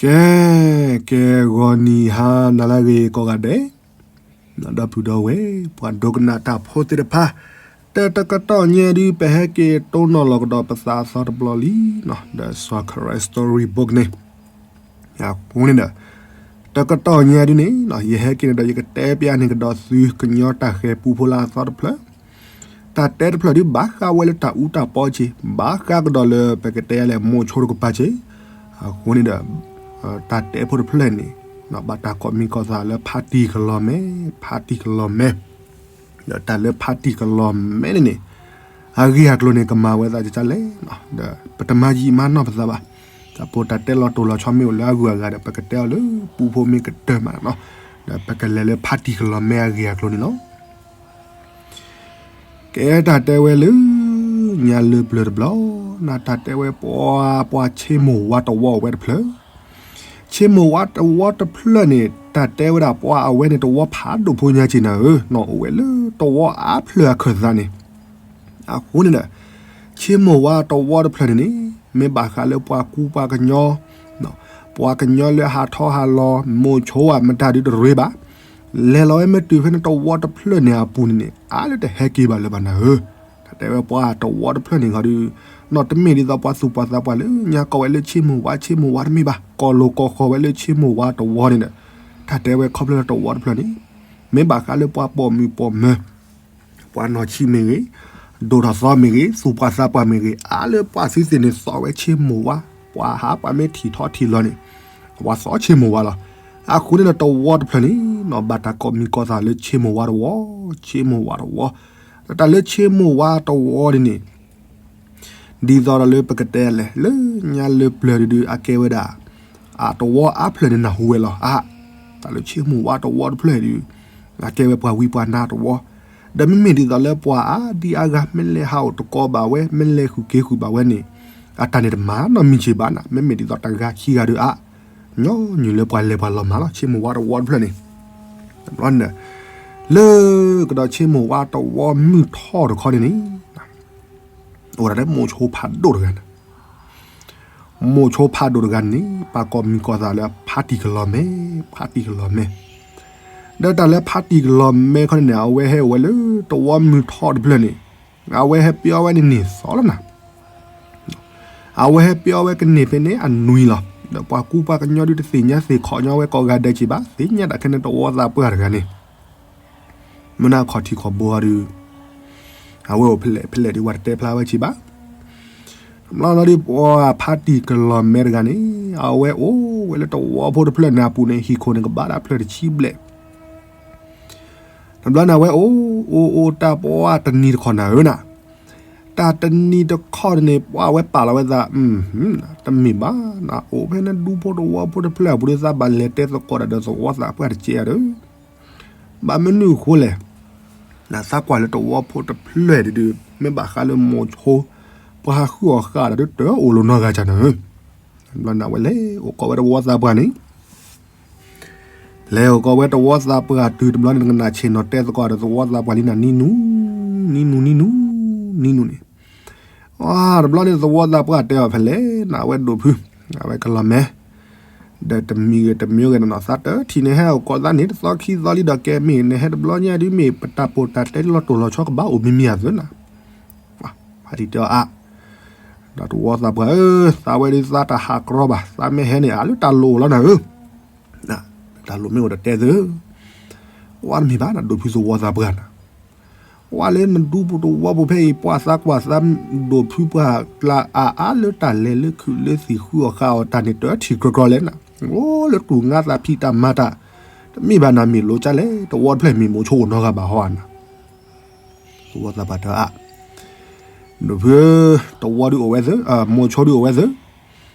ကဲ, ကဲဂီၤနံၤဟါနၤလၢအဂ့ၤကိးဂၤဒဲး, ဒီပုၢ်ဒီဝဲၢ် ပှၤဒိကနၣ်တၢ်ဖိသ့ၣ်တဖၣ်, တၢ်တကတီၢ်ညါဒုး ပဟဲက့ၤတိၢ်နီၣ်လီၤကဒီးပသးအသီတဘျီလံ, ဒီးစီၤခရံာ် story book န့ၣ်, အဃိန့ၣ်ဒီး တကတီၢ်ညါဒုးန့ၣ် ယဟဲက့ၤန့ၣ်ဒီးယကတဲပျးန့ၢ်ကဒီးသု ကညီတၢ်ဃဲၤပူဖိလၢအသီတဖျၢၣ်, တၢ်တဲတဖျၢၣ်ဒုး ဘၣ်ဃးဝဲလၢတၢ်အူတၢ်ပီဆ့, ဘၣ်ဃးကဒီးလၢပကတဲယၤလဲၣ် မိၤဆိတကပၤဆ့, အဃိန့ၣ်ဒီး တၢ်တဲဖိတဖျၢၣ်န့ၣ် ဘၣ်တၢ်ကိးမံၤကိးသးလၢဖါတံၢ်ကလီၤမဲ, ဖါတံၢ်ကလီၤမဲ, ဒီးတၢ်လၢဖါတံၢ်ကလီၤမဲန့ၣ်န့ၣ် အဂ့ၢ်အကျိၤန့ၣ် ကမၤဝဲသးကကလဲၣ်, ဒီးပတမၤယံာ်မၤနီၢ်ပသးဘၣ်, တၢ်ဖိတၢ်တဲလီၤတိၢ်လီၤဆီမ့ၢ်အိၣ်လၢအဂုၤအဂၤဒီး ပကတဲအီၤလၢပူဖိမ့ၢ်ကတၢၢ်မးနီၤ, ဒီးပကလဲၤလၢဖါတံၢ်ကလီၤမဲအဂ့ၢ်အကျိၤန့ၣ်လီၤ. ကဲတၢ်တဲဝဲလၢ ညါလၢပျၢၤတဘျီ, နတၢ်တဲဝဲပှၤ ပှၤဆ့မိၢ်ဝါတဝီအိၣ်ဝဲတဖျၢၣ်, ဆ့မိၢ်ဝါတဝီတဖျၢၣ်န့ၣ် တၢ်တဲဝဲဒၣ်ပှၤအဝဲန့ၣ်တဝီဖးဒိၣ်ဖိညါက့ၤနၤဧၢ, နီၢ်အိၣ်ဝဲလၢတဝီအါဖျၢၣ်အခၢၣ်သးန့ၣ်, အဃိန့ၣ်ဒီး ဆ့မိၢ်ဝါတဝီတဖျၢၣ်န့ၣ်န့ၣ် မ့ၢ်ဘၣ်ဃးလၢပှၤကူပှၤကညီ, ပှၤကညီလၢဟးထီၣ်ဟးလီၤ မိၤဆိဧါမတၤဒုးတရ့ဘၣ်, လဲၤလီၤဝဲမ့ၢ်တုၤဖဲန့ၣ်တဝီတဖျၢၣ်န့ၣ်အပူၤန့ၣ်န့ၣ် အါလၢတဟဲက့ၤဘၣ်လၢၤဘၣ်နၤဧၢ, တၢ်တဲဝဲပှၤတဝီတဖျၢၣ်န့ၣ်ခီဒုး, နီၢ်တမ့ၢ်ဒ်သိးပှၤသူၣ်ပှၤသးပှၢ်လၢညါကိးဝဲလၢဆ့မိၢ်ဝါ ဆ့မိၢ်ဝါတမ့ၢ်ဘၣ်, ကိးလိာ်ကိးဃီၤဝဲလၢဆ့မိၢ်ဝါတဝီန့ၣ်ဒီး, တၢ်တဲဝဲခီဖျိလၢတဝီတဖျၢၣ်န့ၣ် မ့ၢ်ဘၣ်ဃးလၢပှၤပိာ်မုၣ်ပိာ်မၢၤ ပှၤနီၢ်ဆံးမ့ၢ်ဂ့ၤ, ဒိၣ်ထီၣ်သီမ့ၢ်ဂ့ၤ, သူၣ်ပှၤသးပှၢ်မ့ၢ်ဂ့ၤ, အါလၢပှၤသုးသ့ၣ်န့ၣ် သီၣ်ဝဲဆ့မိၢ်ဝါ, ပှၤဟးပှၤမ့ၢ်ထံၣ်ထီၣ်ထံၣ်လီၤန့ၣ်, ပှၤသီၣ်ဆ့မိၢ်ဝါလီၤ. အဃိန့ၣ်ဒီးတဝီတဖျၢၣ်န့ၣ် ဘၣ်တၢ်ကိးမံၤကိးသးလၢဆ့မိၢ်ဝါတဝီ, ဆ့မိၢ်ဝါတဝီ, ဒီးတၢ်လၢဆ့မိၢ်ဝါတဝီဒ်န့ၣ် ဒ်သိးဒီးလၢပကတဲလဲၣ် လၢညါလၢပျၢၤဒုးဒုး အကဲဝဲဒၣ် အတဝီအါဖျၢၣ်န့ၣ်နၢ်ဟူဝဲလီၤ. အါ, တၢ်လၢဆ့မိၢ်ဝါတဝီတဖျၢၣ်ဒုး အကဲဝဲပှၤဝံပှၤနါတဝီ, ဒီးမ့မ့ၢ်ဒ်သိးလၢပှၤအါဒံအါဂၤ မ့ၢ်လဲၤဟးအိၣ်တကိးဘၣ်ဝဲ မ့ၢ်လဲၤဃုာ်က့ၤဃုာ်ဘၣ်ဝဲန့ၣ် အတၢ်န့ၣ်တမၤနီတမံၤစ့ၢ်ဘၣ်နၤ, မ့မ့ၢ်ဒ်သိးတဂၤခံဂၤဒုးအါ, ညီနုၢ်လၢပှၤလဲၤပှၤလီၤမးလီၤ ဆ့မိၢ်ဝါတဝီတဖျၢၣ်န့ၣ်, တဘျီန့ၣ် လၢကဒီးဆ့မိၢ်ဝါတဝီမုၢ်ထီၣ်တခီန့ၣ်န့ၣ် အိၣ်ဒၣ်လၢမိၤဆိဖးဒိၣ်တဂၤန့ၣ်, မိၤဆိဖးဒိၣ်တဂၤန့ၣ် ပှၤကိးမံၤကိးသးလၢဖါတံၢ်ကလီၤမဲ, ဖါတံၢ်ကလီၤမဲ, ဒီးတၢ်လၢဖါတံၢ်ကလီၤမဲခီန့ၣ်န့ၣ် အဝဲဟဲအိၣ်ဝဲလၢတဝီမုၢ်ထီၣ်တဖျၢၣ်န့ၣ်, အဝဲဟဲပျီဝဲန့ၣ်န့ၢ်သီလီၤနၤ အဝဲဟဲပျီဝဲကန့ၢ်ဖဲန့ၣ်အနွံလီၤ. ဒီးပှၤကူပှၤကညီဒုးတသ့ၣ်ညါသ့ၣ်ခီၣ်ညီဝဲကိးဂၤဒဲးက့ၤဘၣ်, သ့ၣ်ညါတၢ်ခဲန့ၣ်တဝီသးပှၢ်တဂၤန့ၣ်, မ့ၢ်နခီၣ်ထံးခီၣ်ဘိအီၤဒုး, အဝဲအိၣ်ဖဲလဲၣ်ဖဲလဲၣ်ဒုး ပှၤတတဲဖျါဝဲက့ၤဘၣ်. တဘျီလီၤဒုး ပှၤဖါတံၢ်ကလီၤမဲတဂၤန့ၣ် အဝဲအိၣ်ဝဲလၢတဝီဖိတဖျၢၣ်န့ၣ်အပူၤန့ၣ် ဟံၣ်ခိၣ်န့ၣ်ကဘၣ်ဒၣ်ဖျၢၣ်တဆံဘျဲၣ် တဘျီန့ၣ် အဝဲအိၣ်အိၣ်အိၣ်တၢ်ပှၤတနံၤတခီၣ်နၤဧၢနၤ, တၢ်တနံၤတခီၣ်န့ၣ် ပှၤဝဲပာ်လီၤဝဲသး, တမ့ၢ်ဘၣ်နၤ, အိၣ်ဖဲန့ၣ်ဒူဖိတဝီဖိတဖျၢၣ်အပူၤဒီး သးဘၣ်လဲၤတဲသကိးတၢ်ဒီးသဝီသးပှၢ်တကဲဧါဒီး, ဘၣ်မနုၤအဃိလဲၣ်, နသးကွၢ်လၢတဝီဖိတဖျၢၣ်ဒုးဒုး မ့ၢ်ဘၣ်ဃးလၢမိၤဆိ ပှၤဟးဃုအီၣ်ဃာ်ဒီးတအိၣ်လီၤနီတဂၤကန့ၣ်ဧၢ, တဘျီန့ၣ်အဝဲလဲၤအိၣ်ကိးဝဲတဝီသးပှၢ်န့ၣ် လဲၤအိၣ်ကိးဝဲတဝီသးပှၢ်တုၤတဘျီန့ၣ် နကနၣ်ဆ့ၣ်နီၤတဲသကိးဒီးသဝီသးပှၢ်လံနၤ နံၤနူၤ, နံၤနူၤ, နံၤနူၤ, နံၤနူၤန့ၣ်, တဘျီန့ၣ်သဝီသးပှၢ်တဲအီၤဖဲလဲၣ်နၤ အဝဲဒိၣ်ဖု, အဝဲကလီၤမဲ, ဒီးတမံၤဂ့ၤတမံၤဂ့ၤနနီၢ်သးတထံၣ်န့ၣ် ဟဲအိၣ်ကိးသးန့ၣ် တသီခံသီလံဒီး ကဲမ့ၢ်နဟဲတဘျီညါဒုး မ့ၢ်ပတၢ်ပိာ်တၢ်တဲလီၤတိၢ်လီၤဆီကဘၣ်အိၣ်မံၤမံၤအသိးနၤ, ဖါတံၢ်တဲအီၤအါ ဒီးတဝီသးပှၢ်ဧၢ, သးဝဲဒုးသးတၢ်ဟးကြီဘၣ်, သးမ့ၢ်ဟဲန့ၣ် အလၢတၢ်လိၣ်အိၣ်လီၤနၤဧၢ, တၢ်လိၣ်မ့ၢ်အိၣ်ဒီးတဲသု, ဝဲတမ့ၢ်ဘၣ်နၤ ဒိၣ်ဖုသဝီသးပှၢ်နၤ, ဝဲလၢနဒူပူၤတဝီပူၤဖဲအံၤ ပှၤသးကွၢ်သးဒိၣ်ဖုပှၢ်ကျါအါအါလၢတၢ်လဲၤလၢခုးလၢသံၣ်ဃုအီၣ်ဃာ်အီၣ်တၢ်န့ၣ် တထံၣ်ကြီကြီလဲၣ်နၤ, အိၣ်လၢတူၢ်ငါသးဖံးတၢ်မၤတၢ်, တမ့ၢ်ဘၣ်နၤ မ့ၢ်လိၤကလဲၣ် တဝီတဖျၢၣ်မ့ၢ်မိၤဆိအိၣ်နီတဂၤဘၣ်ဟီဧါနၤ သဝီသးပှၢ်တဲအါ, ဒိၣ်ဖုဧၢ, တဝီဒုးအိၣ်ဝဲသ့, မိၤဆိဒုးအိၣ်ဝဲသ့,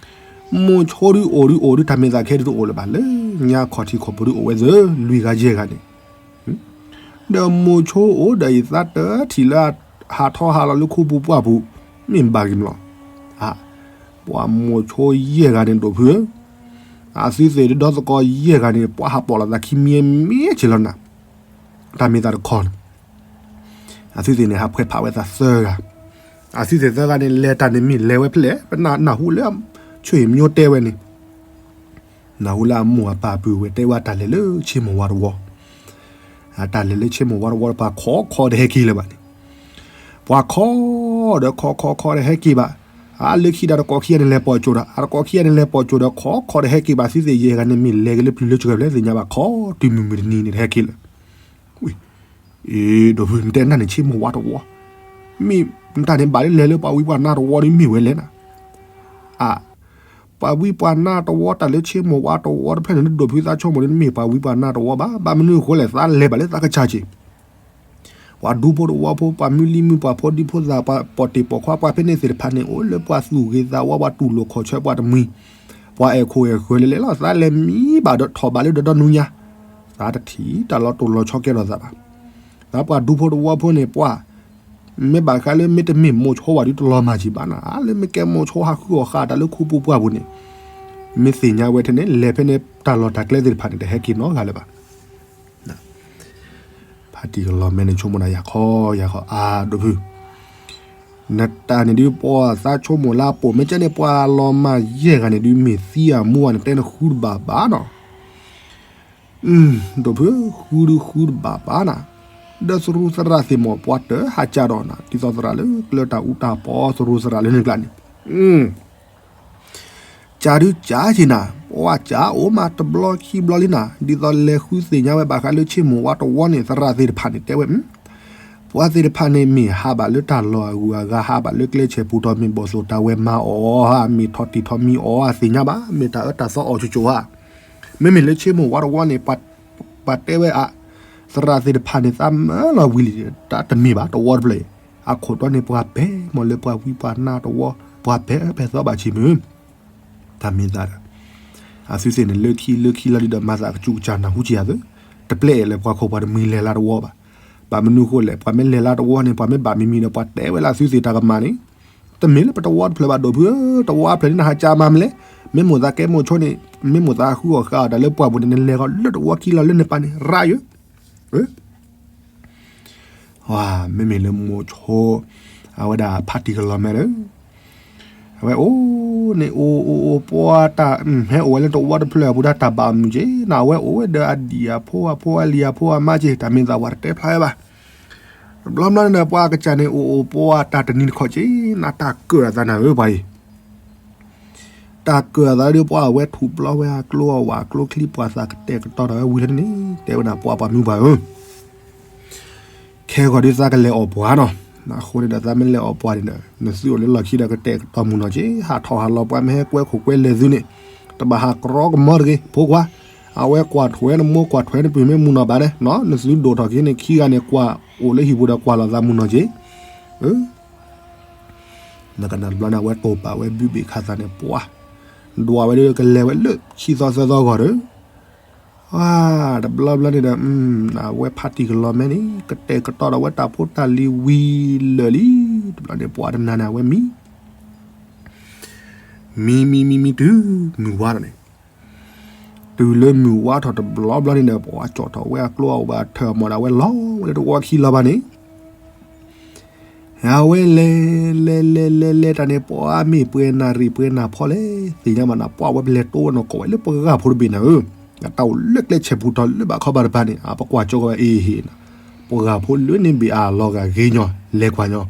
မိၤဆိဒုးအိၣ်ဒုးအိၣ်ဒုး တၢ်မ့ၢ်သးခဲဒုးတအိၣ်လၢၤဘၣ်, လၢညါခီၣ်ထံးခီၣ်ဘိဒုးအိၣ်ဝဲသ့, လွံၢ်ဂၤယဲၢ်ဂၤန့ၣ်, ဒီးမိၤဆိအိၣ်ဒီးယသးတထံၣ်လၢ ဟးထီၣ်ဟးလီၤလၢခူပူၤပှၢ်ပူၤ, မ့ၢ်ဘၣ်ဂ့ၤမလီၤ, အ, ပှၤမိၤဆိယဲၢ်ဂၤန့ၣ် ဒိၣ်ဖုဧၢ, အသုသ့ၣ်ဒုးဒီသကိးယဲၢ်ဂၤန့ၣ် ပှၤဟးပိာ်လိာ်သးခံမံၤမံၤက့ၤလီၤနၤ, တၢ်မ့ၢ်သးတခီန့ၣ် အသုသ့ၣ်န့ၣ် ဟးဖှဲးဖးဝဲသးသၢဂၤ, အသုသ့ၣ်သၢဂၤန့ၣ် လဲၤတၢ်န့ၣ်မ့ၢ်လဲၤဝဲဖဲလဲၣ်, ပနၢ်ဟူလၢ ဆွေမျိုးတဲဝဲန့ၣ်, နၢ်ဟူလၢအမိၢ်အပၢ်ပုၢ်ဝဲတဲဝဲတၢ်လဲၤလၢဆ့မိၢ်ဝါတဝီ, အတၢ်လဲၤလၢဆ့မိၢ်ဝါတဝီ ပှၤခိးခိးတဟဲက့ၤလၢၤဘၣ်န့ၣ်, ပှၤခိးဒီးခိးခိးခိးတဟဲက့ၤဘၣ်, အလၢခံဒီးတကိးခံဂၤန့ၣ်လဲၤပိာ်ကၠိဒီး အတကိးခံဂၤန့ၣ်လဲၤပိာ်ကၠိဒီး ခိးခိးတဟဲက့ၤဘၣ် သုသ့ၣ်ယဲၢ်ဂၤန့ၣ် မ့ၢ်လဲၤက့ၤလၢပျုၤလၢစှၤဖျဲးသ့ၣ်ညါဘၣ် ခိးတုၤမုၢ်မုၢ်တနံၤန့ၣ်တဟဲက့ၤလၢၤ အ့ ဒီပုၢ် နတဲနၢ်န့ၣ်ဆ့မိၢ်ဝါတဝီ, မ့ၢ်နတၢ်န့ၣ်ဘၣ်လၢလဲၤလၢပှၤဝံပှၤနါတဝီဒီးမ့ၢ်ဝဲလဲၣ်နၤ, အ ပှၤဝံပှၤနါတဝီတၢ်လၢဆ့မိၢ်ဝါတဝီတဖျၢၣ်န့ၣ် နဒိၣ်ဖုသးဆိကမိၣ်န့ၣ် နမ့ၢ်ပှၤဝံပှၤနါတဝီဘၣ်, ဘၣ်မနုၤအဃိလဲၣ် သးလဲၤဘၣ်လၢသးကစၢ်က့ၤ ပှၤဒူဖိတဝီဖိ ပှၤမုၢ်လံၢ်မုၢ် ပှၤဖိဒံဖိသၣ် ပှၤပိာ်တ့ၢ်ပိာ်ခွါ ပှၤဖဲန့ၣ်သ့ၣ်တဖၣ်န့ၣ် အိၣ်လၢပှၤသူၣ်ဂ့ၤသးဝါ ပှၤတူၢ်လိာ်ခီၣ်ဆၢပှၤတမှံၤ, ပှၤအဲၣ်ခိၣ်အဲၣ်ဃၢၤလဲၤလဲၤလီၤ သးလဲၤမံဘၣ်ဒီးထီၣ်ဘၣ်လၢဒီဒီနူညါ, သးတထံၣ်တၢ်လီၤတိၢ်လီၤဆီကဲထီၣ်သးဘၣ်, သးပှၤဒူဖိတဝီဖိန့ၣ် ပှၤ မ့ၢ်ဘၣ်ဃးလၢမ့တမ့ၢ်မိၤဆိဝဲဒီးတလီၤမၢ်က့ၤဘၣ်နၤ, အါလၢမ့ၢ်ကဲမိၤဆိဟးဃုအီၣ်ဃာ်တၢ်လၢခူပူၤပှၢ်ပူၤန့ၣ်, မ့ၢ်သ့ၣ်ညါဝဲထဲန့ၣ် လဲၤဖဲန့ၣ်တၢ်လီၢ်တၢ်ကျဲသ့ၣ်တဖၣ်န့ၣ် တဟဲက့ၤနီတဂၤလၢၤဘၣ် ဖါတံၢ်ကလီၤမဲန့ၣ် ဆိကမိၣ်နၤယၤခီယၤခီ အါ ဒီပုၢ်, နတၢ်န့ၣ်ဒုး ပှၤသးဆိကမိၣ်လၢအပိာ်မ့ၢ်ကဲန့ၣ် ပှၤလီၤမၢ်ယဲၢ်ဂၤန့ၣ်ဒုး မ့ၢ်သံအမူအန့ၣ် တဲနဃုတဘၣ်ဘၣ်နီၤ, ဒီပုၢ် ဃုဒုဃုတဘၣ်ဘၣ်နၤ, ဒီးသရူးသရၣ်သ့ၣ်မီၢ် ပှၤတဟးကၢ်ဒီးနၤ ဒ်သိးသရၣ်လၢကျဲတၢ်အူတၢ်ပီ သရူးသရၣ်လၢန့ၣ်ကျါန့ၣ် ကးဒုးကးက့ၤနၤ, ပှၤကးအိၣ်မးတဘျီခံဘျီလံနၤ, ဒ်သိးလဲၤဃုသ့ၣ်ညါဝဲဘၣ်ဃးလၢဆ့မိၢ်ဝါတဝီန့ၣ် သရၣ်သ့ၣ်တဖၣ်န့ၣ် တဲဝဲ ပှၤသ့ၣ်တဖၣ်န့ၣ် မ့ၢ်ဟးဘၣ်လၢတၢ်လီၢ်အဂုၤအဂၤ ဟးဘၣ်လၢကျဲဆဲးပူၤတီၢ် မ့ၢ်ဘီၣ်သိၣ်တၢ်ဝဲမၤအီၤဧါ, မ့ၢ်ထီၣ်တံၢ်ထီၣ်မံၤအီၤဧါ သ့ၣ်ညါဘၣ်, မ့ၢ်တၢ်အၢတၢ်သီအီၤကၠိကၠိဧါ, မ့မ့ၢ်လၢဆ့မိၢ်ဝါတဝီန့ၣ် ပှၤတဲဝဲအါ, သရၣ်သ့ၣ်တဖၣ်န့ၣ် သးမၢလီၤဝံၤလံ, တၢ်တမ့ၢ်ဘၣ်တဝီတဖျၢၣ်အံၤ, အခိၣ်တီန့ၣ် ပှၤပဲာ်မီၢ်လၢပှၤဝံပှၤနါတဝီ, ပှၤပဲာ်ပဲာ်သီဘၣ်ဆံးမုၢ် တၢ်မ့ၢ်သးဒီး အသုသ့ၣ်န့ၣ် လၢခံလၢခံလီၤဒုဒီး မၤသးကစူးကစၢ်နၢ်ဟူကံယၤသု, တပျဲအဲၣ်လၢပှၤခိၣ်ပှၤတမှံၤလဲၤလၢတဝီဘၣ်. ဘၣ်မနုၤဃိလဲၣ်, ပှၤမ့ၢ်လဲၤလၢတဝီန့ၣ် ပှၤမ့ၢ်ဘၣ်မံၤမံၤဒီး ပှၤတဲဝဲလၢအသုသ့ၣ်တၢ်ကမၣ်န့ၣ်, တမ့ၢ်လၢပတဝီတဖျၢၣ်ဘၣ် ဒိၣ်ဖုဧၢ, တဝီဖျၢၣ်န့ၣ် နဟးကၢမၤမလဲၣ်, မ့ၢ်မိၢ်သးကဲမိၤဆိန့ၣ်, မ့ၢ်မိၢ်သးဃုအီၣ်ဃာ်အီၣ်တၢ်လၢပှၢ်ပူၤန့ၣ် နလဲၤဃီၤလၢတဝီခံလီၤလၢနပၢ်န့ၣ် ရၤယၢ မ့မ့ၢ်လၢမိၤဆိ, အဝဲဒၣ်ဖါတံၢ်ကလီၤမဲဒီး, အဝဲအိၣ်န့ၣ် အိၣ်အိၣ်အိၣ်ပှၤတၢ်, ဟဲအိၣ်ဝဲလၢတဝီတဖျၢၣ်အပူၤ တၢ်ဘၣ်မုာ်က့ၤ, နဝဲအိၣ်ဝဲဒီးအဒံၣ်အဖိအဖိအလံၤအဖိအမါက့ၤ, တၢ်မ့ၢ်သးဝဲတတဲဖျါဝဲဘၣ်. တဘျီဘျီန့ၣ်ဒီး ပှၤကစၢ်န့ၣ် အိၣ်အိၣ်ပှၤတၢ်တနံၤတခီက့ၤ, နတၢ်ကၢၣ်အသးနၤဧၢပှၤအံၤ တၢ်ကၢၣ်အသးဒီး ပှၤအဝဲထူးပျီဝဲအကျိအဝဲအကျိချံ ပှၤသးကတဲာ်ကတီၤဒီးဝဲဝံၤလၢန့ၣ် တဲဝဲဒၣ်ပှၤပှၤမုၢ်ပှၤဧၢ, ခဲဂီၤဒုးသးကလဲၤအီၣ်ပှၤနီၤ, အဃိန့ၣ်ဒီး သးမ့ၢ်လဲၤအီၣ်ပှၤန့ၣ်ဒီး နသုအိၣ်လၢလီၢ်ခံဒီးကတဲာ်ကတီၤမုၢ်နီၢ်က့ၤ, ဟးထီၣ်ဟးလီၤ ပှၤမ့ၢ်ဟဲကွဲခိၣ်ကွဲလဲၤသုန့ၣ် တဘၣ်ဟးကြီကမီတဂ့ၤ ဖိခွါ, အဝဲကွၢ်ထွဲနမိၢ်ကွၢ်ထွဲနပုၢ်မ့ၢ်မုၢ်နီၢ်ဘၣ်ဒဲး, နသုဒိၣ်ထီၣ်က့ၤန့ၣ် ခံဂၤန့ၣ် ကွၢ်အိၣ်လၢဟံၣ်ပူၤဒီးကွၢ်လီၤသးမုၢ်နီၢ်က့ၤ နကနၣ်တဘျီန့ၣ် အဝဲတိာ်ပာ်ဝဲဘုဘ့ၣ်ခးသးန့ၣ် ပှၤဒွးဝဲဒီးကလဲၤဝဲလၢဆံသီသၢသီဂီၢ်ဒီး, တဘျီဘျီန့ၣ်ဒီး အဝဲဖါတံၢ်ကလီၤမဲန့ၣ် ကတဲာ်ကတီၤဒီးဝဲတၢ်ဖိတၢ်လံၤဝံၤလၢာ်လံ, တဘျီန့ၣ် ပှၤတနၤန့ၣ် အဝဲမံ မံမံမံမံတုၤမုၢ်ဝါလီၤန့ၣ် တုၤလၢမုၢ်ဝါထီၣ်တဘျီဘျီန့ၣ်ဒီး ပှၤကၠီၣ်ထီၣ်ဝဲအကျိအဝဲအထၢၣ်အမီၢ်ဒီး အဝဲလီၤဝဲလၢတဝီခံလီၤဘၣ်န့ၣ် အဝဲလဲၤ လဲၤ လဲၤ လဲၤ လဲၤတၢ်န့ၣ် ပှၤမ့ၢ်ပှဲၤနၢ်ရံၣ်ပှဲၤနၢ်ဖီလဲၣ် သ့ၣ်ညါဘၣ်နၤ ပှၤဝဲပလဲၤတိဝဲနီၢ်ကီၢ်ဝဲလၢပှၤဂၤဖိတဘ့ၣ်နၤဧၢ, အတၢ်အိၣ်လၢကျဲဆဲးပူၤထီၣ်လၢဘၣ်ခီဘၣ်တပၤန့ၣ် အပကွၢ်ကၠီဝဲအ့ဟ့ၣ်နၤ, ပှၤဂၤဖိလၢန့ၣ်ဘ့ၣ်အလီၤဂာ်ဂ့ၤညီ လဲၤကွၢ်ညီ,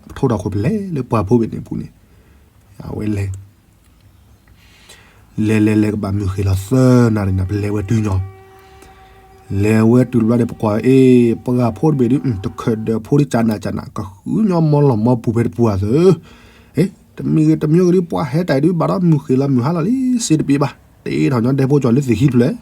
ပထိထီၣ်ခိၣ်ပလဲၤလၢပှၤဖိဘ့ၣ်န့ၣ်ပူၤန့ၣ်, အဝဲလဲၤ လဲၤလဲၤလဲၤ ကဘၣ်မုၢ်ဃ့ၢ်လီၤသၢနၣ်ရံၣ်န့ၣ် ပလဲၤဝဲတုၤညီ, လဲၤဝဲတုၤတဘျီန့ၣ် ပကွၢ်အ့ ပှၤဂၤဖိတဘ့ၣ်ဒုး တခၢၣ်ဒၢးဖိဒုးကနၣ်ကနၣ် ကဃုညီမီလီၤမီပူၤဖဲတပူၤဧါသၢ, တမံၤဂ့ၤတမံၤဂ့ၤဒုး ပှၤဟဲတၢ်အံၤဒုး ဘၣ်ဒီးမုၢ်ဃ့ၢ်လီၤမုၢ်ဟါလီၤလံ စ့တပ့ၤဘၣ် တ့ထီၣ်ညီဒဲဖိကၠီၤလၢသ့ၣ်ခံတဖျၢၣ်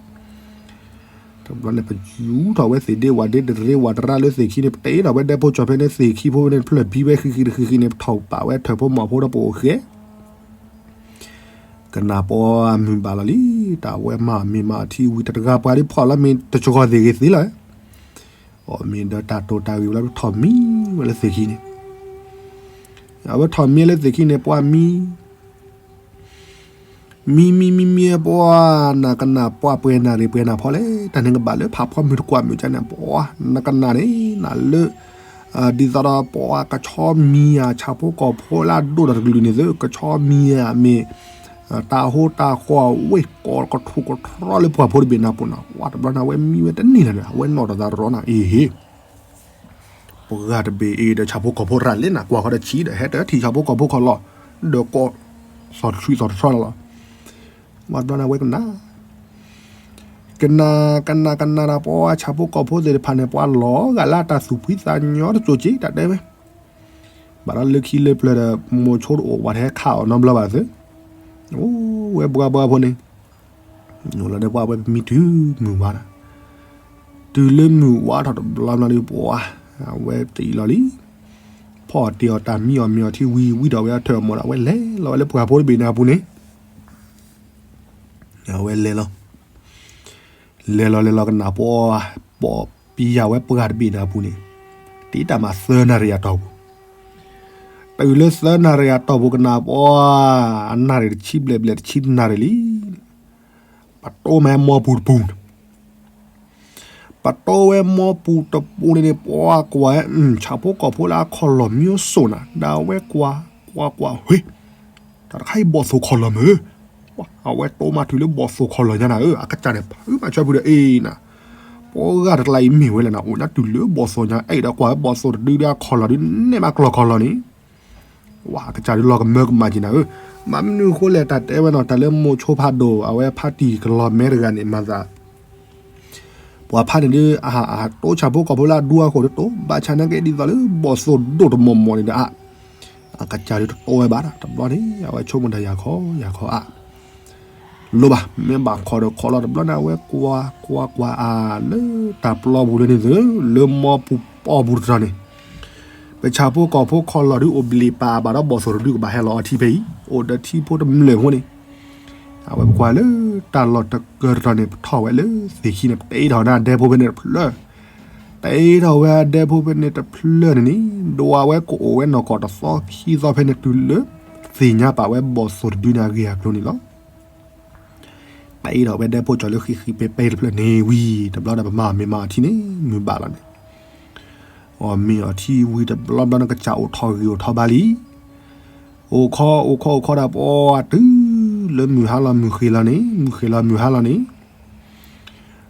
တဘျီန့ၣ် ပယူၤထီၣ်ဝဲသ့ၣ်ဒ့ဝၣ်ဒ့ တရ့ဝၣ်တရၣ်လၢသ့ၣ်ခံန့ၣ် ပတ့ထီၣ်ဝဲဒဲဖိကၠီၤဖဲန့ၣ် သ့ၣ်ခံဖိဖဲန့ၣ် တဖျၢၣ်ဖံဝဲဃံဃံတဃံဃံန့ၣ် ပထီၣ်ပာ်ဝဲထၢၣ်ဖိမီၢ်ဖိဒီးပအိၣ်ဃဲ ကနၣ်ပှၤမုၢ်ဘၣ်လီၤလံ, တၢ်ဝဲမၤမ့ၢ်မၤထံဝံၤ တတဂၤပှၤဒ်ဖီၣ်လီၤမ့ၢ်တကီၤသ့ၣ်ဂ့ၤသ့လီၤ, အီၣ်မ့ၢ်ဒီးတၢ်တိာ်တၢ်ဂ့ၤဝဲလီၤ ထီၣ်မံဝဲလၢသ့ၣ်ခံန့ၣ်, အဝဲထီၣ်မံလၢသ့ၣ်ခံန့ၣ် ပှၤမံ မံမံမံမံပှၤ နကနၣ်ပှၤပှဲၤနၢ်ရံၣ်ပှဲၤနၢ်ဖီလဲၣ်, တၢ်န့ၣ်ကဘၣ်လၢဖးဖီမုၢ်တကွၢ်မုၢ်ကန့ၣ် ပှၤ နကနၣ်န့ၣ် နလၢ ဒ်သိးဒီးပှၤကဆီမံယၤ ဆၣ်ဖိကီၢ်ဖိလၢအဒိၣ်ဒီးတကလုာ်န့ၣ်သ့ ကဆီမံယၤမ့ၢ် တၢ်ဟိတၢ်ဃီဝ့ၢ်ကိးကထူးကထြီလၢပှၤဖိတဘ့ၣ်နၢ်ပူၤနီၤ, ဝဲတဘျီန့ၣ် အဝဲမံဝဲတန့ၢ်လၢၤန့ၣ် အဝဲနီၣ်တၢ်သးရီနီၤ, အ့ဟ့ၣ်, ပှၤတဘ့ၣ်အံၤဒီးဆၣ်ဖိကီၢ်ဖိရၤလ့နၤ ကွၢ်ဃီဒီးဆံးဒီး ဟဲတထံၣ်ဆၣ်ဖိကီၢ်ဖိခီၣ်လီၢ်, ဒီးကိးသီၣ်တဆူသီၣ်တဆှီလီၤ. ဝဲတဘျီန့ၣ် အဝဲကနၣ် ကနၣ် ကနၣ် ကနၣ်တၢ် ပှၤဆၣ်ဖိကီၢ်ဖိသ့ၣ်တဖၣ်န့ၣ် ပှၤလီၤဂာ်လၢတၢ်သူၣ်ဖှံသးညီတစိၤက့ တၢ်တဲဝဲ, ဘၣ်ဒီးလၢခံလၢပျၢၤဒီး မိၤဆိတအိၣ် ပှၤတဟဲခးအီၤနီတဘျီဘၣ်သ့, အိၣ်ဝဲပှၤပှၤဖိန့ၣ်, လီၤဒီးပှၤဝဲပမံတုၤမုၢ်ဝါဒီး, တုၤလၢမုၢ်ဝါထီၣ်တဘျီဘျီဒီး ပှၤ အဝဲတအံၤလီၤလံ, ဖီၣ်တ့ၢ်အီၣ်တၢ်မံအီၣ်မ့ၤအီထံဝံၤ ဝံထီၣ်ဝဲအထၢၣ်အမီၤဒီး အဝဲလဲၤလီၤဝဲလၢပှၤဖိတဘ့ၣ်န့ၣ်အပူၤန့ၣ် အဝဲလဲၤလီၤ, လဲၤလီၤလဲၤလီၤကနၣ်ပှၤ ပိာ်ပယၢ်ဝဲပှၤတဘ့ၣ်န့ၣ်အပူၤန့ၣ်, တ့တၢ်မးသၢနၣ်ရံၣ်အတီၢ်ပူၤ, တုၤလၢသၢနၣ်ရံၣ်အတီၢ်ပူၤကနၣ်ပှၤ အနၣ်ရံၣ်တဆံဘျဲၣ်ဘျဲၣ်တဆံနၣ်ရံၣ်လံ, ပတိၢ်မးမိၢ်ပူၤတပူၤန့ၣ် ပတိၢ်ဝဲမိၢ်ပူၤတပူၤန့ၣ်န့ၣ် ပှၤကွၢ် ဆၣ်ဖိကီၢ်ဖိလၢအခီၣ်လီၢ်မံစိၣ်နၤ ဒီးအဝဲကွၢ် ကွၢ်ကွၢ် ဟ့ၣ်, တၢ်တခါအံၤဘီၣ်သိၣ်ခီၣ်လီၢ်မ့ၢ်, အဝဲတိၢ်မးတုၤလၢဘီၣ်သိၣ်ခီၣ်လီၢ်ညါနၤဧၢ, အကစၢ်န့ၣ် ဖုမၤဆၢဖုဒီးအ့ၣ်နၤ, ပှၤဂၤတကျါအံၤမ့ၢ်ဝဲလဲၣ်နၤ အိၣ်ညါတုၤလၢဘီၣ်သိၣ်ညါ အဲၣ်ဒီးကွၢ်ဝဲဘီၣ်သိၣ်တဒုဒီးအခီၣ်လီၢ်ဒုးနဲၣ်မးကျီၢ်ခီၣ်လီၢ်န့ၣ် ဝဲအကစၢ်ဒုးလီၤကမၢကမၣ်က့ၤနၤဧၢ, မ့ၢ်မနုၤအဃိလဲၣ် တၢ်တဲဝဲနီၤ တၢ်လၢမိၤဆိဖးဒိၣ် အဝဲဖါတံၢ်ကလီၤမဲတဂၤန့ၣ် မၤသး ပှၤဖါန့ၣ်ဒုး အဟးအဟးတိစၣ်ဖိကီၢ်ဖိလၢအဒူအဃိၣ်ဒုးတိ, ဘၣ်ဆၣ်နာ်က့ဒ်သိးလၢဘီၣ်သိၣ်ဒိၣ်တမီၢ်မီၢ်န့ၣ်ဒီး အကစၢ်ဒုးတတိဝဲဘၣ်ဒီး တဘျီန့ၣ် အဝဲဆိကမိၣ်တၢ်ယၤခီယၤခီအါ လိၣ်ဘၣ် မ့ၢ်ဘၣ်ခီဒီးခီလီၤ တဘျီန့ၣ် အဝဲကွၢ်ကွၢ်ကွၢ်အါ လၢတၢ်ပျီပူၤလၢန့ၣ်သု လၢမိၢ်ပူၤပီၢ်ပူၤတတီၤန့ၣ် ပဆၣ်ဖိကီၢ်ဖိခီလီၤဒုးအိၣ်ဘျံးပာ်ဘၣ်ဒီးဘီၣ်သိၣ်တဒုကဘၣ်ဟဲလီၤအီထံဖဲအံၤ အိၣ်ဒီးထံဖိတမျၢၢ်ဖိန့ၣ် အဝဲပကွၢ်လၢတၢ်လီၢ်တကၢၢ်တတီၤန့ၣ် ပထီၣ်ဝဲလၢသ့ၣ်ခံန့ၣ် ပတ့ထီၣ်ဝဲဒၣ်ဒဲဖိဖဲန့ၣ်တဖျၢၣ် တ့ထီၣ်ဝဲဒဲဖိဖဲန့ၣ်တဖျၢၣ်န့ၣ်န့ၣ် ဒွးဝဲကအိၣ်ဝဲနီၢ်ကီၢ်တသီခံသီဖဲန့ၣ်တုၤလၢ သ့ၣ်ညါပာ်ဝဲဘီၣ်သိၣ်တဒုန့ၣ်အဂ့ၢ်အကျိၤန့ၣ်လီၤ. တ့ထီၣ်ဝဲဒဲဖိကၠီၤလၢဃံးဃံးပဲပဲတဖျၢၣ်န့ၣ်ဝံၤ တဘျီဒီးပမၤအီၣ်မ့ၤမၤအီၣ်ထံန့ၣ် မုၢ်ဘၣ်လီၤန့ၣ် အီၣ်မ့ၤအီၣ်ထံဝံၤတဘျီဘျီန့ၣ် ကစၢ်အိၣ်ထီၣ်ဂံၢ်အိၣ်ထီၣ်ဘါလံ အိၣ်ခီအိၣ်ခီအိၣ်ခီဒၣ်ပှၤ တုၤလၢမုၢ်ဟါလီၤမုၢ်ဃ့ၤလီၤန့ၣ် မုၢ်ဃ့ၤလီၤမုၢ်ဟါလီၤန့ၣ်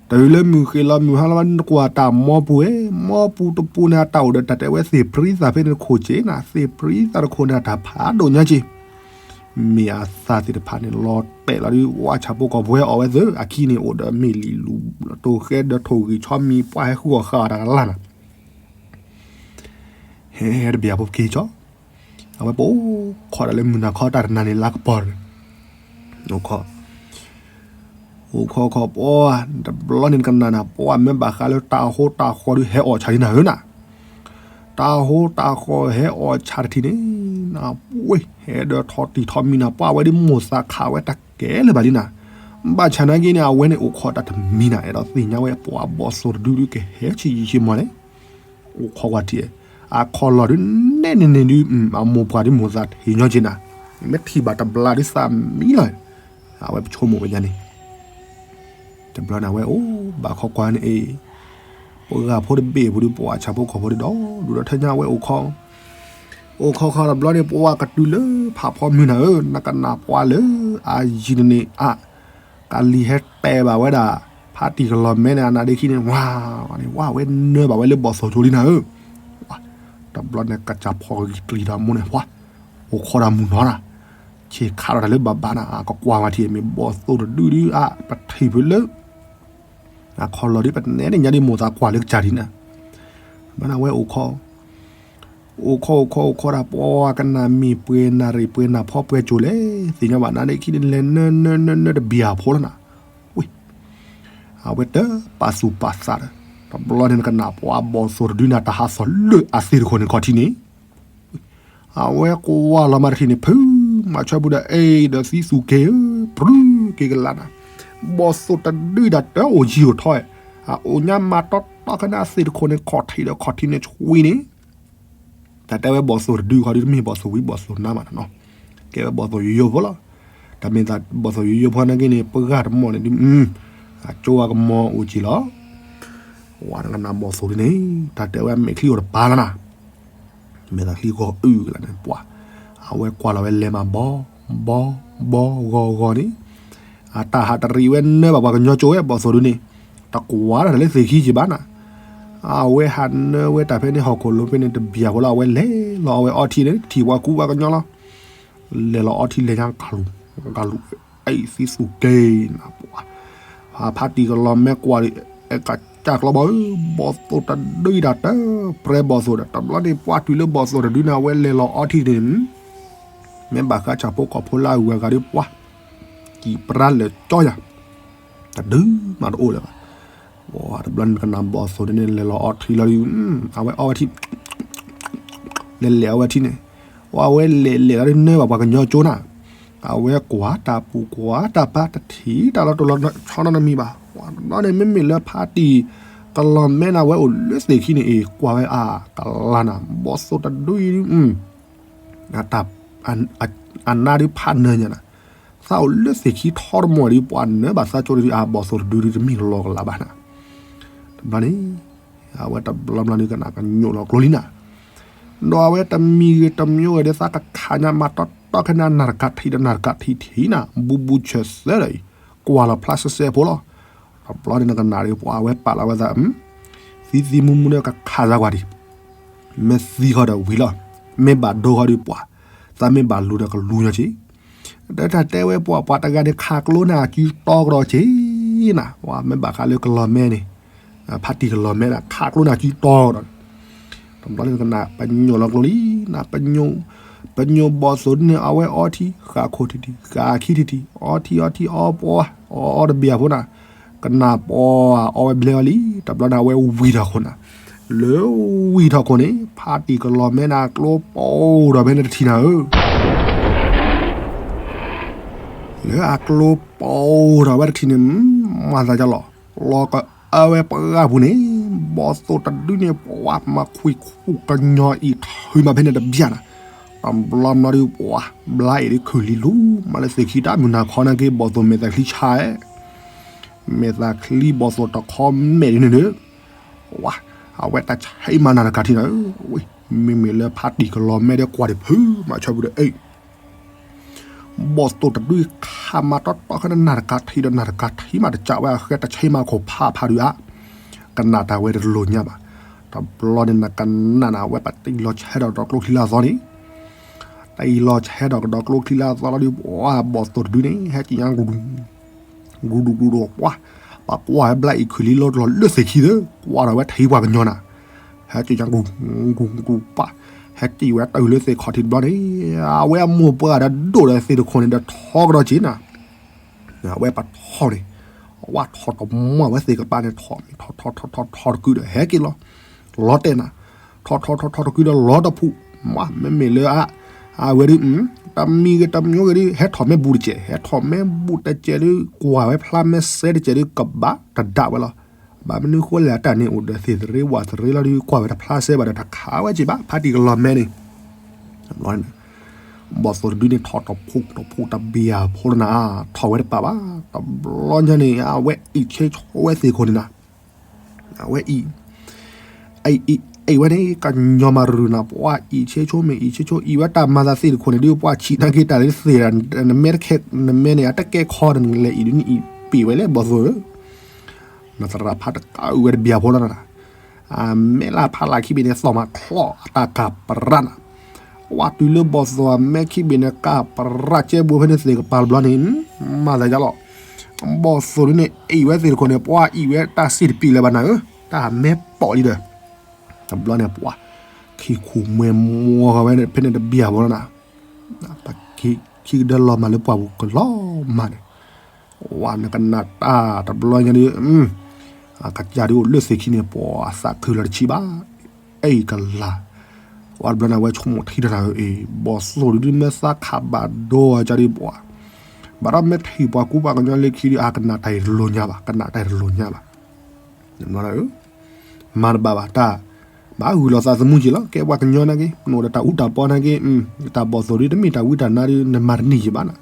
တုၤလၢမုၢ်ဃ့ၤလီၤမုၢ်ဟါလီၤဘၣ် နကွၢ်တၢ်မိၢ်ပူၤဝဲ မိၢ်ပူၤတပူၤန့ၣ် အတၢ်အိၣ်ဒီးတၢ်တဲဝဲသ့ၣ်ပြံသးဖဲန့ၣ်တခိၣ်က့ၤနၤ သ့ၣ်ပြံသးတခိၣ်န့ၣ် အတၢ်ဖးဒိၣ်ညါက့ၤ မ့ၢ်အသၣ်သ့ၣ်တဖၣ်န့ၣ် လီၤတဲာ်လီၤဒုး ဝဲဆၣ်ဖိကီၢ်ဖိဟဲအီၣ်ဝဲသ့ၣ် အခံန့ၣ် အိၣ်ဒီးမ့ၣ်လံၣ်လူၤတိၤဃဲဒီးထိၣ်ဂံၢ်ဆီမံၤ ပှၤဟဲဃုအီၣ်ဃာ်အီၣ်တၢ်ကလၢ်နၤ ဟဲတဘ့ၣ်အဖိက့ၤကၠီ အဝဲပအိၣ်ခိးဒၣ်လၢမုၢ်နၤခီတၢ်တနၤန့ၣ်လၢကပီၤန့ၣ် အိၣ်ခိး အိၣ်ခိးခိးပှၤ တဘျီန့ၣ်ကနၣ်နၤ ပှၤမ့ၢ်ဘၣ်ဃးလၢတၢ်ဟိတၢ်ဃီဒုးဟဲအီၣ်ဆၣ်ဒ်နၤဧၢနၤ တၢ်ဟိတၢ်ဃီဟဲအီၣ်ဆၣ်တထံၣ်န့ၣ် နဝ့ၢ် ဟဲဒီးထီၣ်တံၢ်ထီၣ်မံၤနၤ ပှၤဝဲဒ်မိၢ်သးခးဝဲတၢ်ကဲလၢၤဘၣ်လံနၤ ဘၣ်ဆၣ်နာ်က့န့ၣ် အဝဲန့ၣ်အိၣ်ခိးတၢ်တမံၤနၤ အဲၣ်ဒိးသ့ၣ်ညါဝဲပှၤဘီၣ်သိၣ်တဒုဒုးကဟဲဆံးယံာ်ဆံးမီၢ်လဲၣ် အိၣ်ခိးကွၢ်ထံၣ် အခီလီၢ်ဒုးနဲၣ်န့ၣ်န့ၣ်ဒုး အမိၢ်ပှၢ်ဒုးမိၢ်သးထံၣ်ညီက့ၤနၤ မ့ၢ်ထံၣ်ဘၣ်တဘျါဒုးသးမံလီၤ အဝဲပဆိကမိၣ်ဝဲညါန့ၣ် တဘျီန့ၣ် အဝဲအိၣ်ဘၣ်ခီကွၢ်န့ၣ်အံၤ ပှၤဂၤဖိတဘ့ၣ်ပူၤဒုး ပှၤဆၣ်ဖိကီၢ်ဖိဒုးဒီး ဒုးဒီးထဲညါဝဲအိၣ်ခိး အိၣ်ခိးခိးတဘျီန့ၣ် ပှၤကတုၤလၢဖးဖီမုၢ်နၤဧၢ နကနၣ်ပှၤလၢ အယံၤန့ၣ်န့ၣ် အ ကလံၤဟဲတဲဘၣ်ဝဲဒၣ် ဖါတံၢ်ကလီၤမဲန့ၣ် အနါဒ့ခံန့ၣ် ဝါန့ၣ် ဝါဝဲနၢဘၣ်ဝဲလၢဘီၣ်သိၣ်ကၠိလံနၤဧၢ တဘျီန့ၣ် ကစၢ်ဖီၣ်ဂံၢ်ကျံၤဒီးမိၢ်န့ၣ် ပှၤ အိၣ်ခိးတၢ်မုၢ်နီၤတၢ် ဆ့ၣ်ခးထီၣ်တၢ်လၢဘၣ်ဘၣ်နၤ အကကွၢ်ဝဲထံၣ်မ့ၢ်ဘီၣ်သိၣ်တဒုဒု အပထံၣ်ဖုလၢ အခီလီၢ်ဒုး ပနဲန့ၣ်ညါဒ်မိၢ်သးကွၢ်လၢကစၢ်ဒ်နၤ ဘျီန့ၣ် အဝဲအိၣ်ခိး အိၣ်ခိးအိၣ်ခိးအိၣ်ခိးဒၣ်ပှၤကနၣ်မ့ၢ်ပှဲၤနၣ်ရံၣ်ပှဲၤနၣ်ဖီပှဲၤကၠိၤလဲၣ် သ့ၣ်ညါဘၣ်နါဒ့ခံန့ၣ် လဲၤနၢနၢနၢနၢတဘံၣ်အဖိလီၤနၤ ဝ့ၢ် အဝဲတပာ်သူၣ်ပာ်သးဒီး တဘျီန့ၣ်နကနၣ်ပှၤဘီၣ်သိၣ်တဒုနၤ တၢ်ဟးသီၣ်လၢအသ့ၣ်တခိၣ်န့ၣ်ခီၣ်ထံးန့ၣ် အဝဲကွၢ်လီၤမးတထံၣ်န့ၣ် ဖုမၤဆၢပူၤဒီး အဲၣ်ဒီးသံသူၣ်က့ၤဧၢ ပြုၢ်က့ၤကလးနၤ ဘီၣ်သိၣ်တဒုဒၣ်တအိၣ်ယံၤအိၣ်ထီၣ် အအိၣ်ညါမၤတီတီခဲန့ၣ် အသ့ၣ်တခိၣ်န့ၣ် ခီၣ်ထံးဒီးခီၣ်ထံးန့ၣ်ဆှံန့ၣ် တၢ်တဲဝဲဘီၣ်သိၣ်တဒုခီဒုး တမ့ၢ်ဘီၣ်သိၣ်ဝံၤဘီၣ်သိၣ်နါဘၣ်နီၤ ကဲဝဲဘီၣ်သိၣ်ယိယိဖိလီၤ တၢ်မ့ၢ်သးဘီၣ်သိၣ်ယိယိဖိနာ်က့န့ၣ် ပှၤတမီၢ်န့ၣ်ဒုး အကၠိဝဲကမီၤအိၣ်က့ၤလီၤ ဝဲနကနၣ်ဘီၣ်သိၣ်ဒ်န့ၣ် တၢ်တဲဝဲမဲာ်ချံအိၣ်တပၤလီၤနၤ မ့ၢ်သးချံဂီၤအုၣ်ကလးန့ၣ် ပှၤ အဝဲကွၢ်လီၤဝဲလဲၤမးဘီ ဘီ ဘီဂီၤဂီၤန့ၣ် အတၢ်ဟးတရံးဝဲနၢဘၣ်ပှၤကညီကၠိဝဲ ဘီၣ်သိၣ်ဒုန့ၣ် တကွၢ်တၢ်လၢသ့ၣ်ခံက့ဘၣ်နၤ, အဝဲဟးနၢဝဲတၢ်ဖဲန့ၣ်ဟီၣ်ခိၣ်လိၤဖဲန့ၣ်တဘျီဖိလီၤ အဝဲလဲၤလီၤအဝဲအီထံန့ၣ် ထံၣ်ပှၤကူပှၤကညီလီၤ လဲၤလီၤအီထံလဲၤညါကလူၤ ကလူၤ အဲၣ်သံသူၣ်က့ၤနၤပှၤ ဖါတံၢ်ကလီၤမဲကွၢ်ဒီး အဲၣ်ကစၢ်ကျီဘီဧၢ ဘီၣ်သိၣ်တဒုအံၤတၢ်တပြဲဘီၣ်သိၣ်ဒီး တဘျီန့ၣ်ပှၤတုၤလၢဘီၣ်သိၣ်တဒုန့ၣ် အဝဲလဲၤလီၤအီထံန့ၣ် မ့ၢ်ဘၣ်ဃးဆၣ်ဖိကီၢ်ဖိလၢအဂုၤအဂၤဒီးပှၤ ကံၢ်ပြါလၢာ်ကၠီယၤ တဒုမးတအိၣ်လၢၤဘၣ်. တဘျီန့ၣ်ကနၣ်ဘီၣ်သိၣ်ဒုန့ၣ် လဲၤလီၤအီထံလီၤဒီး အဝဲအီဝဲထံ လဲၤလဲၤအီဝဲထံန့ၣ် အဝဲလဲၤလဲၤလီၤဒီးနၢဘၣ်ပှၤကညီကၠိနၤ အဝဲကွၢ်တၢ်ပူၤကွၢ်တၢ်ပၤ တထံၣ်တၢ်လီၤတိၢ်လီၤဆီနီတမံၤဘၣ်. တဘျီန့ၣ်မ့မ့ၢ်လၢဖါတံၢ်ကလီၤမဲန့ၣ် အဝဲအိၣ်လၢသ့ၣ်ခံန့ၣ်အံၤ ကွၢ်ဝဲအကလၤနၤ ဘီၣ်သိၣ်တဒုအံၤ အနါဒုးဖးနၢၤညါနၤ, သးအိၣ်လၢသ့ၣ်ခံထီတမီၢ်ဒုး ပှၤနၢဘၣ်သးကၠိဒုး အဘီၣ်သိၣ်တဒုဒုးတမ့ၢ်လီၤကလၤဘၣ်နၤ. တဘျီန့ၣ် အဝဲတဘျီဘျီဒုးကနၣ်ကညိၣ်လီၤကျိလံနၤ, ဒီးအဝဲတမံၤဂ့ၤတမံၤဂ့ၤဒုး သးကခးညါမၤတီတီခဲနၤ နၢ်တကးထံၣ်ဒီးနၢ်တကးထံၣ်ထံၣ်နၤ ဘူးဘူးဆၢၣ်စၢၢ်ဒီးအံၤ ကွၢ်လီၤဖျါစဲစဲဖိလီၤ. တဘျီန့ၣ်နကနၣ်ဒုး ပှၤအဝဲပာ်လီၤဝဲသး သံသံမူမူန့ၣ်ကခးစၢ်ကွၢ်ဒံး မ့ၢ်သံဃီဒီးဝံၤလီၤ, မ့ၢ်ဘၣ်ဒိဃီဒီးပှၤ, သးမ့ၢ်ဘၣ်လူၤဒီးကလူၤညီက့ၤ, ဒီးတၢ်တဲဝဲပှၤ ပှၤတဂၤန့ၣ် ခးကျိန့ၣ်အစုတီကဒီးက့ၤနၤ, မ့ၢ်ဘၣ်ဃးလၢကလီၤမဲန့ၣ်, ဖါတံၢ်ကလီၤမဲန့ၣ် ခးကျိန့ၣ်အစုတီကဒီး, တဘျီန့ၣ်ကနၣ်ပညိၣ်လီၤကျိလံနၤ, ပညိၣ်ဘီၣ်သိၣ်ဒုန့ၣ် အဝဲအီထံ ဃာ်ခိၣ်ထံၣ်ထံၣ် ဃာ်ခံထံၣ်ထံၣ် အီထံအီထံအီပှၤ, အီအီတဘျီဖိနၤ, ကနၣ်ပှၤအီဝဲဘျဲအီလံ, တဘျီန့ၣ် အဝဲဝံၢ်ထီၣ်ခိၣ်နၤ, လၢဝံၢ်ထီၣ်ခိၣ်န့ၣ် ဖါတံၢ်ကလီၤမဲန့ၣ် အကျိပိၢ်ဒီးဖဲန့ၣ်တထံၣ်နၤဧၢ, လၢအကျိပိၢ်ဒီးဝဲတထံၣ်န့ၣ် မၤသးဒ်လီၤ, လီၤကအၢဝဲပှၢ်ပူၤန့ၣ်, ဘီၣ်သိၣ်တဒုန့ၣ် ပှၤမၤခွံၣ်ခူၣ်ကညီအံၤထုးမးဖဲန့ၣ်တဘျီနၤ, တဘျီဘျီဒုးပှၤ ဘျါအံၤဒုးခုၣ်လံလူၤ မးလၢသ့ၣ်ခံတၢ်မုၢ်နၤခီနာ်က့ ဘီၣ်သိၣ်မဲာ်သၣ်ချံဆါ မဲာ်သၣ်ချံဘီၣ်သိၣ်တခီမဲာ်ဒ်န့ၣ်ဒီး, ဝါ, အဝဲတၢ်ဆံးမးနၢ်တကးထံၣ်နၤဧၢ, မ့မ့ၢ်လၢဖါတံၢ်ကလီၤမဲဒီးကွၢ်ဒံးဖုမၤဆၢပူၤဒီးအံၤ, ဘီၣ်သိၣ်တဒုခးမၤတီတီခဲနၤ နၢ်တကးထံၣ်ဒီးနၢ်တကးထံၣ်မးတကးဝဲအဃဲတၢ်ဆံးမးခိၣ်ဖးဖးဒုးဧါ, ကနၣ်တၢ်ဝဲတလိၤညါဘၣ်, တဘျီန့ၣ်နကနၣ်နၤ အဝဲပတံၢ်လီၤဆဲးဒီးကဒီးကျိချံလၢအသီန့ၣ် တံၢ်လီၤဆဲးဒီးကဒီးကျိချံလၢအသီလီၤဒုး ပှၤဘီၣ်သိၣ်တဒုန့ၣ် ဟဲက့ၤညါ ကရူၢ်ကရူၢ်ကရူၢ်ဒီးပှၤ, ပှၤကွၢ်ဝဲဘျါအံၤခုၣ်လံလိၤလီၤလၢသ့ၣ်ခံသၢ, ကွၢ်ဒီးဝဲထံၣ်ပှၤကညီနၤ, ဟဲက့ၤညါ ကရူၢ်ကရူၢ်ပှၤ, ဟဲက့ၤဝဲတၢ်အုၣ်လၢသ့ၣ်ခီၣ်ထံးတဘျီန့ၣ်, အဝဲအမိၢ်ပှၢ်ဒီးဒိၣ်ဒီးသ့ၣ်တခိၣ်န့ၣ်ဒီးထီကဒီးက့ၤနၤ အဝဲပထီန့ၣ်, ဝဲထီတမီၢ်ဝဲသ့ၣ်ကပၤန့ၣ် ထီမ့ၢ်ထီထီထီထီထီတကုဒီး ဟဲက့ၤလီၤ, လီၤတဲာ်နၤ, ထီထီထီထီတကုဒီးလီၤတဖု, မ့မ့ၢ်လၢ အဝဲဒုး တမံၤဂ့ၤတမံၤဂ့ၤဒုး ဟဲထီၣ်မ့ၢ်ဘူးတစဲး, ဟဲထီၣ်မ့ၢ်ဘူးတစဲးဒုး ကွၢ်ဝဲဖျါမ့ၢ်စဲတစဲးဒုး ကဘၣ်တဒၣ်ဝဲလီၤ. ဘၣ်မနုၤဃိလဲၣ် တၢ်န့ၣ်အိၣ်ဒီးသ့ၣ်သရ့ဝၣ်သရ့လီၤဒုး ကွၢ်ဝဲတဖျါစဲဘၣ်ဒီး တခးဝဲက့ၤဘၣ် ဖါတံၢ်ကလီၤမဲန့ၣ် ဘီၣ်သိၣ်တဒုန့ၣ် ထီၣ်တဖုၣ်တဖုၣ်တဘ့ၣ်အဖိလီၤနၤ, ထီၣ်ဝဲတပာ်ဘၣ်, တဘျီညါန့ၣ် အဝဲအံၣ်ဆ့ဆိဝဲသ့ၣ်ခိၣ်န့ၣ်နၤ, အဝဲအံၣ် အံၣ်ဝဲန့ၣ် ကညီမၤရူၤနၤ ပှၤအံၣ်ဆ့ဆိမ့ၢ်အံၣ်ဆ့ဆိ အံၣ်ဝဲတၢ်မၤသးသ့ၣ်တခိၣ်န့ၣ်ဒုး ပှၤဆံးနာ်က့တၢ်လၢသ့ၣ် နမဲတခဲ နမဲန့ၣ် အတကဲခီဒီးနလဲၤအံၣ်ဒုး နအံၣ်ပ့ၢ်ဝဲလဲၣ် ဘီၣ်သိၣ်ဧၢ, နသရၣ်ဖးတကးအုၣ်ဝဲတဘ့ၣ်အဖိလီၤနၤ, အမဲလၢဖးလၢခံဘ့ၣ်န့ၣ် သီၣ်မးချီအတၢ်ကၢ်ပရၢနၤ, ပှၤတုၤလၢဘီၣ်သိၣ်အမဲခံဘ့ၣ်န့ၣ် ကၢ်ပရၢကဲဘိဖဲန့ၣ်သ့ၣ်ကပၤတဘျီန့ၣ် မၤသးဒ်လီၤ, ဘီၣ်သိၣ်ဒုးန့ၣ် အံၣ်ဝဲသ့ၣ်တခိၣ်န့ၣ် ပှၤအံၣ်ဝဲတၢ်စံၣ်တပံၣ်လၢၤဘၣ်နၤဧၢ, တၢ်မဲပိာ်လံဒီး တဘျီန့ၣ်ပှၤ ခံခူၣ်မှဲမိၢ်ဃီဝဲဖဲန့ၣ်တဘ့ၣ်အဖိလီၤနၤ, ပှၤခံကဒၢလီၤမၢ်လၢပှၢ်ပူၤကလီၤမၢ်န့ၣ်, ဝဲနကနၣ်တၢ်တဘျီညါဒုး အကစၢ်ဒုးအိၣ်လၢသ့ၣ်ခံန့ၣ် ပှၤအသးခုလီၤတဆံးဘၣ်, အဲၣ်ကလၤ, ဝဲတဘျီန့ၣ် အဝဲဆိကမိၣ်ထံတၢ်နၤဧၢအံၤ ဘီၣ်သိၣ်ဒုးမ့ၢ်သးခးဘၣ်ဒိအကၢ်ဒုးပှၤ, ဘၣ်ဒီးမ့ၢ်ထံၣ်ပှၤကူပှၤကညီလၢခံဒုး အကနၣ်တၢ်အံၤတလိၤညါဘၣ် ကနၣ်တၢ်အံၤတလိၤညါဘၣ် မၤတဘၣ်ဘၣ်တၢ်, ဘၣ်ဂုာ်လီၤသးသမူက့ၤလီၤ ကဲပှၤကညီနာ်က့ နအိၣ်ဒီးတၢ်အူတၢ်ပီနာ်က့, တၢ်ဘီၣ်သိၣ်ဒုးတမ့ၢ်တၢ်ဝံတၢ်နါဒုး နမၤတန့ၢ်က့ၤဘၣ်နၤ,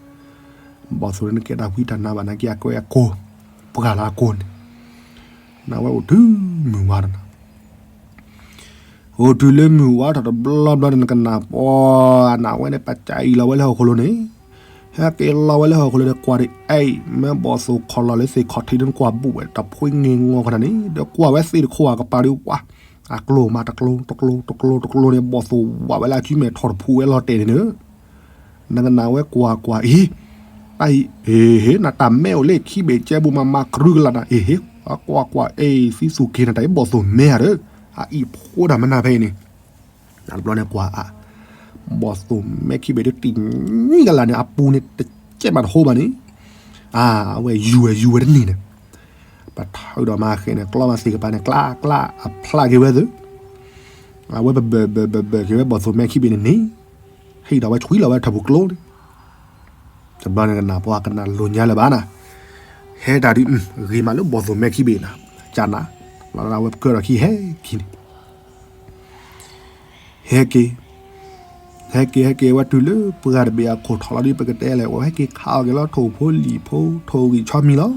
ဘီၣ်သိၣ်ဒုးနကဲတၢ်ဝံတၢ်နါဘၣ်နာ်က့ အကဲအကိၢ်, ပှၢ်လၢအကိၢ်န့ၣ်, နဝဲအိၣ်တုၤမုၢ်ဝါထီၣ်နၤ အိၣ်တုၤလၢမုၢ်ဝါထီၣ်တဘျီဘျီန့ၣ် နကနၣ်ပှၤ, နဝဲန့ၣ် ပစံးအံၤလီၤဝဲလၢဟီၣ်ခိၣ်လိၤန့ၣ်, ဟဲက့ၤလီၤဝဲလၢဟီၣ်ခိၣ်လၢၤဒီးကွၢ်ဒံး အဲၣ် မ့ၢ်ဘီၣ်သိၣ်ခီၣ်လီၤလၢသ့ၣ်ခီၣ်ထံးဒ်နကွၢ်ဘူးဝဲ တဖှံင့ၤငီၤခီနၤန့ၣ် ဒီးကွၢ်ဝဲသ့ၣ်တခိၣ်အကပၤဒုးဝါ အကျိမးတကျိ တကျိ တကျိ တကျိန့ၣ် ဘီၣ်သိၣ်ဝးဝဲလၢအစုမဲာ်ထီၣ်တဖုဝဲလီၤတဲာ်န့ၣ်န့ၣ် နကနၣ်ဝဲကွၢ်ကွၢ်အံၤ တၢ်အံၤ အ့ဟ့ နတၢ်မဲအိၣ်လၢခံဘ့ၣ်ကဲဘူးမးမၤကရူကလးနၤ အ့ဟ့ အကွၢ်ကွၢ် အ့ သံသူၣ်က့ၤနတၢ်အံၤဘီၣ်သိၣ်မဲဧါဒီး အအံၤဖိတၢ်မနုၤဖဲအံၤန့ၣ် တဘျီန့ၣ်ကွၢ်အါ ဘီၣ်သိၣ်မဲခံဘ့ၣ်ဒုးတံၢ်နံၣ်ကလးန့ၣ် အပူၤန့ၣ်တကဲးမးတဟိဘၣ်န့ၣ် အဝဲယူၤဝဲယူၤဝဲတန့ၢ်န့ၣ် ပထုးဒီးမၤဃဲန့ၣ် ကျီမးသ့ၣ်ကပၤန့ၣ် ကျးကျးအဖျးက့ၤဝဲသု အဝဲပဘၢၣ်ဘၢၣ်ဘၢၣ်ဘၢၣ်က့ၤဝဲဘီၣ်သိၣ်မဲခံဘ့ၣ်န့ၣ်န့ၣ် ဟံးဒီးဝဲဆွံလီၤဝဲထီၣ်ပူၤကျိန့ၣ် တဘျီန့ၣ်ကနၣ်ပှၤကနၣ်လိာ်ညါလၢၤဘၣ်နၤ ဟဲတၢ်ဒုး ဂ့ၤမးလၢဘီၣ်သိၣ်မဲခံဘ့ၣ်နၤ ကနၣ် လီၤဝဲပကၢၢ်ဒီးခံဟဲခံန့ၣ် ဟဲက့ၤ ဟဲက့ၤ ဟဲက့ၤဝဲတုၤလၢပှၢ်တဘ့ၣ်အခိၣ်ထီၣ်လီၤဒ် ပကတဲလဲၣ် အဝဲဟဲက့ၤခးအီၤက့ၤလီၤ ထိၣ်ဖိလံာ်ဖိ ထိၣ်ဂံၢ်ဆီမံၤလီၤ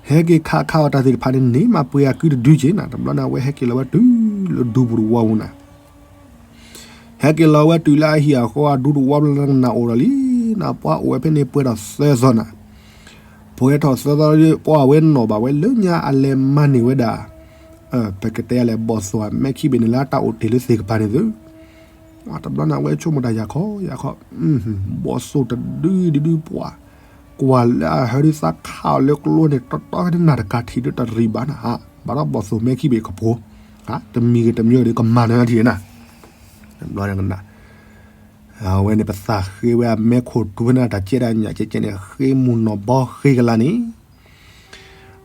ဟဲက့ၤခးခးအီၤတၢ်သ့ၣ်တဖၣ်န့ၣ်န့ၣ် မၤပှ့ၤအကုတဒုက့ၤနၤ တဘျီန့ၣ် အဝဲဟဲက့ၤလီၤဝဲတုၤလၢဒူပူၤတဝီပူၤနၤ ဟဲက့ၤလီၤဝဲတုၤလၢအဟံၣ်အဃီအဒူတဝီပူၤလၢနကနၣ်အိၣ်ဒီးလံ နပှၤအိၣ်ဝဲဖဲန့ၣ်ပှဲၤထီၣ်သၢသီနၤ ပှဲၤထီၣ်သၢသီ ပှၤဝဲနီၣ်ဘၣ်ဝဲလၢညါအလဲၤမၤန့ၢ်ဝဲဒၣ် ပကတဲလဲၣ် ဘီၣ်သိၣ်အမဲခံဘ့ၣ်န့ၣ်လၢတၢ်အိၣ်တ့ၢ်လၢသ့ၣ်ကပၤန့ၣ်သု တဘျီန့ၣ် အဝဲဆိကမိၣ်တၢ်ယၤခီယၤခီ ဘီၣ်သိၣ်တဒုဒုဒုပှၤ ကွၢ်လၢအဟၢဒုးသးခးအီၤလၢကျိန့ၣ် တီတီကနၣ်တကးထံၣ်ဒုးတရံးဘၣ်နၤ ဘၣ်ဒီးဘီၣ်သိၣ်မဲခံဘ့ၣ်ကဖိ တမံၤဂ့ၤတမံၤဂ့ၤဒီးကမၤနၢၤထံၣ်နၤ တဘျီန့ၣ်ကနၣ် အဝဲန့ၣ်ပသးဃ့ဝဲအမဲခိၣ်တူဝဲန့ၣ် တၢ်ကဲဒၣ်ညၣ်ကဲကဲန့ၣ် ဃ့မုၢ်နီၢ်ဘီဃ့ကလါန့ၣ်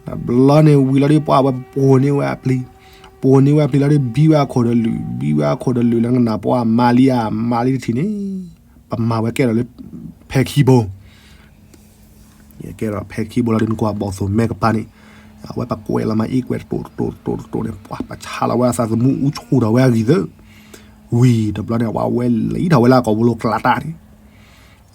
တဘျီန့ၣ်ဝံၤလီၤဒ်ပှၤဝဲပပိာ်န့ၢ်ဝဲအပျံၤ ပိာ်န့ၢ်ဝဲအပျံၤလီၤဒ်ဘံဝဲအခိၣ်ဒီးလုာ် ဘံဝဲအခိၣ်ဒီးလုာ်လၢနကနၣ်ပှၤမၤလံဧါ မၤလံတထံၣ်န့ၣ် ပမၤဝဲကဲထီၣ်လၢ ဖဲခံဘိ ကဲထီၣ်ဖဲခံဘိလီၤဒ်နကွၢ်ဘီၣ်သိၣ်မဲကပၤန့ၣ် အဝဲပကွဲးလီၤမၤအံၤကွဲးတတိၢ်တတိၢ်တတိၢ်တတိၢ်န့ၣ် ပှၤပဆါလီၤဝဲအဂံၢ်သၢ ဝံၤတဘျီန့ၣ် ပှၤဝဲလံထီၣ်ဝဲလၢအကိာ်ဘိလီၤကျးတၢ်န့ၣ်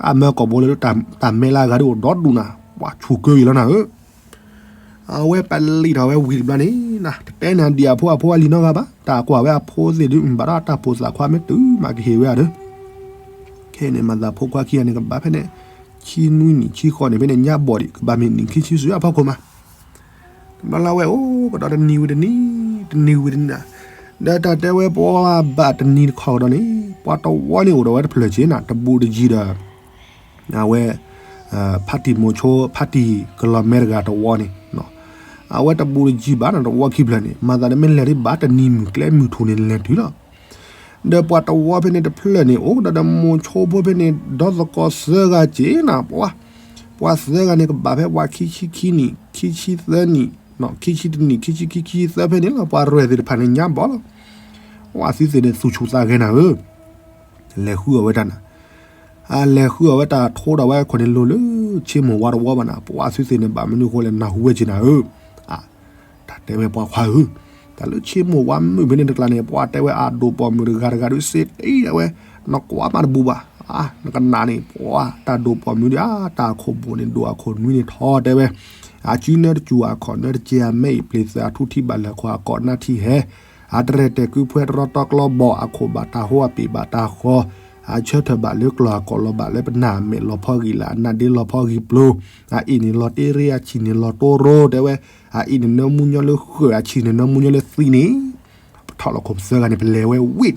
အမၢကိာ်ဘိလၢတၢ်မဲလၢအဂၤဒ်အိၣ်ဒီဒူၣ်နၤ ပှၤဆူၣ်ကၢအံၤလီၤနၤဧၢ အဝဲပလံာ်ထီၣ်ဝဲဝံၤတဘျီန့ၣ် တတဲနၤဒံးအဖိအဖိအလံၤနီတဂၤဘၣ် တၢ်ကွၢ်ဝဲအဖိသ့ၣ်ဒုး ဘၣ်ဒီးတၢ်ပိာ်သးခွါမ့ၢ်တုၤမးကဟ့ၣ်ဝဲဧါဒီး ခဲအံၤန့ၣ် မၤသးဖိခွါခံဂၤန့ၣ်ကဘၣ်ဖဲန့ၣ် ဆံနွံနံၣ်ဆံဃိးနံၣ်ဖဲန့ၣ် ညါဘီၣ်ဒံး ကဘၣ်မ့ၢ်နံၣ်ခံဆံစွံအဖီခိၣ်မး တဘျီလၢအဝဲအိၣ်ကဒီးတနံၤဝံၤတနံၤ တနံၤဝံၤတနံၤနၤ ဒီးတၢ်တဲဝဲပှၤဘၣ်တနံၤတခီကဒီးန့ၣ် ပှၤတဝီန့ၣ်အိၣ်ဒီးဝဲတဖျၢၣ်က့ၤနၤ တဘူးတယံၤဒီး အဝဲ ဖါတံၢ်မိၤဆိ ဖါတံၢ်ကလီၤမဲတဂၤတဝီန့ၣ် အဝဲတဘူးတယံၤဘၣ်နၤ တဝီခံဖျၢၣ်န့ၣ် မၤသးဒ်မ့ၢ်လဲၤဒ်ဘၣ်တနံၤမုၢ်ကျဲမုၢ်ထူၣ်န့ၣ်လဲၤတုၤလီၤ ဒီးပှၤတဝီဖဲန့ၣ်တဖျၢၣ်န့ၣ် အိၣ်ကဒီးဒီးမိၤဆိဖိဖဲန့ၣ် ဒီသကိးသၢဂၤက့ၤနၤ ပှၤ ပှၤသၢဂၤန့ၣ် ကဘၣ်ဖဲပှၤခံဆံခံနံၣ် ခံဆံသၢနံၣ် ခံဆံတနံၣ် ခံဆံခံ ခံဆံသၢဖဲန့ၣ်လီၤ ပှၤရဲၣ်သ့ၣ်တဖၣ်န့ၣ် ညါဘီၣ်လီၤ ပှၤသုသ့ၣ်န့ၣ် သူၣ်ဆူၣ်သးဂဲၤနၤဧၢ လဲၤဃုအီၣ်ဝဲတၢ်နၤ အလဲၤဃုအီၣ်ဝဲတၢ်ထိဒီးဝဲခိၣ်န့ၣ်လိၤလၢ ဆ့မိၢ်ဝါတဝီဘၣ်နၤ ပှၤသုသ့ၣ်န့ၣ် ဘၣ်မနုၤဃိလဲၣ် နၢ်ဟူဝဲက့ၤနၤဧၢ တၢ်တဲဝဲပှၤခွါဧၢ, တၢ်လၢဆ့မိၢ်ဝါမုၣ်ဖဲန့ၣ်တကျါန့ၣ် ပှၤတဲဝဲအဒိၣ်ပိာ်မုၣ်တဂၤတဂၤဒုးစ့တ့ၢ်ဒၣ်ဝဲ, နကွၢ်မးတဘူးဘၣ်, နကနၣ်န့ၣ် ပှၤတၢ်ဒိၣ်ပိာ်မုၣ်ဒုး အတၢ်အခိၣ်ဘိၣ်န့ၣ် ဒိၣ်အခိၣ်နွံန့ၣ်ထီၣ်တဲဝဲ, အစုနၢတစူၤ အခီၣ်နၢတကဲၤ အမဲအံၤပျ့ၤသၢ အထူထံးဘၣ်လၢာ် ခွါအကိးနၢထံဟဲ, အတရဲၣ်တဲာ်ကုဖှဲတရီတီကျီဘီၣ် အခိၣ်ဘၣ်တၢ်ဟိအပ့ၤဘၣ်တၢ်ဃီ, အဆၢထၢၣ်ဘၣ်လၢကျီၢ် အကိာ်လီၤဘၣ်လၢပနၢ် အမဲာ်လီၤဖီဂံၢ်လၢ် အနါဒ့လီၤဖီဂံၢ်ပျိၤ, အအ့ၣ်န့ၣ်လီၤတ့ရ့ အဆံၣ်န့ၣ်လီၤတိရိတဲဝဲ, အအ့ၣ်န့ၣ်နၢမူညီလၢဃၢၤ အဆံၣ်န့ၣ်နၢမူညီလၢသံန့ၣ်, ပထီၣ်လီၤခိၣ်ပသၢဂၤန့ၣ် ပလဲၤဝဲဝံၤန့ၣ်,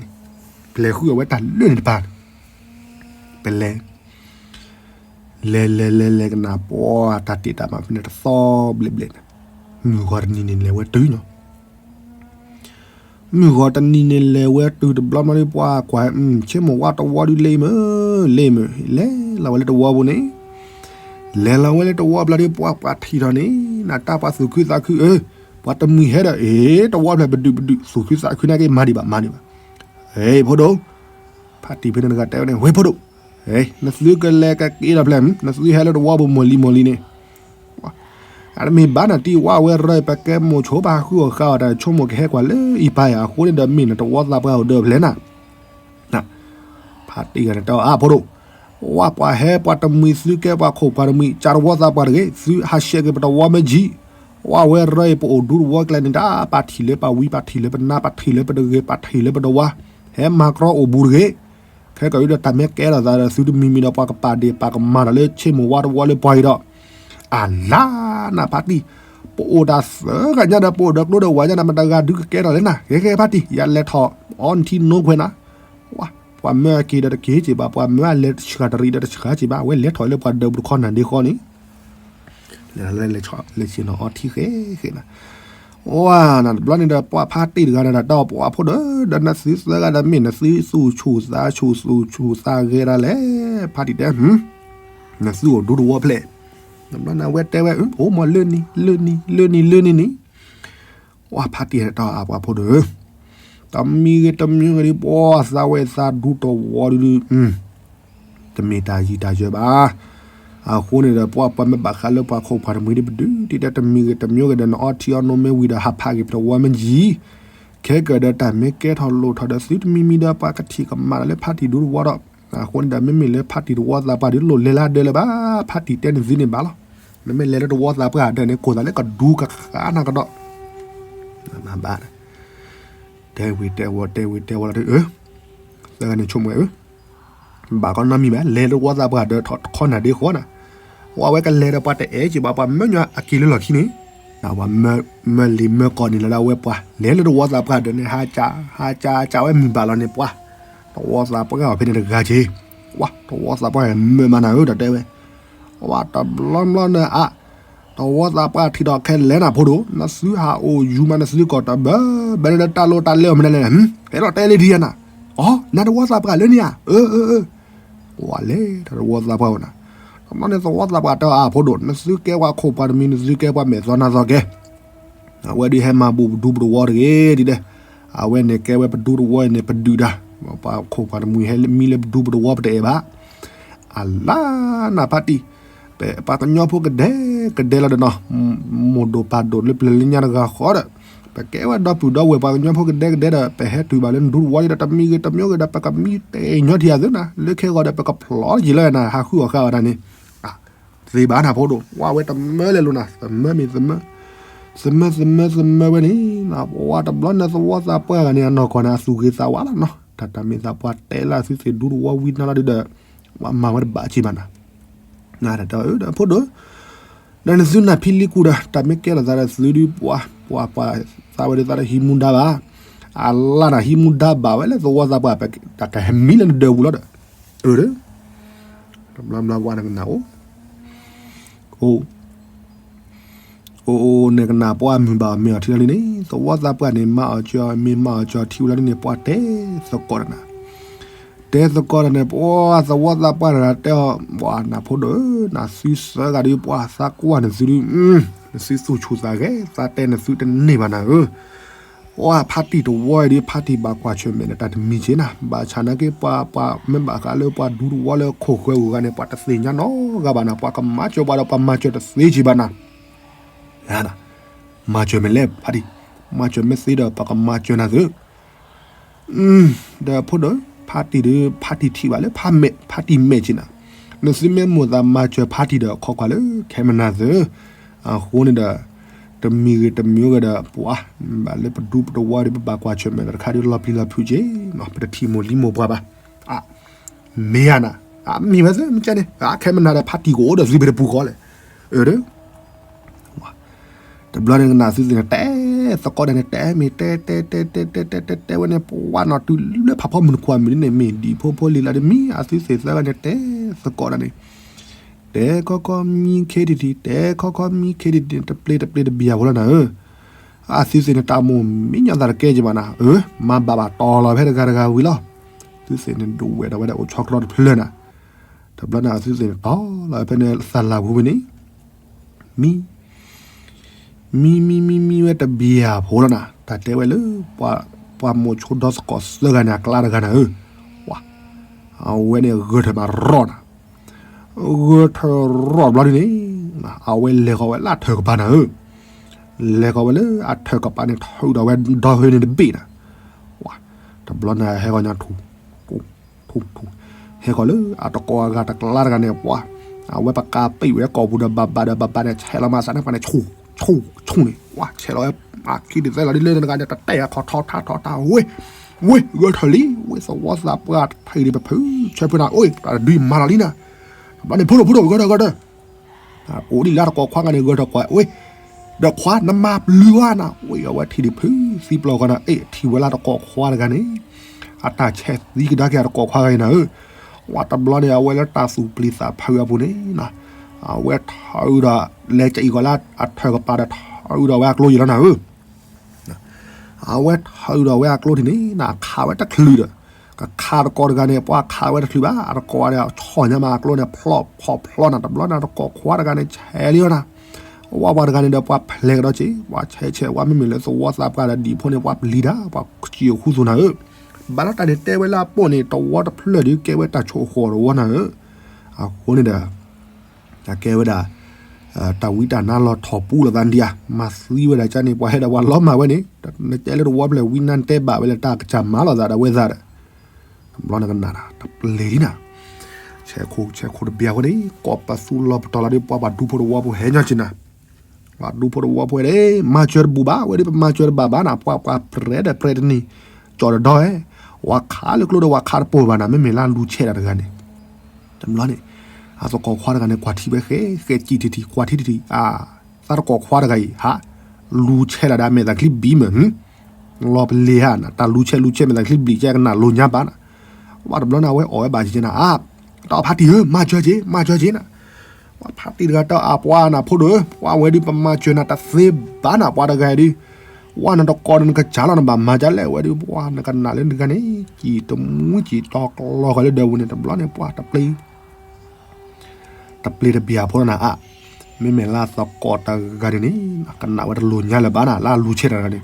ပလဲၤဃုအီၣ်ဝဲတၢ်လၢန့ၣ်တပၤ, ပလဲၤ လဲၤလဲၤလဲၤလဲၤကနၣ်ပှၤတၢ်တ့ၢ်တၢ်မၤဖဲန့ၣ်တသီဘျဲၣ်ဘျဲၣ်န့ၣ်, မုၢ်ဂီၤတနံၤန့ၣ်လဲၤဝဲတုၤနီၤ မုၢ်ဂီၤတနံၤန့ၣ်လဲၤဝဲတုၤတဘျီမးဒ်ပှၤကွၢ် ဆ့မိၢ်ဝါတဝီဒုးလ့မုၢ်, လ့မုၢ်, လဲၤလီၤဝဲလၢတဝီပူၤန့ၣ်, လဲၤလီၤဝဲလၢတဝီဘျီဒ်ပှၤပှၤထံၣ်ထီၣ်န့ၣ်, နတၢ်ပှၤသူၣ်ခုသးခုအၢ, ပှၤတမှံၤဟဲဒီး အ့ တဝီဖျၢၣ်ပဒုၣ်ပဒုၣ် သူၣ်ခုသးခုနာ်က့ မၤဒံးဘၣ်မၤဒံးဘၣ်, အ့ ဖိဒိၣ်, ဖါတံၢ်ဖဲန့ၣ်တဂၤတဲဝဲန့ၣ် ဝဲဖိဒိၣ်, နသုကလဲၤကက့ၤဒီးဖျဲၣ် နသုဟဲလၢတဝီပူၤမိၢ်လံၤမိၢ်လံၤန့ၣ် အတမ့ၢ်ဘၣ်နၤ တံၢ်ဝါဝဲရၢ ပကဲမိၤဆိ ပဟးဃုအီၣ်ဃုအီၣ်တၢ် ဆိကမိၣ်ကဟဲကွၢ်လၢအံၤပၢ်ယၤအဃိန့ၣ်ဒီး မ့ၢ်နတဝီသးပှၢ်အိၣ်ဒၢးဖျဲၣ်နၤ, ဖါတံၢ်ဂၤန့ၣ်တဲအီၤ အါ ဖိဒိၣ်, ဝဲပှၤဟဲပှၤတမှံၤသုကဲပှၤခိၣ်ပှၤတမှံၤ ကၢ်တဝီသးပှၢ်တဂ့ၤ သုဟးဆှဲးက့ၤပတဝီမ့ၢ်ကံ, ဝဲဝဲရၢအံၤ ပအိၣ်ဒူတဝီကျဲန့ၣ် တၢ်ပာ်ထံၣ်လၢပဝံပာ်ထံၣ်လၢပနါ ပာ်ထံၣ်လၢပတဂ့ၤ ပာ်ထံၣ်လၢပတဝါ, ဟဲမၤကြီအိၣ်ဘူးတဂ့ၤ ခဲကီးဒီးတၢ်မ့ၢ်ကဲထီၣ်သးဒီးသုတမံၤမံၤဒီး ပှၤကပာ်ဒ့ၣ်ပာ်ကမၣ်ဒီးလၢဆ့မိၢ်ဝါတဝီလၢပှၤအံၤဒီး, အလါနၤဖါတံၢ်, ပအိၣ်တၢ်သၢဂၤညါဒီး ပအိၣ်ဒီးကျိဒီးဝၤညါဒီး မတၤဂၤဒုးကကဲထီၣ်လဲၣ်နၤ, ဂဲၤဂဲၤဖါတံၢ်, ယလဲၤထီၣ်အီထံနိခွဲးနၤ, ဝဲ ပှၤမၢအက့ၤဒီးတက့ၤက့ၤဘၣ်, ပှၤမၢအလဲၤတဆှးတရံးဒီးတဆှးက့ၤဘၣ်, အဝဲလဲၤထီၣ်လၢပှၤဒၢးပူၤတခီနၤဒ့ဃီန့ၣ် လဲၤဆ့ၣ်နီၤအီထံဃဲဃဲနၤ, ဝဲနၤတဘျီန့ၣ်ဒီး ပှၤဖါတံၢ်တဂၤန့ၣ်ဒီး တၢ်အီၣ်ပှၤဖိဒီး ဒီးနသုသၢဂၤဒီးမ့ၢ်နသုသူၣ်ဆူၣ်သးဆူၣ်သူၣ်ဆူၣ်သးဂဲၤဒၣ်လဲၣ်, ဖါတံၢ်တဲ နသုအိၣ်ဒူသဝီဖျဲၣ်, တဘျီန့ၣ်အဝဲတဲဝဲ အိၣ်မးလၢနံၤ လၢနံၤ လၢနံၤ လၢနံၤန့ၣ် ပှၤဖါတံၢ်ဟဲတၢ်အီၣ်ပှၤဖိဒီး တမံၤဂ့ၤတမံၤဂ့ၤဒီး ပှၤသးဝဲသးဒူသဝီဒုးဒုး တမ့ၢ်တၢ်ယံာ်တၢ်ယၢၤဘၣ်. အဃိန့ၣ်ဒီး ပှၤပှၤမ့ၢ်ဘၣ်ဃးလၢပှၤခိၣ်ပှၤတမှံၤဒ်ပဒုး ဒ်တဲတမံၤဂ့ၤတမံၤဂ့ၤဒီး နအီထံအီနိမ့ၢ်ဝံၤဒီး ဟးဖးက့ၤပတဝီမ့ၢ်ယံၤ, ခဲကဒီးတၢ်မ့ၢ်ကဲထီၣ်လိၣ်ထီၣ်ဒီး သုတမံၤမံၤဒီး ပှၤကထံၣ်ကမၣ်ဒီးလၢဖါတံၢ်ဒူသဝီဒီး, အဃိန့ၣ်ဒီး မ့မ့ၢ်လၢဖါတံၢ်တဝီသးပှၢ်ဒုးလိၣ်လဲၤလၢဒၢးလၢၤဘၣ်, ဖါတံၢ်တဲန့ၣ်သုန့ၣ်ဘၣ်လီၤ. မ့မ့ၢ်လဲၤလၢတဝီသးပှၢ်ဒၢးန့ၣ် ကိၢ်သးလၢကဒူကဃၣ်နၤကဒီး ဘၣ် တဲဝံၤတဲဝီၤ တဲဝံၤတဲဝီၤလီၤဒီး သၢဂၤန့ၣ်ဆိကမိၣ်ဝဲ ဘၣ်ကီနီတမံၤဘၣ်, လဲၤလၢတဝီသးပှၢ်ဒၢးထီၣ်တခီနၤဒ့ဃီနၤ, ဝဲကလဲၤဒီးပှၤတအဲၣ်က့ၤဘၣ် ပှၤမၢညီအက့ၤလၢလီၢ်ခံန့ၣ်, ပှၤမၢလံာ်မၢကီၢ်န့ၣ်လီၤဒၣ်ဝဲပှၤ လဲၤလၢတဝီသးပှၢ်ဒၢးန့ၣ် ဟးကၠး ဟးကၠးကၠးဝဲမုၢ်ဘၣ်လီၤန့ၣ်ပှၤ, တဝီသးပှၢ်အီၤဖဲန့ၣ်တဂၤက့ၤ, ဝဲ တဝီသးပှၢ်မၢမးနၤဧၢ ဒီးတဲဝဲ ဝဲတဘျီဘျီန့ၣ်အါ တဝီသးပှၢ်ထံၣ်ဒီးခဲလဲၣ်နၤဖိဒိၣ် နသုဟးအိၣ်ယူၤမးနသုကီၢ်တဘၢဘၢန့ၣ်လၢတၢ်လိၣ်တၢ်လဲအီၤမနုၤလဲၣ်, ဟဲလီၤတဲလံဒံးယါနၤ, အိ နတဝီသးပှၢ်လၢန့ၣ်ဧါ, အၢ အၢ အၢ, ဝဲလဲၤတၢ်တဝီသးပှၢ်ဝဲနၤ, တဘျီန့ၣ်သဝီသးပှၢ်တဲအါဖိဒိၣ် နသုကဲပှၤခိၣ်ပှၤတမှံၤ နသုကဲပှၤမဲာ်သီနါသီကဲ အဝဲဒုးဟဲမၤဘူၣ်ပဒူပတဝီတဂ့ၤဒ်လဲၣ်, အဝဲန့ၣ်ကဲဝဲပဒူတဝီန့ၣ် ပဒုၣ်တၢ်, ပှၤခိၣ်ပှၤတမှံၤဟဲမံလၢပဒူပတဝီပတအဲၣ်ဘၣ်, အလါနၤဖါတံၢ်, ပပှၤကညီဖိကဒဲကဒဲလီၤဒီးနီၤ, မိၢ်ဒိၣ်ပၢ်ဒိၣ်လၢပျၢၤလၢညါတဂၤဃီဒီး, ပကဲဝဲဒီပုၢ်ဒီဝဲၢ်ပှၤကညီဖိကဒဲကဒဲဒီး ပဟဲတုၤဘၣ်လၢနဒူတဝီဒီး တမံၤဂ့ၤတမံၤဂ့ၤဒီး ပကမံတ့ၢ်ညီထံအသုနၤ, လၢခဲဂီၤဒီး ပကဖျီတက့ၤလၢနၤ ဟးဃုအီၣ်ဃာ်ဝဲဒၣ်န့ၣ် သ့ဘၣ်နၤဖိဒိၣ် ဝဲဝဲတမၢလဲၤလိာ်နၤ သမၢမ့ၢ်သမၢ, သမၢသမၢသမၢဝဲန့ၣ်, ပှၤတဘျီန့ၣ်သဝီသးပှၢ်ဂၤန့ၣ် အနီၢ်ကီၢ်န့ၣ် အသူၣ်ဂ့ၤသးဝါလီၤနီၤ, တၢ်တၢ်မ့ၢ်သးပှၢ်တဲလၢသုသ့ၣ်ဒူတဝီဝံနၤလီၤဒုးဒီး, ပှၤမၤဝဲတဘၣ်က့ၤဘၣ်နၤ, နတၢ်အၢဒီးဖိဒိၣ် ဒီးနသုနၢ်ဖံလံကူဒီး တၢ်မ့ၢ်ကဲထီၣ်သးဒီးသုဒုးပှၤ, ပှၤပှၤသးဝဲဒုးသးဒီးဟံးမူဒါဘၣ်, အလါနၤဟံးမူဒါဘၣ်ဝဲလၢသဝီသးပှၢ် တၢ်ကဟဲမံလၢနဒၢးပူၤလီၤဒီး, အၢဒီး တဘျီဘျီပှၤနကနၣ်အိၣ်, အိၣ်, အိၣ်အိၣ်နကနၣ်ပှၤမုၢ်ဘၣ်အီၤမ့ၢ်အီၤထံလီၤဒ်န့ၣ် သဝီသးပှၢ်န့ၣ် မၤအီၤကၠီမ့ၢ်မၤအီၤကၠီထံဝဲလီၤဒ်န့ၣ် ပှၤတဲသကိးဒီးနၤ, တဲသကိးဒီးန့ၣ် ပှၤသဝီသးပှၢ်တဂၤတဲအီၤ ပှၤနၤဖိဒိၣ်ဧၢ နသုသၢဂၤဒုးပှၤသးကွၢ်နသုဒုး, နသုသူၣ်ဆူၣ်သးဂဲၤ သးတဲနသုတန့ၢ်ဘၣ်နၤဧၢ ပှၤဖါတံၢ်တဝီအံၤဒ် ဖါတံၢ်ဘၣ်ကွၢ်ဆၢၣ်မဲာ်ဒီးတၢ်တမံၤက့ၤနၤ, ဘၣ်ဆၣ်နာ်က့ ပှၤ ပှၤမ့ၢ်ဘၣ်ဃးလၢပှၤဒူတဝီလၢခိၣ်ဃၢၤဂုၤဂၤန့ၣ် ပှၤတသ့ၣ်ညါနီတဂၤဘၣ်နၤ, ပှၤကမၤစၢၤပှၤဒီးပှၤမၤစၢၤတသ့က့ၤဘၣ်နၤ, မၤစၢၤမဲာ်လဲၣ်ဖါတံၢ်, မၤစၢၤမဲာ်သ့ဒီးပှၤကမၤစၢၤနၤသု ဒီးဖိဒိၣ် ဖါတံၢ်ဒီး ဖါတံၢ်ထံၣ်ဘၣ်လၢ ဖါမဲာ် ဖါတံၢ်မဲာ်က့ၤနၤ, နသုမ့ၢ်မိၣ်သးမၤစၢၤဖါတံၢ်ဒီး ခိးကွၢ်လၢခဲမနၤသု, အဃိန့ၣ်ဒီး တမံၤဂ့ၤတမံၤဂ့ၤဒီး ပှၤ ဘၣ်လၢပဒူပတဝီဒီး ပဘၣ်ကွၢ်ဆၢၣ်မဲာ်ဒီးတခါဒီး လီၤပျံၤလီၤဖုးက့ၤ, ပတထံၣ်မိၢ်လံမိၢ်ပှၢ်ဘၣ်, မ့ၢ်ဧါနၤ, မ့ၢ်ဝဲသု မ့ၢ်ကဲန့ၣ် ခဲမနၤဒီးဖါတံၢ်ကအိၣ်ဒီးသုဖဲတပူၤဃီလဲၣ်, အၢဒီး တဘျီန့ၣ်ကနၣ်သုသ့ၣ်န့ၣ် တဲသကိးဒီးန့ၣ် တဲမ့ၢ်တဲတဲတဲတဲတဲတဲတဲတဲဝဲန့ၣ် ပှၤနီၢ်တုၤလၢဖးဖီမုၢ်နခွါမုၢ်န့ၣ် မ့ၢ်ဒံးဖိဖိလံၤလီၤဒီးမံ အသုသ့ၣ်သၢဂၤန့ၣ် တဲသကိးဒီးန့ၣ် တဲခီခီမံခ့တံၢ်တံၢ် တဲခီခီမံခ့တံၢ်တံၢ် တပျ့ၤတပျ့ၤတဘံၣ်အဖိလီၤနၤဧၢ, အသုသ့ၣ်န့ၣ် တၢ်မိၢ်မံညီသးတကဲက့ၤဘၣ်နၤ အၢ မၤဘၣ်ဘၣ်တီၤလီၤဖဲတဂၤတဂၤဝံၤလီၤ, သုသ့ၣ်န့ၣ်ဒဝဲၣ်ဒီးဝဲဒၣ်အိၣ်ဆီတြီတဖျၢၣ်နၤ, တဘျီန့ၣ်အသုသ့ၣ်န့ၣ် တီၤလီၤဖဲန့ၣ်သးလၢ်ပူၤဝံၤန့ၣ် မံ မံမံမံမံဝဲတဘျီဖိလီၤနၤ, တၢ်တဲဝဲလၢ ပှၤမိၢ်ဆိဒီသကိးသၢဂၤန့ၣ် အကျါတဂၤနၤဧၢ, အဝဲန့ၣ်ဂဲၤထၢၣ်မးရီၣ်နၤ, ဂဲၤထၢၣ်ရီၣ်ဘျီဒ်န့ၣ် အဝဲလဲၤဃီၤဝဲလၢအထၢၣ်ကပၤနၤဧၢ, လဲၤဃီၤဝဲလၢအထၢၣ်ကပၤန့ၣ် ထုးဒီးဝဲဒီဟၢန့ၣ်တဘ့ၣ်နၤ, တဘျီန့ၣ်ဟဲဃီၤညါထူၣ် ထူၣ်ထူၣ် ဟဲဃီၤလၢအတကိးအဂၤတကျါတဂၤန့ၣ် ပှၤ အဝဲပကးပ့ၣ်ဝဲကိာ်ပူၤဒီးဘၣ်ဘၣ်ဒီးဘၣ်ဘၣ်န့ၣ် ဆဲးလီၤမၤသးန့ၣ်ပှၤန့ၣ် ဆူၣ်ဆူၣ်ဆူၣ်န့ၣ် ပှၤဆဲးလီၤဝဲ အခံဒ်သဲလီၤဒ်လၢနဂၤန့ၣ် တတဲာ်အခီၣ်ထီထါထီတၢ်ဝဲ ဝ့ၢ်ဂဲၤထၢၣ်လံ, ဝ့ၢ်သဝီသးပှၢ်ထံၣ်ဒံးပဖု ဆၢဖုနၤ အိၣ် တၢ်တဒုမၤလီၤလံနၤ, တဘျီန့ၣ် ဖိဒိၣ်ဖိဒိၣ် ဂဲၤထၢၣ်ဂဲၤထၢၣ်, အိၣ်ဒံးလၢတကိးခွါဂၤန့ၣ် ဂဲၤထၢၣ်ကွၢ် ဝ့ၢ် ဒီးခွါနမၤပျုၤဝဲနၤ, ဝ့ၢ်အဝဲထံၣ်ဒံးဖုသံပျီၢ်ဂီၤနၤ အဲၣ်ထံၣ်ဝဲလၢတကိးခွါတဂၤန့ၣ် အတၢ်ဆဲးသံကဒါက့ၤအတကိးခွါဂၤအံၤနၤဧၢ, ဝဲတဘျီန့ၣ် အဝဲလၢတၢ်သူၣ်ပျံၤသးဖုအပူၤန့ၣ် အဝဲထၢဒီး လဲၤကအံၤဂီၤလၢအထၢၣ်ကပၤဒီးထၢဒီးဝဲအကျိယံၤလီၤနၤဧၢ အဝဲထၢဒီးဝဲအကျိထံၣ်န့ၣ် အခးဝဲတချုးဒီး ကခးတကိးတဂၤန့ၣ် ပှၤခးဝဲတချုးဘၣ် အတကိးဒီးဆီၣ်ညါမးအကျိန့ၣ် ဖျီၣ်ဖီၣ်ဖျီၣ်နၤ တဘျီန့ၣ် တကိးခွါတဂၤန့ၣ် ဆဲးလံနၤ, ဝဲပှၤတဂၤန့ၣ်ဒီး ပှၤဖျဲးကဒီးက့ၤ ပှၤဆဲးဆဲး ဝဲမ့မ့ၢ်လၢသဝီသးပှၢ်ဒီးဒံၣ်ဖိန့ၣ် ပှၤပျံၤတၢ် ပှၤစံၣ်အဃူသိးနၤဧၢ, ဘၣ်လၢတၢ်န့ၣ်တဲဝဲလၢအပိၢ်န့ၣ် တဝီတဖျၢၣ်ဒုးကဲဝဲတၢ်ဆိၣ်ဃီၤတဝီနၤဧၢ, အဃိန့ၣ်ဒီး အကဲဝဲဒၣ် တၢ်ဝံတၢ်နါလီၤထီၣ်ပူလိာ်သးဒံးဧါ, မၤသံဝဲဒၣ်ကန့ၣ် ပှၤဟဲဒီးပှၤလီၤမၢ်ဝဲန့ၣ်, နတဲလၢတဝီဖျၢၣ်ဝံနါ နတဲဘၣ်ဝဲလၢတၢ်ကစၢ်မၤလိာ်သးဒီးဝဲသးဒီး, တဘျီနကနၣ်ဒီး တပျ့ၤလံနၤ, ဆဲးခိၣ်ဆဲးခိၣ်တဘျီအဃိန့ၣ် ကိးပသူလီၤပတီၢ်လီၤဒီး ပှၤပှၤဒူဖိတဝီဖိဟဲညီက့ၤနၤ, ပှၤဒူဖိတဝီဖိဟဲဒီး မၤစၢၤတဘူၣ်ဘၣ် ဝဲဒီးပမၤစၢၤတဘၣ်ဘၣ်နၤ, ပှၤပှၤပြဲဒီးပြဲတနံၤ ကၠီၣ်တဒီဝဲ, ပှၤခးလၢကျိဒီးပှၤခးတပိၢ်ဘၣ်နၤ, မ့မ့ၢ်လၢလူၤဆဲးတၢ်တဂၤန့ၣ် တဘျီန့ၣ် အသကိးခွါတဂၤန့ၣ် ကွၢ်ထံဝဲဃဲ ဃဲကံၣ်ထံထံ ကွၢ်ထံထံထံ အါ, သးသကိးခွါတဂၤအံၤ ဟး, လူၤဆဲးလၢဒၣ်မဲာ်သးချံဘံမ့ၢ်, လီၤပလ့ၤဧါနၤ, တၢ်လူၤဆဲးလူၤဆဲးမဲာ်သးချံဘံၣ်ကဲကနၣ်လိၤညါဘၣ်နၤ, ဝဲတဘျီန့ၣ် အဝဲအီၣ်ဝဲဘၣ်က့ၤနၤ, အါ, တၢ်ဖါတံၢ်ဧၢ မၤစၢၤက့ၤ မၤစၢၤက့ၤနၤ, ဝဲဖါတံၢ်တဂၤတၢ်အပှၤနၤဖိဒိၣ်ဧၢ, ပှၤဝဲဒုးပမၤစၢၤနၤတသ့ဘၣ်နၤ ပှၤတဂၤအံၤဒုး ဝဲနတကိးဒီးနကစၢ်လီၤနဘၣ်မၤဒ်လဲၣ်, ဝဲဒုးပှၤနကနၣ်လၢနတဂၤန့ၣ် ကံၣ်တမှံကံၣ်တီကျီဃာ်လၢဒၢးပူၤန့ၣ် တဘျီန့ၣ် ပှၤတပျ့ၤ တပျ့ၤတဘျီဖိနၤအါ, မ့မ့ၢ်လၢသကိးတဂၤန့ၣ်န့ၣ် ကနၣ်ဝဲတလိၤညါလၢၤဘၣ်နၤ လၢအလူၤဆဲးတၢ်တဂၤန့ၣ်,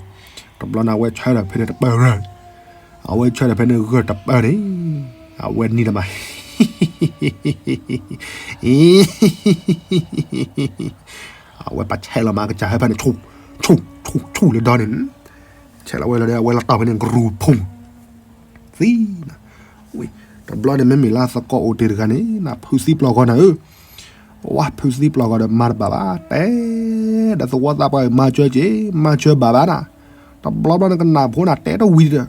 တဘျီန့ၣ် အဝဲဆၢထၢၣ်ဖဲန့ၣ်တပၢၢ်ရၢၢ်, အဝဲဆၢထၢၣ်ဖဲန့ၣ်ဂၢၢ်တပၢၢ်န့ၣ်, အဝဲနံၤတမး အဝဲပှၤဆဲးလီၤမးကစၢ်ဟဲဖဲန့ၣ် ဆူၣ်ဆူၣ်ဆူၣ်လၢဒီန့ၣ်, ဆဲးလီၤဝဲလီၤဒီး အဝဲလီၤတီၢ်ဖဲန့ၣ် ကရူၢ်ဖူၣ် သံ, ဝံၤ, တဘျီန့ၣ် မ့မ့ၢ်လၢသကိးအိၣ်တ့ၢ်တဂၤန့ၣ် နဖုသံပျီၢ်ဂီၤနၤဧၢ, ဝဲဖုသံပျီၢ်ဂီၤဒီးမၤတဘၣ်ဘၣ်, တဲ, ဒီးသဝီသးပှၢ်အံၤ မၤစၢၤက့ၤ မၤစၢၤဘၣ်ဘၣ်နၤ, တဘျီဘျီန့ၣ်ကနၣ်ဖိနၤ တဲတဝံၤဒီး,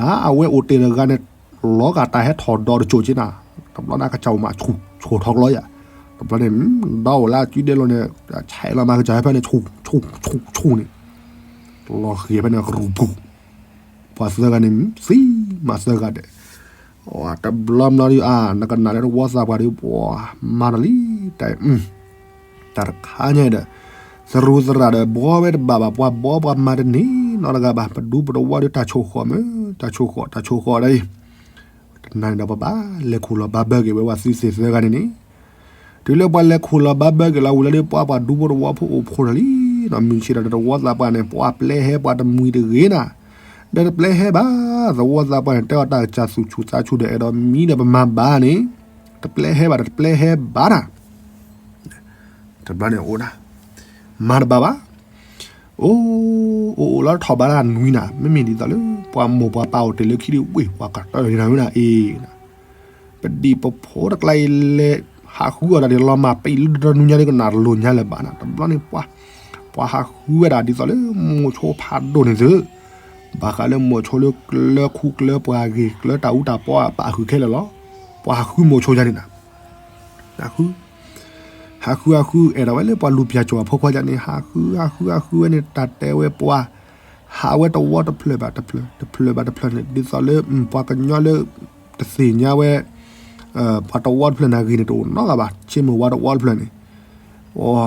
အဝဲအိၣ်တ့ၢ်တဂၤန့ၣ် လီၤဂာ်တၢ်ဟဲထီၣ်ဒီးတစိၢ်က့နၤ, တဘျီန့ၣ် ကစၢ်အိၣ်မး ဆူၣ်ထီၣ်ကျီယၤ, တဘျီန့ၣ် ဒီးအိၣ်လၢအစုဒဲလီၤန့ၣ် ဆဲးလီၤမးကစၢ်ဟဲဖဲန့ၣ် ဆူၣ်ဆူၣ်ဆူၣ်န့ၣ်, လီၤဃ့ၤဖဲန့ၣ် ကရူၢ်ဖူၣ် ပှၤသၢဂၤန့ၣ် သံမးသၢဂၤဒီး, တဘျီဘျီဒီး အါ နကနၣ်လၢတဝီသးပှၢ်ဒီး ပှၤမၤတၢ်လံ, တၢ်, တၢ်တခါညါဒီး, သရူးသရၣ်ဒီး ဘှီဝဲတဘၣ်ဘၣ် ပှၤဘှီပှၤမၤတန့ၢ်နီတဂၤဘၣ်, ပဒူပတဝီဒီး တၢ်ဆိၣ်ဃီၣ်မ့ၢ် တၢ်ဆိၣ်ဃီၣ် တၢ်ဆိၣ်ဃီၣ်ဒ်အံၤ, တနၤန့ၣ်ဒီး ပဘၣ်လဲၤခူၣ်လီၤဘါဘၢက့ၤဝဲ ပှၤသုသ့ၣ်သၢဂၤန့ၣ်န့ၣ် တုၤလၢပှၤလဲၤခူၣ်လီၤဘါဘၢက့ၤလီၤဝံၤလီၤဒီး ပှၤပှၤဒူဖိတဝီဖိအိၣ်ဖှိၣ်တၢ်လံ, မုၢ်ဆ့ၣ်ဒီးတဝီသးပှၢ်န့ၣ် ပှၤပျဲဟဲပှၤတမှံၤတဂ့ၤနၤ, ဒီးတပျဲဟဲဘၣ်, သဝီသးပှၢ်န့ၣ် တဲအီၤတၢ်ကစၢ်သူၣ်ဆူၣ်သးဆူၣ်ဒီး အဲၣ်ဒိးမံဒီးပမၤဘၣ်န့ၣ်, တပျဲဟဲဘၣ်ဒီးတပျဲဟဲဘၣ်နၤ တဘျီန့ၣ်အိၣ်ဒၣ်, မၤတဘၣ်ဘၣ်, အိၣ်, အိၣ်အိၣ်လီၤထီၣ်ဘၣ်လၢအနွံနၤ, မ့မ့ၢ်ဒ်သိးလၢ ပှၤမိၢ်ပှၤပၢ်အိၣ်တ့ၢ်လၢခံဒီး ဝ့ၢ် ပှၤကတၢၢ်န့ၣ်နၤဝဲဒၣ်အံၤ, ပဒံၣ်ပဖိတကျါအံၤလဲၤ ဟးဃုအီၣ်တၢ်ဒ်လီၤမၢ်ပံာ်လၢတနွံညါဒ်ကနၣ်တလိၤညါလၢၤဘၣ်နၤ, တဘျီန့ၣ်ပှၤ, ပှၤဟးဃုဝဲဒၣ်ဒ်သိးလၢမိၤဆိဖးဒိၣ်န့ၣ်သု, ဘၣ်ဃးလၢမိၤဆိလၢကျၢၤခူကျၢၤပှၢ်ဂ့ၤ ကျၢၤတၢ်အူတၢ်ပီအပာ်ဃုာ်ခဲလၢာ်လီၤ, ပှၤဟးဃုမိၤဆိယါန့ၣ်နၤ ဟးဃု, ဟးဃုဟးဃု အဲၣ်ဒိးဝဲလၢပှၤလူၤပၠၣ်ကၠီၣ်အဖိခွါယါန့ၣ် ဟးဃုဟးဃုဟးဃုဝဲန့ၣ် တၢ်တဲဝဲပှၤ, ဟးဝဲတဝီတဖျၢၣ်ဘၣ်တဖျၢၣ် တဖျၢၣ်ဘၣ်တဖျၢၣ်န့ၣ် ဒ်သိးလၢ ပှၤကညီလၢ တသ့ၣ်ညါဝဲ ပှၤတဝီတဖျၢၣ်န့ၣ်ဂ့ၤန့ၣ် တအိၣ်နီတဂၤဘၣ် ဆ့မိၢ်ဝါတဝီတဖျၢၣ်န့ၣ်, အိ,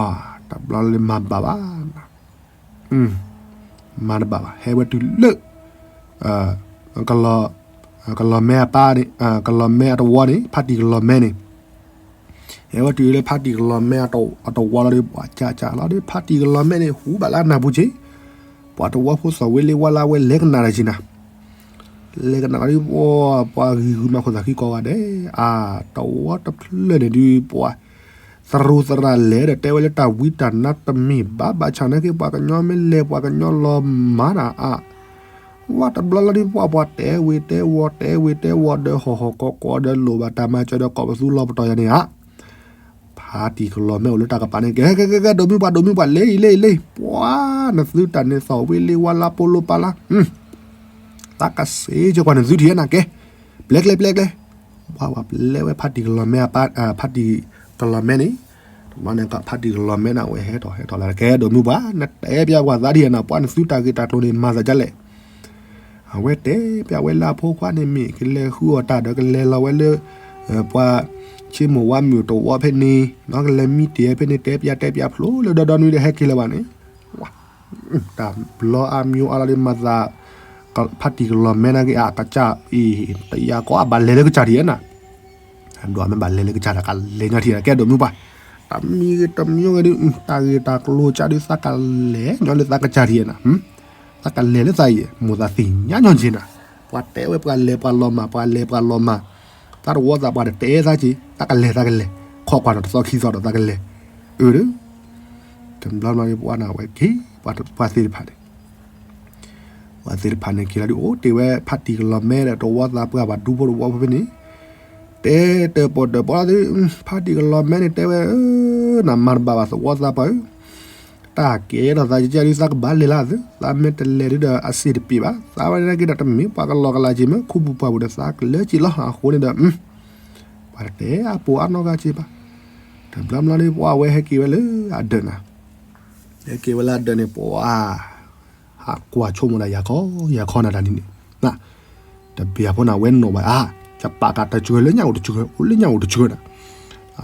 တဘျီလၢမၤဘၣ်ဘၣ် မၤတဘၣ်ဘၣ် ဟဲဝဲတုၤလၢ ကလီၤမဲအပၢ်န့ၣ် ကလီၤမဲအတဝီန့ၣ် ဖါတံၢ်ကလီၤမဲန့ၣ်, ဟဲဝဲတုၤလၢဖါတံၢ်ကလီၤမဲအတဝီလီၤဒီး ပှၤကၢ်ကၢ်လီၤဒီး ဖါတံၢ်ကလီၤမဲန့ၣ် ဟူဘၣ်လၢအနၢ်ပူၤက့ၤ, ပှၤတဝီဖိသီၣ်ဝ့လ့ဝါလၢအဝဲလဲၤကနၣ်တၢ်က့ၤနၤ, လဲၤကနၣ်လီၤဒီး ပှၤဂံၢ်ဂုာ်မၤခိၣ်သးခံကိးဂၤဒဲး, အတဝီတဖျၢၣ်န့ၣ်ဒုးပှၤ သရူးသရၣ်လဲၤဒီးတဲဝဲလၢတၢ်ဝံတၢ်နါတမ့ၢ်ဘၣ် ဘၣ်ဆၣ်နာ်က့ ပှၤကညီမ့ၢ်လဲၤ ပှၤကညီလီၤမၢ်နၤအါ, ဝဲတဘျီလီၤဒီး ပှၤပှၤတဲဝ့ၤတဲဝီၤ တဲဝ့ၤတဲဝီၤဒီး ဟီၣ်ဟီၣ်ကီၢ်ကီၢ်ဒီး လိၣ်ဘၣ်တၢ်မၤစၢၤဒီးကိးပသူလီၤပတီၢ်ယါန့ၣ်ဧါ, ဖါတံၢ်ကလီၤမဲအိၣ်လၢတၢ်ကပၤန့ၣ် ကဲကဲကဲ ဒိးမုၢ်ပှၤ ဒိးမုၢ်ပှၤ လဲၤအံၤ လဲၤအံၤ လဲၤ, ပှၤနသုတၢ်န့ၣ်သီၣ်ဝ့လ့ဝါလၢပိလိပါလါ သးကစ့ကကွၢ်န့ၣ်သုထံၣ်နၤကဲ, ပျဲကျဲပျဲကျဲ, ပှၤပှၤပျဲဝဲဖါတံၢ်ကလီၤမဲ, ဖါတံၢ်ကလီၤမဲန့ၣ်, တဘျီန့ၣ်ဖါတံၢ်ကလီၤမဲန့ၣ် အဝဲဟဲထီၣ်ဟဲထီၣ်လၢကဲဒိးမုၢ်ပှၤ နတဲပျဲပှၤသးဒ်နၤ ပှၤနသုတၢ်ဂ့ၢ်တၢ်ကျိၤန့ၣ် မၤသးဒ်လဲၣ်. အဝဲတဲပျဲဝဲလၢအဖိခွါန့ၣ် မ့ၢ်ကလဲၤဃုအီၣ်တၢ်ဒီးကလဲၤလီၤဝဲလၢ ပှၤ ဆ့မိၢ်ဝါမုၣ်တဝီဖဲန့ၣ် နီၢ်ကလဲၤမံတ့ၢ်ဖဲန့ၣ် တဲပျဲတဲပျဲဖျိလၢဒီဒီနွံဒီးဟဲက့ၤလၢၤဘၣ်န့ၣ်, တၢ်ဘျီအါမံၤအါလီၤဒီးမၤသး ဖါတံၢ်ကလီၤမဲနာ်က့အကစၢ်အံၤ တယာ်ကီးအဘၣ်လဲၤလၢကစၢ်ထံၣ်နၤ, ဒွးမ့ၢ်ဘၣ်လဲၤလၢကစၢ်တၢ်ကလဲၤညီထံၣ်ကဲဒိးမုၢ်ပှၤ, တမံၤဂ့ၤတမံၤဂ့ၤဒီး တၢ်ဂ့ၢ်တၢ်ကျိၤကဒီးသးကလဲၤညီလၢသးကစၢ်ထံၣ်နၤ သးကလဲၤလၢသးအံၤ မိၢ်သးသ့ၣ်ညါညီက့ၤနၤ, ပှၤတဲဝဲပှၤလဲၤပှၤလီၤမၢ် ပှၤလဲၤပှၤလီၤမၢ်, သးတဝီသးပှၤတတဲသးက့ၤ သးကလဲၤသးကလဲၤ, ခီၣ်ကွၢ်နီၣ်တသီခံသီဒီးသးကလဲၤ, အၢ တဘျီဘျီန့ၣ်ပှၤန့ၣ်ဝဲက့ၤ ပှၤသ့ၣ်တဖၣ်န့ၣ်, ပှၤသ့ၣ်တဖၣ်န့ၣ်က့ၤလီၤဒုးအိၣ်တ့ၢ်ဝဲဖါတံၢ်ကလီၤမဲဒီးတဝီသးပှၢ်ဘၣ်ဒူဖိတဝီဖိဖဲန့ၣ်, တဲတၢ်ပီၢ်တၢ်ပီလီၤဒုး, ဖါတံၢ်ကလီၤမဲန့ၣ်တဲဝဲ, နမၤတဘၣ်ဘၣ်သဝီသးပှၢ်ဧၢ, တၢ်ကဲထီၣ်သးကကဲဒုးသးကဘၣ်လဲၤလၢသု, သးမ့ၢ်တလဲၤဒုးဒီးအစ့တပ့ၢ်ဘၣ်, သးဝဲန့ၣ်က့ၤဒီးတမ့ၢ်ပှၤကလီၤကလးက့ၤမ့ၢ်ခူပူၤပှၢ်ပူၤဒီးသးကလၢက့ၤလီၤအဃိန့ၣ်ဒီး ပှၤတတဲအပူၤအနီၢ်ဂၤက့ၤဘၣ်, တဘျီဘျီန့ၣ်ပှၤဝဲဟဲက့ၤဝဲလၢအဒၢးနၤ, ဟဲက့ၤဝဲလၢအဒၢးန့ၣ် ပှၤ ဟးကွၢ်ဆိကမိၣ်ဒၣ်ယၤခီ ယၤခီနၤတၢ်န့ၣ်န့ၣ်, တဘၣ်အဖိန့ၣ် အဝဲနီၣ်ဘၣ်အါ, ယပာ်ဃာ်တၢ်စှၤလၢညါအိၣ်တစှၤ အိၣ်လၢညါအိၣ်တစှၤနၤ,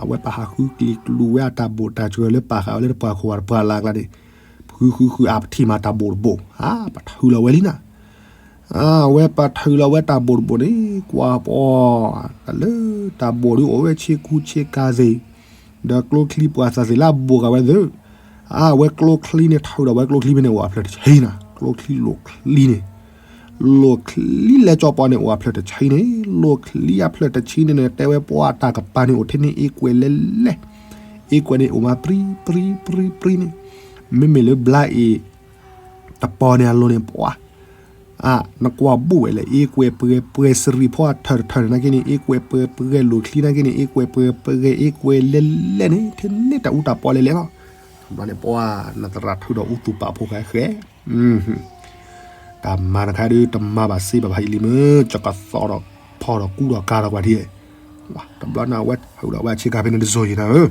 အဝဲပဟးဃုကျံၤကျူးဝဲအတၢ်ဘိၣ်တၢ်စှၤလၢပာ်ဃာ်ဝဲလၢတပှၢ်ခိၣ်ဘၣ်တပှၢ်လၢ်ကျါန့ၣ်, ဃုဃုဃုအပထံၣ်မးတၢ်ဘိၣ်တဘိၣ်, အါ ပထုးလီၤဝဲလံနၤ အဝဲပထုးလီၤဝဲတၢ်ဘိၣ်တဘိၣ်န့ၣ် ကွၢ်ပီၤ တၢ်လၢတၢ်ဘိၣ်ဒုးအိၣ်ဝဲဆ့ကူဆ့ကၤသ့ၣ်, ဒီးကျိချံပှာ်သၣ်သ့ၣ်လၢအဘိၣ်ဃာ်ဝဲသ့ၣ်, အါ အဝဲကျိချံန့ၣ် ထုးဒီးဝဲကျိချံဖဲန့ၣ်အိၣ်အဖျၢၣ်တဆံနၤ, ကျိချံလိၣ်ချံန့ၣ်, လိၣ်ချံလဲၤကၠီပီန့ၣ်အိၣ်အဖျၢၣ်တဆံန့ၣ်, လိၣ်ချံအဖျၢၣ်တဆံန့ၣ်န့ၣ် တဲဝဲပှၤတၢ်ကပၤန့ၣ်အိၣ်ထဲန့ၣ်အ့ကွဲးလဲၤလဲၤ, အ့ကွဲးန့ၣ်အိၣ်မးပြံပြံပြံပြံန့ၣ်, မ့မ့ၢ်လၢဘျါအ့ၣ် တပီန့ၣ်အလိၤန့ၣ် ပှၤ အါ နကွၢ်ဘိၣ်ဝဲလဲၣ် အ့ကွဲးပှဲၤပှဲၤစရံဖီအထၢၣ်တထၢၣ်န့ၣ်နာ်က့န့ၣ် အ့ကွဲးပှဲၤပှဲၤလိၣ်ချံနာ်က့န့ၣ် အ့ကွဲးပှဲၤပှဲၤအ့ကွဲးလဲၤလဲၤန့ၣ် ထဲန့ၣ်တၢ်အူတၢ်ပီလဲၤလဲၤလီၤ. ဘျီန့ၣ်ပှၤ နသရၣ်ထုးဒီးအူသူၣ်ပာ်ဖိဃဲဃဲ တၢ်မၤတခါဒုး တမၤဘၣ်စ့ဘၣ်ဖးယံာ်လံမ့ၢ် ကကသီၣ်ဒီးဖီၣ်ဒီးကူဒီးကၤဒီးကွၢ်ထံၣ်, တဘျီန့ၣ် အဝဲထုးဒီးဝဲအဆ့ကၤဖဲန့ၣ်တစိၤယံၤနၤဧၢ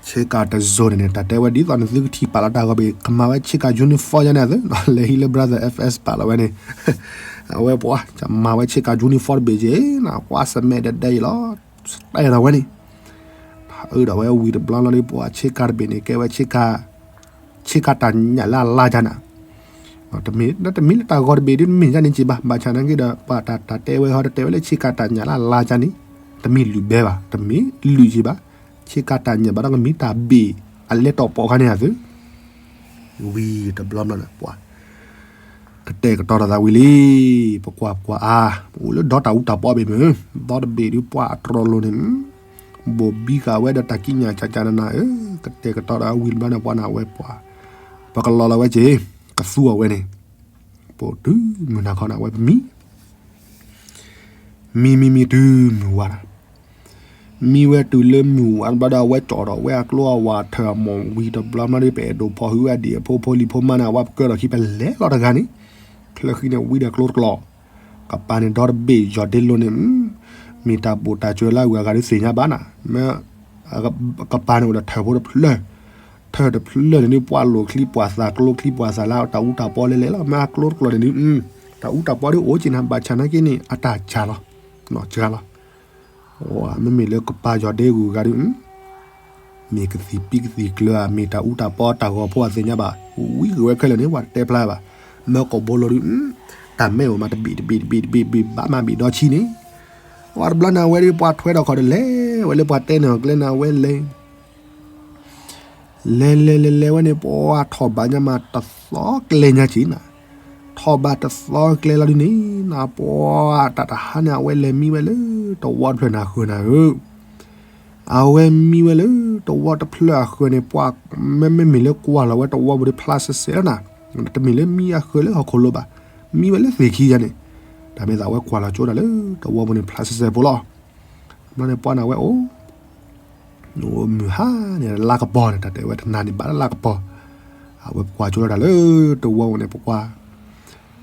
ဆ့ကၤတစိၤန့ၣ်န့ၣ် တၢ်တဲဝဲဒ်သိးန့ၣ် သုကထံၣ်ပာ်လီၤတၢ်ဂီၤဘ့ၣ် ကမၤဝဲဆ့ကၤ uniform ယါန့ၣ်သု လဲၤဟံးလၢ brother F S ပာ်လီၤဝဲန့ၣ် အဝဲပှၤ ကမၤဝဲဆ့ကၤ uniform တဘ့ၣ်က့ၤ နကွၢ်စမဲာ်ဒၣ်ဒဲအံၤလီၤ တဲဒီးဝဲန့ၣ် အၢဒီးဝဲဝံၤတဘျီလီၤဒ်ပှၤဆ့ကၤတဘ့ၣ်န့ၣ် ကဲဝဲဆ့ကၤ ဆ့ကၤတၢ်ညၣ်လၢအလါကါနၤ တမ့ၢ် တမ့ၢ်လၢတၢ်ဂီၤတဘ့ၣ်ဒ်မ့ၢ်ကါန့ၣ်က့ၤဘၣ် ဘၣ်ဆၣ်နာ်က့ဒီး ပှၤတၢ်တၢ်တဲဝဲဟီ တတဲဝဲလၢဆ့ကၤတၢ်ညၣ်လၢအလါကါန့ၣ် တမ့ၢ်လုၢ်ဘဲဘၣ် တမ့ၢ်လုၢ်က့ၤဘၣ် ဆ့ကၤတၢ်ညၣ်ဘၣ်ဒီးကမ့ၢ်တၢ်ဘ့ၣ် အလဲၤတီၢ်ပိာ်ခါန့ၣ်အသု ဝံၤတဘျီဘျီန့ၣ် ပှၤ ကတဲာ်ကတီၤဒီးသးဝံၤလံ ပကွၢ်ပကွၢ်အါ ပအိၣ်လၢဒီတၢ်အူတၢ်ပီဘ့ၣ်မ့ၢ် ဒီတဘ့ၣ်ဒုးပှၤအတြီလိၤန့ၣ် ဘိၣ်ဘံဃာ်ဝဲဒီးတၢ်ကံးညာ်ကကနနၤဧၢ ကတဲာ်ကတီၤဒီးဝံၤတဘျီန့ၣ် ပှၤန့ၣ်ဝဲပှၤ ပကလီၤလီၤဝဲက့ၤ ကသူအီၤဝဲန့ၣ် ပိာ်တုၤမုၢ်နၤခီန့ၣ် အဝဲပမံ မံမံမံတုၤမုၢ်ဝါဒီး မံဝဲတုၤလၢမုၢ်ဝါတဘျီဒီး အဝဲကၠီၣ်ဒီးဝဲအကျိအဝၣ်ထၢၣ်အမိၢ်ဝံၤတဘျီမးဒီး ပအဲၣ်ဒိးဖီၣ်ဟုဝဲဒံၣ်အဖိဖိလံၤဖိမါန့ၣ် အဝဲပကၢၢ်ဒီးခံပလဲၤလီၤတဂၤန့ၣ် ချၢဃံန့ၣ်ဝံၤဒီးကျိတကျိး ကပၤန့ၣ်ဒီတဘ့ၣ်ယီၤဒ့လိၤန့ၣ် မ့ၢ်တၢ်ဘိၣ်တၢ်စၢၤလၢအဂုၤအဂၤဒုးသ့ၣ်ညါဘၣ်နၤ မ့ၢ် ကပၤန့ၣ်အိၣ်ဒီးထၢၣ်ဖိတဖျၢၣ် ထၢၣ်တဖျၢၣ်န့ၣ်ဒုးပှၤလိာ်ချံပှၤသၣ်ကျိချံပှၤသၣ်လၢတၢ်အူတၢ်ပီလဲၤလဲၤလီၤ မ့ၢ်အကျိတကျိးန့ၣ်ဒုး တၢ်အူတၢ်ပီဒုးအိၣ်က့ၤနၤ ဘၣ်ဆၣ်နာ်က့န့ၣ် အတၢ်စှၤလီၤ စှၤလီၤ မ့မ့ၢ်လၢကပၤယီၤဒ့ဂုၤဂၤဒုး မ့ၢ်ကသံၣ်ပံကသံၣ်ကျၢၤဧါ မ့ၢ်တၢ်အူတၢ်ပီတၢ်ဂီၤဖိအသ့ၣ်ညါဘၣ် ဝံဂ့ၤဝဲခဲလၢာ်န့ၣ် ပှၤတတဲဖျါဘၣ် မ့ၢ်ကိာ်ဘိလိၤဒုး တၢ်မဲအိၣ်မးတဘ့ၣ်တဘ့ၣ်တဘ့ၣ်တဘ့ၣ်တဘ့ၣ်ဘၣ်မးဘ့ၣ်ဒီဆံန့ၣ် ပှၤတဘျီန့ၣ်အဝဲဒုးပှၤထွဲဒီးခီဒီးလဲၤဝဲလၢပှၤတဲန့ၣ်အီၤကျဲန့ၣ် အဝဲလဲၤ လဲၤလဲၤလဲၤလဲၤဝဲန့ၣ် ပှၤထီၣ်ဘးညါမးတသီကျဲညါက့ၤနၤ ထီၣ်ဘးတသီကျဲလီၤဒုးန့ၣ် နပှၤတၢ်တဟါန့ၣ် အဝဲလဲၤမံဝဲလၢတဝီတဖျၢၣ်န့ၣ်အဃၢၤနၤဧၢ အဝဲမံဝဲလၢတဝီတဖျၢၣ်အဃၢၤန့ၣ် ပှၤမ့မ့ၢ်လၢကွၢ်လီၤဝဲတဝီပူၤဒီးဖျါဆဲးဆဲးလီၤနၤ တမ့ၢ်လၢမံအဃၢၤလၢဟီၣ်ခိၣ်လိၤဘၣ် မံဝဲလၢသ့ၣ်ခံယါန့ၣ် တၢ်မ့ၢ်သးဝဲကွၢ်လီၤကၠိဒၣ်လၢတဝီပူၤန့ၣ်ဖျါဆဲးဆဲးဖိလီၤ ဘျီန့ၣ်ပှၤန့ၣ်ဝဲအိၣ် မုၢ်ဟါန့ၣ် လါကပီၤန့ၣ် တၢ်တဲဝဲတနၤန့ၣ်ဘၣ်လၢလါကပီၤ အဝဲပကွၢ်ကၠိလီၤတၢ်လၢတဝီပူၤန့ၣ် ပကွၢ်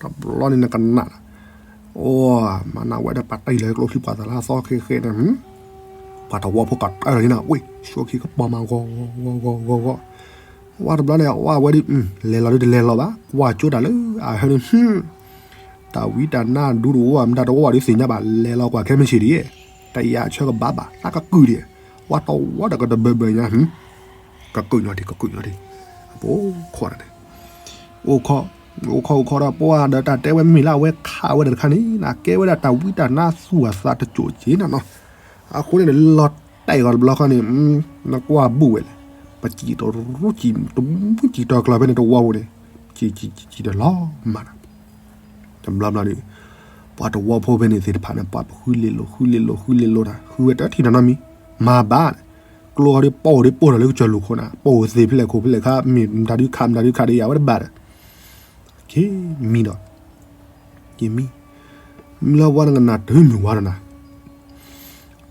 တဘျီန့ၣ်နကနၣ်လီၤ. အိၣ် မၤနၢ်ဝဲဒီးပှၤတံၢ်လၢကျိချံပှၤသးလၢအသီဃဲဃဲန့ၣ် ပှၤတဝီဖိကတၢၢ်လီၤန့ၣ် ဝ့ၢ် ဆှိခံကပီၤမၤဂီၤဂီၤဂီၤဂီၤဂီၤ, ဝဲတဘျီန့ၣ် ဝဲဝဲဒ် လဲၤလီၤဒ်တလဲၤလီၤဘၣ် ကွၢ်ကၠိတၢ်လၢအဟဲန့ၣ် တၢ်ဝံတၢ်နါဒူတအိၣ် မတၤတအိၣ်ဘၣ်ဒ်သ့ၣ်ညါဘၣ် လဲၤလီၤကွၢ်ခဲမုၢ်ဆ့ၣ်ဒံး, တယၤဆၢကဘၣ်ဘၣ် သးကကုာ်ဒံး, ဝဲတဝီတကတဘၢဘၢညါ ကကုာ်ညီဒံး ကကုာ်ညီဒံး, အပူၤခီၣ်န့ၣ်, အိၣ်ခီၣ်, အိၣ်ခီၣ်အိၣ်ခီၣ်ဒီးပှၤဒီးတၢ်တဲဝဲမ့ၢ်လၢအဝဲခးဝဲဒၣ်တခါန့ၣ် နကဲဝဲဒၣ်တၢ်ဝံတၢ်နါသူၣ်အသးတစိၢ်က့ၤနၤနီၤ, အဃိန့ၣ်လီၤတဲာ်ဂီၤတဘျီဃီန့ၣ်, နကွၢ်ဘူၣ်ဝဲလဲၣ်, ပစံၣ်တရူၣ်စံၣ်, တမူစံၣ်တီၤကျီၤဖဲန့ၣ်တဝီပူၤန့ၣ်, စံၣ်စံၣ်စံၣ်စံၣ်ဒီးလီၤမၢ်နီၤ တဘျီဘျီန့ၣ်, ပှၤတဝီဖိဖဲန့ၣ်သ့ၣ်တဖၣ်န့ၣ် ပှၤပဃုလ့လိာ်ဃုလ့လိာ်ဃုလ့လိာ်နၤ ဃုဝဲတထံၣ်နီတမံၤ, မၤဘၣ်, ကျိအီၤဒ်ပိၢ်ဒ်ပိၢ်ထီၣ်လၢကစၢၢ်လိာ်ခိၣ်နၤ ပိၢ်သ့ၣ်ဖဲလဲၣ်ခိၣ်ဖဲလဲၣ်ခါ မ့ၢ်မတၤဒုးခးမတၤဒုးခးဒံးယၤဝဲတဘၣ်ဒီး, က့ၤမံဒီး, က့ၤမံ, မံလီၤပှၤနကနၣ်တုၤမုၢ်ဝါဒီးနၤ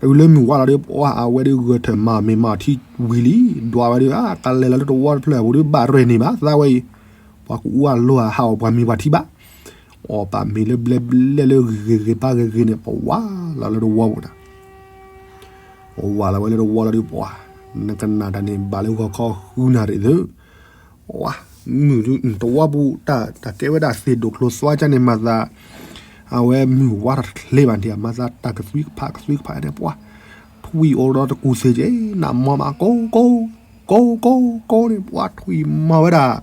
တုၤလၢမုၢ်ဝါလီၤဒ်ပှၤအဝဲဒ်ဂဲၤထၢၣ်မၤမ့ၢ်မၤထံဝံၤလံ, ဒွးဝဲဒ် ကလဲၤလီၤလၢတဝီတဖျၢၣ်အပူၤဒ်ဘၣ်ရဲၣ်န့ၢ်ဘၣ် သးဝဲအံၤ, ပှၤကအူအလိၤဟးအီၣ်ပှၤမ့ၢ်ပှၤထံဘၣ်, အီၣ်ပာ်မ့ၤလၢဘျဲဘျဲလၢဂ့ၤဂ့ၤဘၣ်ဂ့ၤဂ့ၤန့ၣ် ပဝးလီၤလၢတဝီပူၤန့ၣ်, ပဝးလီၤဝဲလၢတဝီလီၤဒ်ပှၤ, နကနၣ်တၢ်န့ၣ် ဘၣ်လၢဂီၤခီဃုနၣ်ရံၣ်သု ဝါ, မုၢ်တဝီပူၤ တၢ်ကဲဝဲဒၣ်သ့ၣ်ဒိၣ်ကျိၤသွါကၢ်န့ၣ် မၤသး, အဝဲမုၢ်ဝါထီၣ်တချ့ဘၣ်န့ၣ် မၤသးတၢ်ကသွံကဖးကသွံကဖးန့ၣ် ပှၤ, ထွံၣ်အိၣ်ဒီးတကူၣ်သ့ၣ်က့ၤ နးမီမး ကိကိ, ကိကိကိန့ၣ် ပှၤထွံၣ်မီဝဲဒၣ်,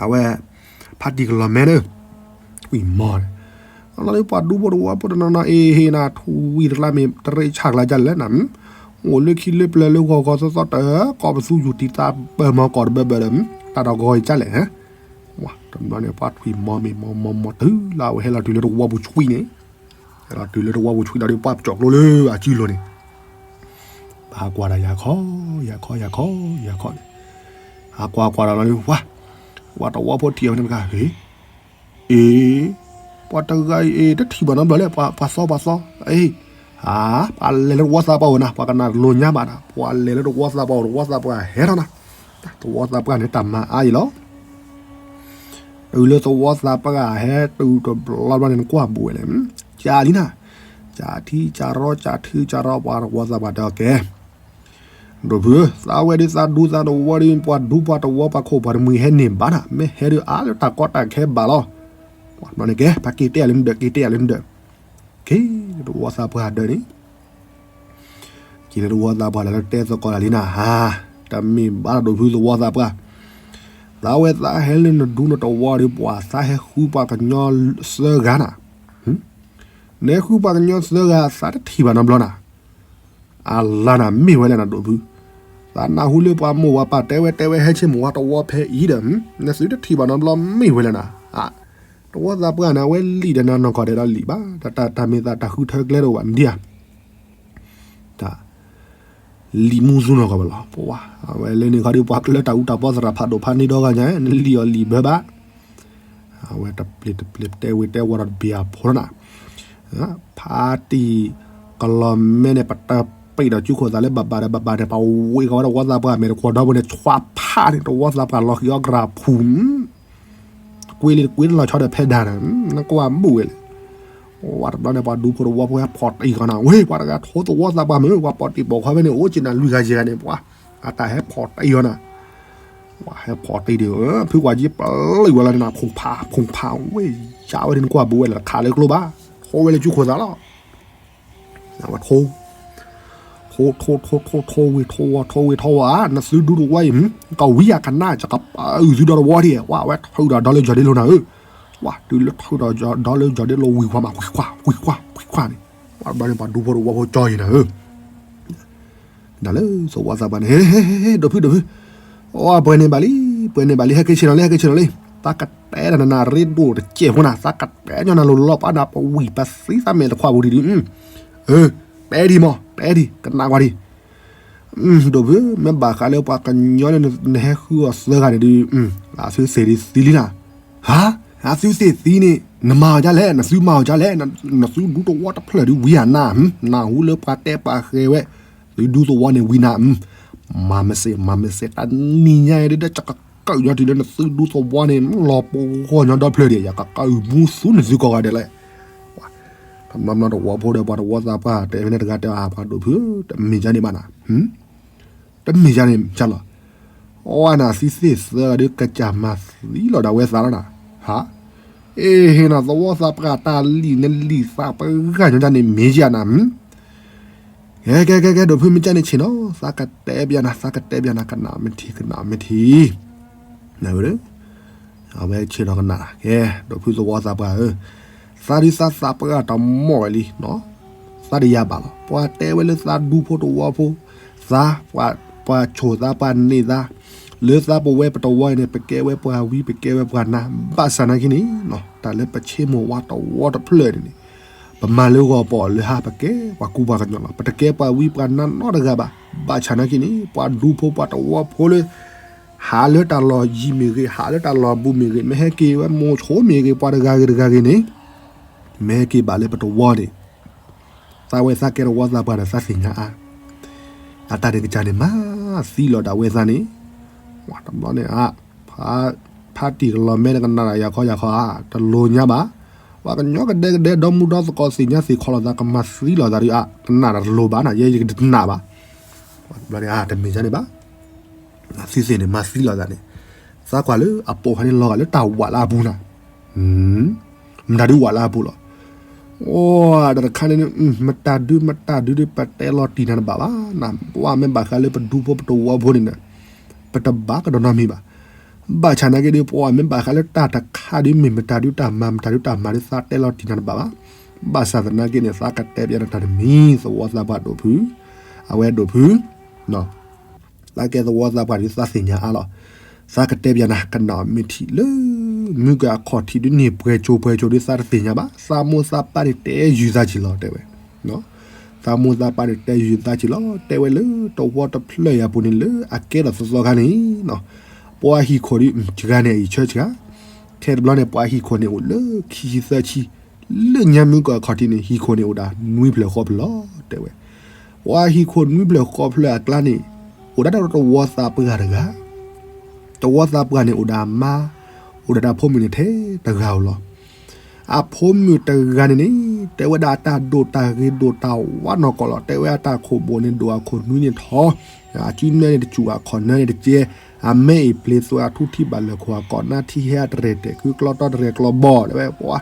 အဝဲ, ဖးတံၢ်ကလီၤမဲန့ၣ်, ထွံၣ်မီန့ၣ်, လီၤလၢပှၤဒူဖိတဝီဖိတနီၤနီၤအံၤ ဟ့ၣ်နၤထွံၣ်ဝံၤတကျါမ့ၢ်တရ့ဆၢ်ကျါကၢ်လဲၣ်နၤ အိၣ်လၢခံလၢပျၢၤလၢဂီၤဂီၤသီသီတၢ် ကိးပသူယူၤတံၢ်သးပၢၢ်မီၤကီၢ်တဘၢဘၢဒီး တၢ်ဒီးဂီၤအံၤကၢ်လဲၣ်, ဝါ, တဘျီန့ၣ် ပှၤထွံၣ်မီမ့ၢ်မီမီမီတုၤလၢအဝဲဟဲလီၤတုၤလၢတဝီပူၤဆွံန့ၣ်, ဟဲလီၤတုၤလၢတဝီပူၤဆွံဒီး ပှၤပကၠီၣ်ကျိလၢအစုလိၤန့ၣ်, ပဟးကွၢ်တၢ်ယၤခီ, ယၤခီ ယၤခီ, ယၤခီန့ၣ်, ဟးကွၢ်ကွၢ်ဒီးလီၤန့ၣ် ဝါ, ပှၤတဝီဖိထံၣ်အီၤန့ၣ်တဂၤ အ့, ပှၤတဂၤအံၤ တထံၣ်ဘၣ်နီတဘျီလဲၣ် ပှၤသီပှၤသီ, အ့, ပှၤလဲၤလၢတဝီသးပှၢ်အိၣ်နၤ ပှၤကနၣ်တလိၤညါဘၣ်နၤ ပှၤလဲၤလၢတဝီသးပှၢ်အိၣ် တဝီသးပှၢ်ဟဲထီၣ်နၤ, တဝီသးပှၢ်န့ၣ်တၢ်မၤအါအံၤလီၤ, တ တုၤလၢသဝီသးပှၢ်ဟဲတုၤတဘျီဘျီန့ၣ် နကွၢ်ဘူးဝဲလဲၣ်, ကၢ်လံနၤ, ကၢ်ထံကၢ်ရီကၢ်ထံကၢ်ရီ ပှၤသဝီသးပှၢ်တဲအီၤကဲ ဒိၣ်ဖုဧၢ, သးဝဲဒုးသးဒူသးတဝီဒီး ပှၤဒူပှၤတဝီပှၤခိၣ်ပှၤတမှံၤဟဲန့ၢ်ဘၣ်နၤ, မ့ၢ်ဟဲဒုးအါလၢတၢ်ကီတၢ်ခဲဘၣ်လီၤ. ပှၤဘျီန့ၣ်ကဲ ပှၤက့ၤတဲအီၤလၢနဒၢး က့ၤတဲအီၤလၢနဒၢး, က့ၤ သဝီသးပှၢ်ဒၢးန့ၣ် က့ၤလၢသဝီသးပှၢ်လၢတဲသကိးတၢ်လံနၤ, ဟါ, တမ့ၢ်ဘၣ်လီၤဒိၣ်ဖုသဝီသးပှၢ်, သးဝဲသးဟဲလၢနဒူနတဝီဒီး ပှၤသးဟဲဃုပှၤကညီသၢဂၤနၤ, နဟဲဃုပှၤကညီသၢဂၤ သးတထံၣ်ဘၣ်နီတဘျီနၤ, အလါနၤ မ့ၢ်ဝဲလဲၣ်နၤဒိၣ်ဖု, သးနၢ်ဟူလၢပှၤမိၢ်ပှၤပၢ်တဲဝဲတဲဝဲ ဟဲဆ့မိၢ်ဝါတဝီဖဲအံၤဒီး နသုတထံၣ်ဘၣ်နီတဘျီ မ့ၢ်ဝဲလဲၣ်နၤ, သဝီသးပှၢ်န့ၣ် အဝဲလံာ်ဒီးနၤနီၢ်ကီၢ်ဒဲးဒီးလံာ်ဘၣ်, တၢ်မ့ၢ်သးတၢ်ဃုထၢကျဲတအိၣ်ဘၣ်ဒံဧါ, တၢ် လံာ်မူသူနီၢ်ကီၢ်ဘၣ်လီၤ, ပှၤ အဝဲလၢန့ၣ်ခီဒီး ပှၤကလၢတၢ်အူတၢ်ပီသရၣ်ဖးဒိၣ်ဖးန့ၢ်ဒီဂၤညါ နလံာ်အီၤလံာ်ဘၢဘၣ်, အဝဲတပျ့ၤတပျ့ၤတဲဝံၤတဲဝီဒီးတဘ့ၣ်အဖိလီၤနၤ, ဖါတံၢ်ကလီၤမဲန့ၣ် ပတပ့ၤဒီးကၠူခိၣ်သးလၢဘၣ်ဘၣ်ဒီးဘၣ်ဘၣ်န့ၣ် ပဝ့ၤဃီၤဝဲတဝီသးပှၢ်မဲာ်တကွီၤဒီဘိန့ၣ် ဆွးဖးန့ၣ် တဝီသးပှၢ်လီၤဃံၤအီၣ်ကရၢၢ်ဖူး ကွ့လံတကွ့တလီၤဆီဒီးဖဲဒၣ်န့ၣ် နကွၢ်ဘူးဝဲလဲၣ်, ဝဲတဘျီန့ၣ် ပှၤဒူဖိတဝီဖိဟဲဖီၣ်တံၢ်ဃီနၤ, ဝ့ၢ် ပှၤတဂၤထိသဝီသးပှၢ်မ့ၢ် ပှၤပိာ်တံၢ်ပိာ်ခီဖဲန့ၣ် အိၣ်က့ၤနၤလွံၢ်ဂၤယဲၢ်ဂၤန့ၣ် ပှၤ အတၢ်ဟဲဖီၣ်တံၢ်ဃီနၤ, ပှၤဟဲဖီၣ်တံၢ်ဒီး ဖုကွၢ်ကံပျံၤဝဲလၢနၤ ဖူးဖးဖူးဖး ဝ့ၢ် ယါဝဲဒ်နကွၢ်ဘူးဝဲလဲၣ် တခးလၢကျိဘၣ်, ထိဝဲလၢကၠူခိၣ်သးလီၤ ဝဲထိ, ထိထိထိထိထိဝံၤထိဝီၤ ထိဝံၤထိဝီၤဧါ နသုဒူတဝီအံၤ, ကဝံယၤကနၣ် ယကပာ်အုၣ်သုဒီတဝီဒံး, ဝဲ ဝဲထုးဒီးဒီလၢယီၤဒ့လိၤနၤဧၢ, ဝဲ တုၤလၢထုးဒီးဒီလၢယီၤဒ့လိၤဝံၤခွါမး ဝံၤခွါ ဝံၤခွါ ဝံၤခွါန့ၣ်, ဝဲဘျီန့ၣ် ပှၤဒူဖိတဝီဖိကၠီယံၤနၤဧၢ ဒၣ်လၢသဝီသးပှၢ်န့ၣ် ဟ့ ဟ့ ဟ့ ဒိၣ်ဖု ဒိၣ်ဖု, အိ ပှဲၤန့ၢ်ဘၣ်လံ ပှဲၤန့ၢ်ဘၣ်လံ ဟဲက့ၤဆ့ၣ်နီၤလံ ဟဲက့ၤဆ့ၣ်နီၤလံ, သးကတဲဒီးနနၢ်ရ့ဒိၣ်တစဲးဖိနၤ သးကတဲညီနၤလိၤလီၤ ပှၤနၤပဝံၣ်ပသံသးမဲာ်တခွးပူၤဒံးဒံး, အၢ တဲဒံးမး တဲဒံး ကနၣ်ကွၢ်ဒံး, ဒိၣ်ဖု မ့ၢ်ဘၣ်ဃးလၢပှၤကညီလၢနဟဲဃုအီၤသၢဂၤန့ၣ်ဒုး, အသုသ့ၣ်ဒံးသံလံနၤ, ဟါ, အသုသ့ၣ်သံန့ၣ် နမၤအီၤဒ်လဲၣ် နသုမၤအီၤဒ်လဲၣ်, နသုဒူသဝီတဖျၢၣ်ဒုးဝံၤနၤ, နၢ်ဟူလၢပှၤတဲပှၤဃဲၤဝဲ သုဒူသဝီန့ၣ်ဝံၤနၤ, မၤမစဲး မၤမစဲး တနံၤညါအံၤဒုး ကကၢၣ်ညီတုၤလၢနသုဒူသဝီန့ၣ် လီၤပဂီၢ်ညီဒီဖျၢၣ်ဒံး ယကကၢၣ်မူသူနသုကိးဂၤဒဲးလဲၣ်, တဘျီဘျီတဝီဖိဒီးပှၤတဝီသးပှၢ်တဲဖဲန့ၣ်တဂၤတဲအါ ပှၤဒိၣ်ဖု တမ့ၢ်ဒ်န့ၣ်ဘၣ်နၤ, တမ့ၢ်ဒ်န့ၣ်လီၤ, အဝဲနၤသံသ့ၣ်သၢဂၤဒုး ကစၢ်မၤသံလီၤဒၣ်ဝဲသးလီၤနၤ, ဟါ, အ့ ဟ့ၣ်နၤသဝီသးပှၢ်တၢ်လံာ်န့ၣ် လံာ်သးပှၢ်ဂၤညီဒ်န့ၣ် မ့ၢ်ယၤနၤ, ကဲ ကဲ ကဲ ကဲ ဒိၣ်ဖုမ့ၢ်ကဲန့ၣ်ဆ့ၣ်နီၤ သးကတဲပျးနၤ သးကတဲပျးနၤ ကနၣ်မ့ၢ်ထံ ကနၣ်မ့ၢ်ထံ နဝဲဒၣ် အဝဲဆ့ၣ်နီၤကနၣ် ကဲ ဒိၣ်ဖုသဝီသးပှၢ်ဧၢ, သးဒုးသးသးပှၢ်တမီၢ်ဝဲလံနီၤ, သးတယၤဘၣ်လီၤ. ပှၤတဲဝဲလၢသးဒူဖိတဝီဖိ, သး ပှၤဆိၣ်သးပှၤန့ၢ်သး, လၢသးပဝဲပတဝီအံၤန့ၣ် ပကဲဝဲပှၤဝံ ပကဲဝဲပှၤနါ, ဘၣ်ဆၣ်နာ်က့န့ၣ် တၢ်လၢပဆ့မိၢ်ဝါတဝီတဖျၢၣ်န့ၣ်န့ၣ် ပမၤလၢဂီၤပီၢ်လၢဟါ ပကဲပှၤကူပှၤကညီလီၤ. ပတကဲပှၤဝံပှၤနါနီတဂၤဘၣ်. ဘၣ်ဆၣ်နာ်က့န့ၣ် ပှၤဒူဖိပှၤတဝီဖိလၢ ဟးလၢတၢ်လီၢ်ယံၤမ့ၢ်ဂ့ၤ, ဟးလၢတၢ်လီၢ်ဘူးမ့ၢ်ဂ့ၤ, မ့ၢ်ဟဲက့ၤဝဲမိၤဆိမ့ၢ်ဂ့ၤ, ပှၤတဂၤဂ့ၤတဂၤဂ့ၤန့ၣ် မ့ၢ်ဟဲက့ၤဘၣ်လၢပတဝီန့ၣ် သးဝဲသးကဲတဝီသးပှၢ်ဒီးသးသ့ၣ်ညါအါ, အတၢ်ဒဲးကစၢ်န့ၣ် မၤသံလီၤဒၣ်ဝဲသးန့ၣ်, တဘျီန့ၣ် ဖါတံၢ်ကလီၤမဲန့ၣ် ကနၣ်ဒၣ်ယၤခီယၤခီဧါ, တလိၣ်ညါဘၣ်. ပှၤကညီကဒဲကဒဲ ဒီမုၢ်ဒီသကိးသ့ၣ်ညါသ့ၣ်ခီလိာ်သး ကမၤသံလီၤသးဒုးအါ, ကနၣ်ဒၣ်တလိၣ်ဘၣ်နၤ, ယဲယကနၣ်ဘၣ်. တဘျီန့ၣ် တမ့ၢ်ဒ်န့ၣ်ဘၣ်. သံသ့ၣ်န့ၣ် မၤသံလီၤသးန့ၣ်, သးကွၢ်လၢအပိာ်ခါန့ၣ် လီၤဂာ်လၢတၢ်ဝးလၢအပူၤနၤ မတၤဒုးဝးလၢအပူၤလီၤ. အိ တၢ်တခါန့ၣ် မတၤဒုး မတၤဒုးဒုး ပတဲလီၤတံၢ်နၤတဘၣ်ဘၣ်နၤ, ပှၤမ့ၢ်ဘၣ်ဃးလၢပဒူဖိပတဝီဖိန့ၣ် ပတဘၣ်ကဒီးနီတမံၤဘၣ်. ဘၣ်ဆၣ်နာ်က့ဒုး ပှၤမ့ၢ်ဘၣ်ဃးလၢတၢ်တခါဒုး မ့ၢ်မတၤဒုးတၢ်မၤ မတၤဒုးတၢ်မၤဒုး သးတဲလီၤတံၢ်နၤတဘၣ်ဘၣ်. ဘၣ်ဆၣ်သနာ်က့န့ၣ် သးကတဲပျးနၤတၢ်တမံၤ သဝီသးပှၢ်ဒိၣ်ဖု, အဝဲဒိၣ်ဖု သးကဲသဝီသးပှၢ်ဒုး သးသ့ၣ်ညါအါလီၤ. သးကတဲပျးနၤ ကနၣ်အီၤမ့ၢ်ထံၣ်လၢ မုၢ်ကအခီၣ်ထံးဒုးန့ၢ်ပှဲၤကၠိပှဲၤကၠိဒုး သးတသ့ၣ်ညါဘၣ်. သးမိၢ်သးပၢ်န့ၣ်တဲယုာ်သးက့ၤလီၤ တဲဝဲ. သးမိၢ်သးပၢ်န့ၣ်တဲယုာ်သးက့ၤလီၤ တဲဝဲလၢ တဝီတဖျၢၣ်အံၤအပူၤန့ၣ်လၢအကဲထီၣ်သီသီခါန့ၣ် ပှၤဟံၣ်ခိၣ်ဒုး တဂၤန့ၣ်အံၤဆၢတဂၤ, ထဲတဘျီန့ၣ် ပှၤဟံၣ်ခိၣ်န့ၣ်အိၣ်လၢခံဆံသၢဆံ လၢညါမုၢ်ကီၢ်ခီၣ်ထံးန့ၣ် ဟံၣ်ခိၣ်န့ၣ်အိၣ်ဒၣ်နွံဖျၢၣ်ဃိးဖျၢၣ်လီၤ တဲဝဲ. ပှၤဟံၣ်ခိၣ်နွံဖျၢၣ်ဃိးဖျၢၣ်အကျါန့ၣ် အိၣ်ဒၣ်တဝီသးပှၢ်တဂၤ, တဝီသးပှၢ်န့ၣ်အိၣ်ဒီးအမါ, အိၣ်ဒီးတၢ်ဖိမုၣ်န့ၣ်ထဲတဂၤဧိၤလီၤ. အဖိမုၣ်တဂၤန့ၣ်န့ၣ် တဲဝဲဒၣ်အတၢ်ဒိၣ်တၢ်ဂ့ၤဒိၣ်တၢ်ဝးနီၢ်ကီၢ်လီၤ. တဲဝဲအတၢ်ခိၣ်ဘိၣ်န့ၣ်ဒိၣ်အခိၣ်နွံန့ၣ်ထီ, အစုနၢန့ၣ်တစူၣ် အခီၣ်နၢန့ၣ်တကဲ, အမဲအ့ၣ်ပျ့ၤသွဲအထူထံဘၣ်လၢာ်ခိၣ်အကီးနါထံဟဲအတရဲၣ်တဲာ်ခုကျီတီတရဲၣ်ကျီဘီၣ် တဲဝဲပှၤ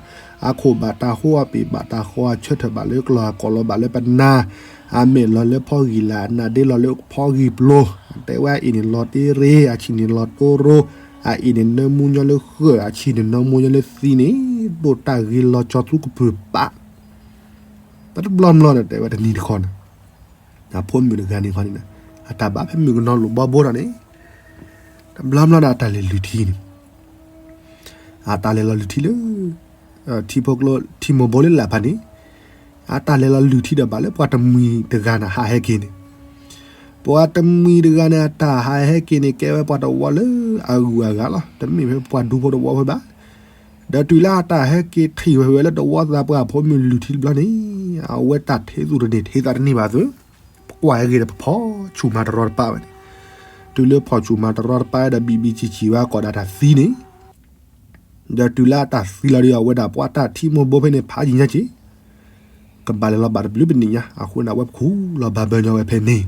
အခိၣ်ဘၣ်တၢ်ဟိအပ့ၤဘၣ်တၢ်ဃီအဆၢထၢၣ်ဘၣ်လၢကျီၢ်အကီၢ်လီၤဘၣ်လၢပနၢ်, အမဲာ်လီၤလၢဖီဂံၢ်လၢ် အနါဒ့လီၤလၢဖီဂံၢ်ပျိၤ, တဲဝဲအအ့ၣ်န့ၣ်လီၤတ့ရ့ အဆံၣ်န့ၣ်လီၤတိရိ, အအ့ၣ်န့ၣ်နၢမူညီလၢဃၢၤ အဆံၣ်န့ၣ်နၢမူညီလၢသံန့ၣ်, ဒိၣ်တၢ်ဂ့ၤလီၤကၠီသူကပၢၤပာ် ပတဘျီဘျီဒီးတဲဝဲတနံၤတခီန့ၣ်, အဖိမုၣ်တဂၤန့ၣ်ခီန့ၣ်, အတၢ်ဘၣ်ဖဲမုၣ်ကနီၤလိာ်ဘီဘိဒီးန့ၣ်, တဘျီဘျီဒီးအတၢ်လဲၤလုၢ်ထံန့ၣ်, အတၢ်လဲၤလီၤလုၢ်ထံလၢ ထံဖိကျိ ထံမိၢ်ဘိလၢလၢ်ဖးန့ၣ်, အတၢ်လဲၤလီၤလုၢ်ထံဒီးဘၣ်လၢပှၤတမှံၤတဂၤန့ၣ်ဟးဟဲက့ၤန့ၣ်, ပှၤတမှံၤတဂၤန့ၣ် အတၢ်ဟးဟဲက့ၤန့ၣ် ကဲဝဲပှၤတဝီလၢအဂုၤအဂၤလီၤ. တမ့ၢ်ဖဲပှၤဒူဖိတဝီဖိဘၣ်. ဒီးတုၤလၢအတၢ်ဟဲက့ၤထံၣ်ဝဲဝဲလၢတဝီသးပှၢ်အဖိမုၣ်လုၢ်ထံတဘျီန့ၣ်, အဝဲတၢ်ထံၣ်သူၣ်တန့ၢ်ထံၣ်သးတန့ၢ်ဘၣ်သု, ပကွၢ်ဟဲက့ၤဒီးပဖီၣ်ဆူၣ်မၤတရီတပါဝဲန့ၣ်, တုၤလၢဖီၣ်ဆူၣ်မၤတရီတပါဒီး ဘံၣ်ဘံၣ်ဆံၣ်ဆံၣ်ဝဲအကိာ်ဒီးတၢ်သံန့ၣ် ဒီးတုၤလၢအတၢ်သံလီၤဒီး အဝဲဒၣ်ပှၤတၢ်ထံမိၢ်ဘိဖဲန့ၣ် ဖးယံၤညါက့ၤ, ကဘၣ်လဲၤလီၤဘၣ်တဘျုးပနံၣ်ညါ, အဃိန့ၣ် အဝဲခူၣ်လီၤဘၣ်ဘၢညီဝဲဖဲန့ၣ်,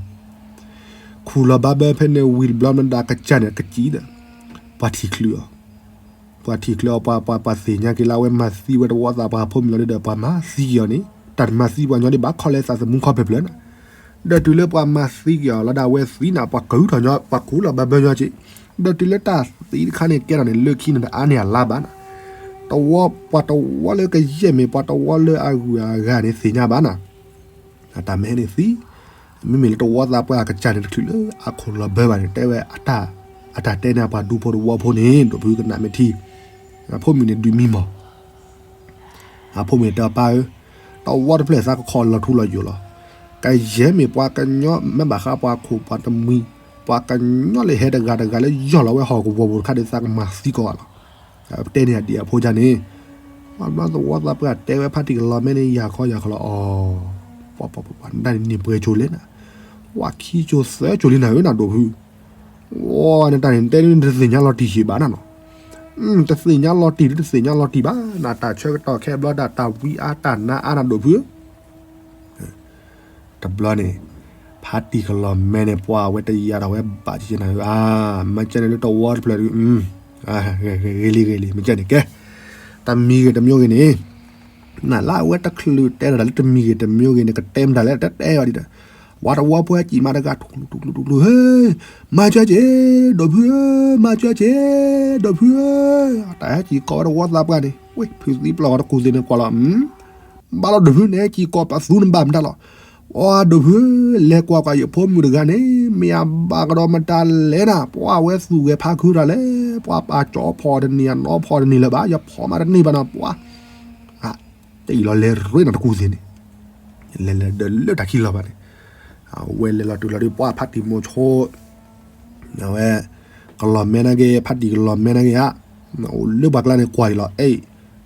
ခူၣ်လီၤဘၣ်ဘၢဖဲန့ၣ်ဝံၤတဘျီမးဒီး ကစၢ်န့ၣ်ကစံးဒီး ပှၤထံၣ်ချုးအီၤ, ပှၤထံၣ်ချုးအီၤ ပှၤ ပှၤ ပှၤသ့ၣ်ညါက့ၤလၢအဝဲမၤသံဝဲတဝီသးပှၢ်ဖိမုၣ်လီၤဒီး ပှၤမၤသံက့ၤအီၤန့ၣ် တၢ်တမၤသံပှၤညီဒ်ဘၣ်ခီလဲသးသမူခီဖျၢၣ်ဖျၢၣ်န့ၣ်, ဒီးတုၤလၢပှၤမၤသံက့ၤအီၤလီၤဒီး အဝဲသံန့ၣ် ပှၤကဟုထီၣ်ညီ ပှၤခူၣ်လီၤဘၣ်ဘၢညီက့ၤ, ဒီးတုၤလၢတၢ်သံတခါန့ၣ်ကဲထီၣ်န့ၣ် လၢခံန့ၣ်တအါန့ၢ်အလါဘၣ်န့ၣ်, တဝီ ပှၤတဝီလၢကယဲၢ်မ့ၢ်ပှၤတဝီလၢအဂုၤအဂၤန့ၣ်သ့ၣ်ညါဘၣ်န့ၣ်, အတၢ်မ့ၢ်ဟဲန့ၣ်သံ, မ့မ့ၢ်လၢတဝီသးပှၢ်အကစၢ်န့ၣ်တချုးလၢအခိၣ်လီၤဘၢဘၣ်န့ၣ် တဲဝဲ အတၢ်တဲန့ၢ်ပှၤဒူဖိတဝီဖိန့ၣ် ဒိၣ်ဖုကနၣ်မ့ၢ်ထံ, အဖိမုၣ်န့ၣ်ဒုးမံမီၢ် အဖိမုၣ်န့ၣ်တဲအပၢ်ဧၢ, တဝီတဖျၢၣ်သးကခီလီၤထူလီၤယိာ်လီၤ, ကယဲၢ်မ့ၢ်ပှၤကညီ မ့ၢ်ဘၣ်ဃးပှၤခိၣ်ပှၤတမှံၤ, ပှၤကညီလၢဟဲတဂၤတဂၤလၢယီၢ်လီၤဝဲဟီၣ်ကဝီၤပူၤတခါဒီးသးကမၤသံကိးဂၤလီၤ, တဲန့ၢ်အဒံးအဖိဒ်န့ၣ်, ဘျီသဝီသးပှၢ်တဲဝဲဖါတံၢ်ကလီၤမဲန့ၣ် ယၤခီယၤခီလီၤအီၤ, ပှၤ ပှၤ ပှၤ နတၢ်န့ၣ်န့ၢ်ပှဲၤကၠိလဲၣ်နၤ, ပှၤခံကၠိသၢကၠိလံနၤဧၢနၤဒိၣ်ဖု ဝဲနတၢ်န့ၣ်တဲဒ်နတသ့ၣ်ညါလီၤတံၢ်ယံာ်ဘၣ်နၤနီၤ, တသ့ၣ်ညါလီၤတံၢ်ဒ်တသ့ၣ်ညါလီၤတံၢ်ဘၣ်နၤ, တၢ်ဆၢကတီၢ်ခဲဘျီဒၣ်တၢ်ဝံအါတၢ်နါအါနၤဒိၣ်ဖုဧၢ, တဘျီန့ၣ် ဖါတံၢ်ကလီၤမဲန့ၣ် ပှၤအဝဲတယာ်ထီၣ်ဝဲဘၣ်ကနၤဧၢ, မ့ၢ်ကဲန့ၣ်လၢတဝီတဖျၢၣ်ဒီး ဂ့ၤလံဂ့ၤလံ မ့ၢ်ကဲန့ၣ်ကဲ, တမံၤဂ့ၤတမံၤဂ့ၤန့ၣ် နလၢအဝဲတချုးတဲဒီးတၢ်လၢတမံၤဂ့ၤတမံၤဂ့ၤန့ၣ် ကတဲမတၤလဲၣ် တတဲဘၣ်ဒ်ဒီး, ဝၤတဝီဖိဟဲကံၣ်မးတဂၤ ထူၣ်ထူၣ်ထူၣ်ထူၣ်ထူၣ် ဟ့, မၤစၢၤက့ၤ, ဒိၣ်ဖုဧၢ, မၤစၢၤက့ၤ, ဒိၣ်ဖုဧၢ, တၢ်ဟဲကံၣ်ကိးဝဲတဝီသးပှၢ်န့ၣ် ဝ့ၢ် ဖုးသံပျီၢ်ဝဲတကူၣ်သ့ၣ်န့ၣ်ကွၢ်လီၤ, ဘၣ်လီၤဒိၣ်ဖုန့ၣ် ဟဲကံၣ်ကိးပသူနဘၣ်မတၤလီၤ, အီ ဒိၣ်ဖုဧၢ, လဲၤကွၢ်ကွၢ်ယဖိမုၣ်တဂၤန့ၣ် မ့ၢ်အဘၣ်ကဒီးမတၤလဲၣ်နၤ, ပှၤဝဲသူၣ်ဂဲၤဖးခုတၢ်လဲၣ်, ပှၤပာ်ကၠီဖီၣ်တန့ၢ် အနီၢ်ဖီၣ်တန့ၢ်လၢၤဘၣ်, ယဖီၣ်မးတန့ၢ်ဘၣ်နၤ ပှၤ တအံၤလီၤလဲၤရ့နၤတကူၣ်သ့ၣ်န့ၣ်, လဲၤလဲၤဒီးလၢတၢ်ခံလီၤဘၣ်န့ၣ်, အဝဲလဲၤလီၤတုၤလီၤဒီးပှၤဖါတံၢ်မိၤဆိ အဝဲ ကလီၤမဲနာ်က့ ဖါတံၢ်ကလီၤမဲနာ်က့ဧါ, အိၣ်လၢပှၤကျါန့ၣ်ကွၢ်အံၤလီၤ, အဲၣ်,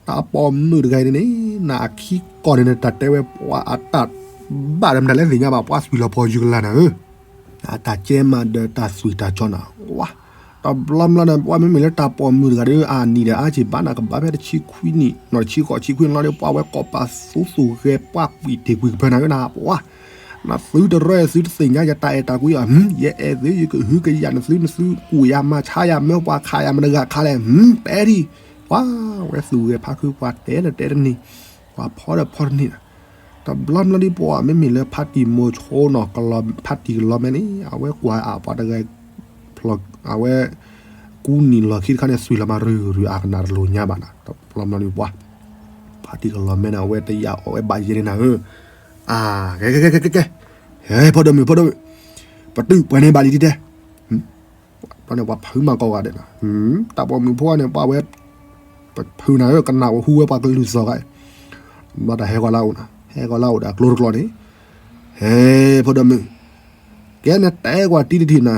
တၢ်ပိာ်မုၣ်တဂၤအံၤန့ၣ်န့ၣ် နအခံကီၢ်န့ၣ် နတၢ်တဲဝဲပှၤအတၢ်ဘၣ်ဒီးမတၤလဲၣ်သ့ၣ်ညါဘၣ်, ပှၤသွံၣ်လီၤဖီၣ်ယုၢ်ကလၢ်နၤဧၢ, အတၢ်ကဲမးဒီးတၢ်သွံၣ်တၢ်စီနၤ, ဝါ တဘျီဘျီန့ၣ် ပှၤမ့မ့ၢ်လၢတၢ်ပိာ်မုၣ်တဂၤဒီး အနံၣ်ဒီးအါက့ၤဘၣ်နၤ ကဘၣ်ဖဲတဆံခွံနံၣ် နီၢ်တဆံဃိးဆံခွံန့ၣ်လီၤဒီး ပှၤဝဲကိးပသူသူၣ်ဂဲၤပှၤကွံာ်တ့ၢ်ကွံာ်ကဖၢနၤဧၢနၤ ပှၤ နသုတရၢသုတသ့ၣ်ညါယတၢ်အဲၣ်တၢ်ကွံအီၤ, ယအဲၣ်သု ယကဟုကယာ်နသု နသုကူၣ်ယၤမၤဆါယၤ မၢပှၤခးယၤမတၤတဂၤခါလဲၣ်, တဲဒံး, ပှၤဝဲသူၣ်ဂဲၤဖးခု ပှၤတဲဒီးတဲတန့ၢ်, ပှၤဖီဒီးဖီတန့ၢ်, တဘျီဘျီဒ်ပှၤမ့မ့ၢ်လၢဖါတံၢ်မိၤဆိနီၤ ဖါတံၢ်ကလီၤမဲန့ၣ် အဝဲကွၢ်အပှၤတဂၤ ဖျီ အဝဲ ကူနံၤလီၢ်ခံတခါန့ၣ် သွံၣ်လီၤမးရုၢ်ရုၢ် အကနၣ်တလိၣ်ညါဘၣ်နၤ တဘျီဘျီဒ်ပှၤ ဖါတံၢ်ကလီၤမဲန့ၣ် အဝဲတယာ်အီၣ်ဝဲဘၣ်ယဲန့ၣ်နၤဧၢ, အါ ကဲ ကဲ ကဲ ကဲ ကဲ ဟဲ ဖိဒိၣ်မုၣ် ဖိဒိၣ်မုၣ်, ပတုာ်ပှဲၤန့ၢ်ဘၣ်လံဒ်တဲ, ဘျီန့ၣ် ပှၤဖုးမးကိးဂၤဒဲးနၤ, တၢ်ပိာ်မုၣ်ဖိန့ၣ် ပှၤဝဲ ပဖုးနၤဧၢ ကနၣ်ဝဲဟူဝဲပှၤကလုၢ်သီၣ်ဂၤ, ဘျီတၢ်ဟဲကီးလၢအအိၣ်နၤ ဟဲကီးလၢအအိၣ်ဒီးအကျိတကျိန့ၣ်, ဟဲ ဖိဒိၣ်မုၣ်, ကဲနတဲကွၢ်တံၤတထံၣ်နၤ,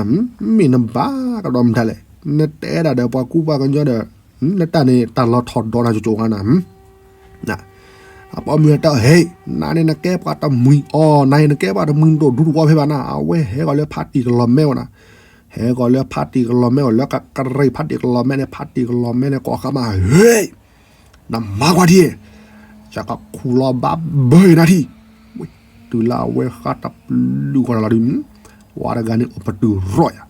မ့ၢ်နဘၣ်ကဒီးမတၤလဲၣ်, နတဲဒၣ်ဒီးပှၤကူပှၤကညီဒီး နတၢ်န့ၣ် တၢ်လီၤထီၣ်ဒီးနၤကၠိကၠိဂၤနၤ, အပိာ်မုၣ်တဲ ဟဲ, နၤန့ၣ်နကဲပှၤတမှံၤအီၤ, နၤန့ၣ်နကဲပှၤတမှံၤ နတအိၣ်ဒူသဝီဖဲဘၣ်နၤ, အဝဲဟဲကီးလၢဖါတံၢ်ကလီၤမဲဝဲနၤ, ဟဲကီးလၢဖါတံၢ်ကလီၤမဲအီၤလၢကကရံၣ်ဖါတံၢ်ကလီၤမဲန့ၣ် ဖါတံၢ်ကလီၤမဲန့ၣ် ကိးဃါမး ဟ့ၣ် နမၤကွၢ်ထံၣ်, ယကခူၣ်လီၤဘၣ်ဘၢနၤထံၣ်, တုၤလၢအဝဲဃါတပျုာ်ဃီတလီၤဒုး, ဝဲတဂၤန့ၣ်အိၣ်ပတုာ်ရီၣ်ယၤ,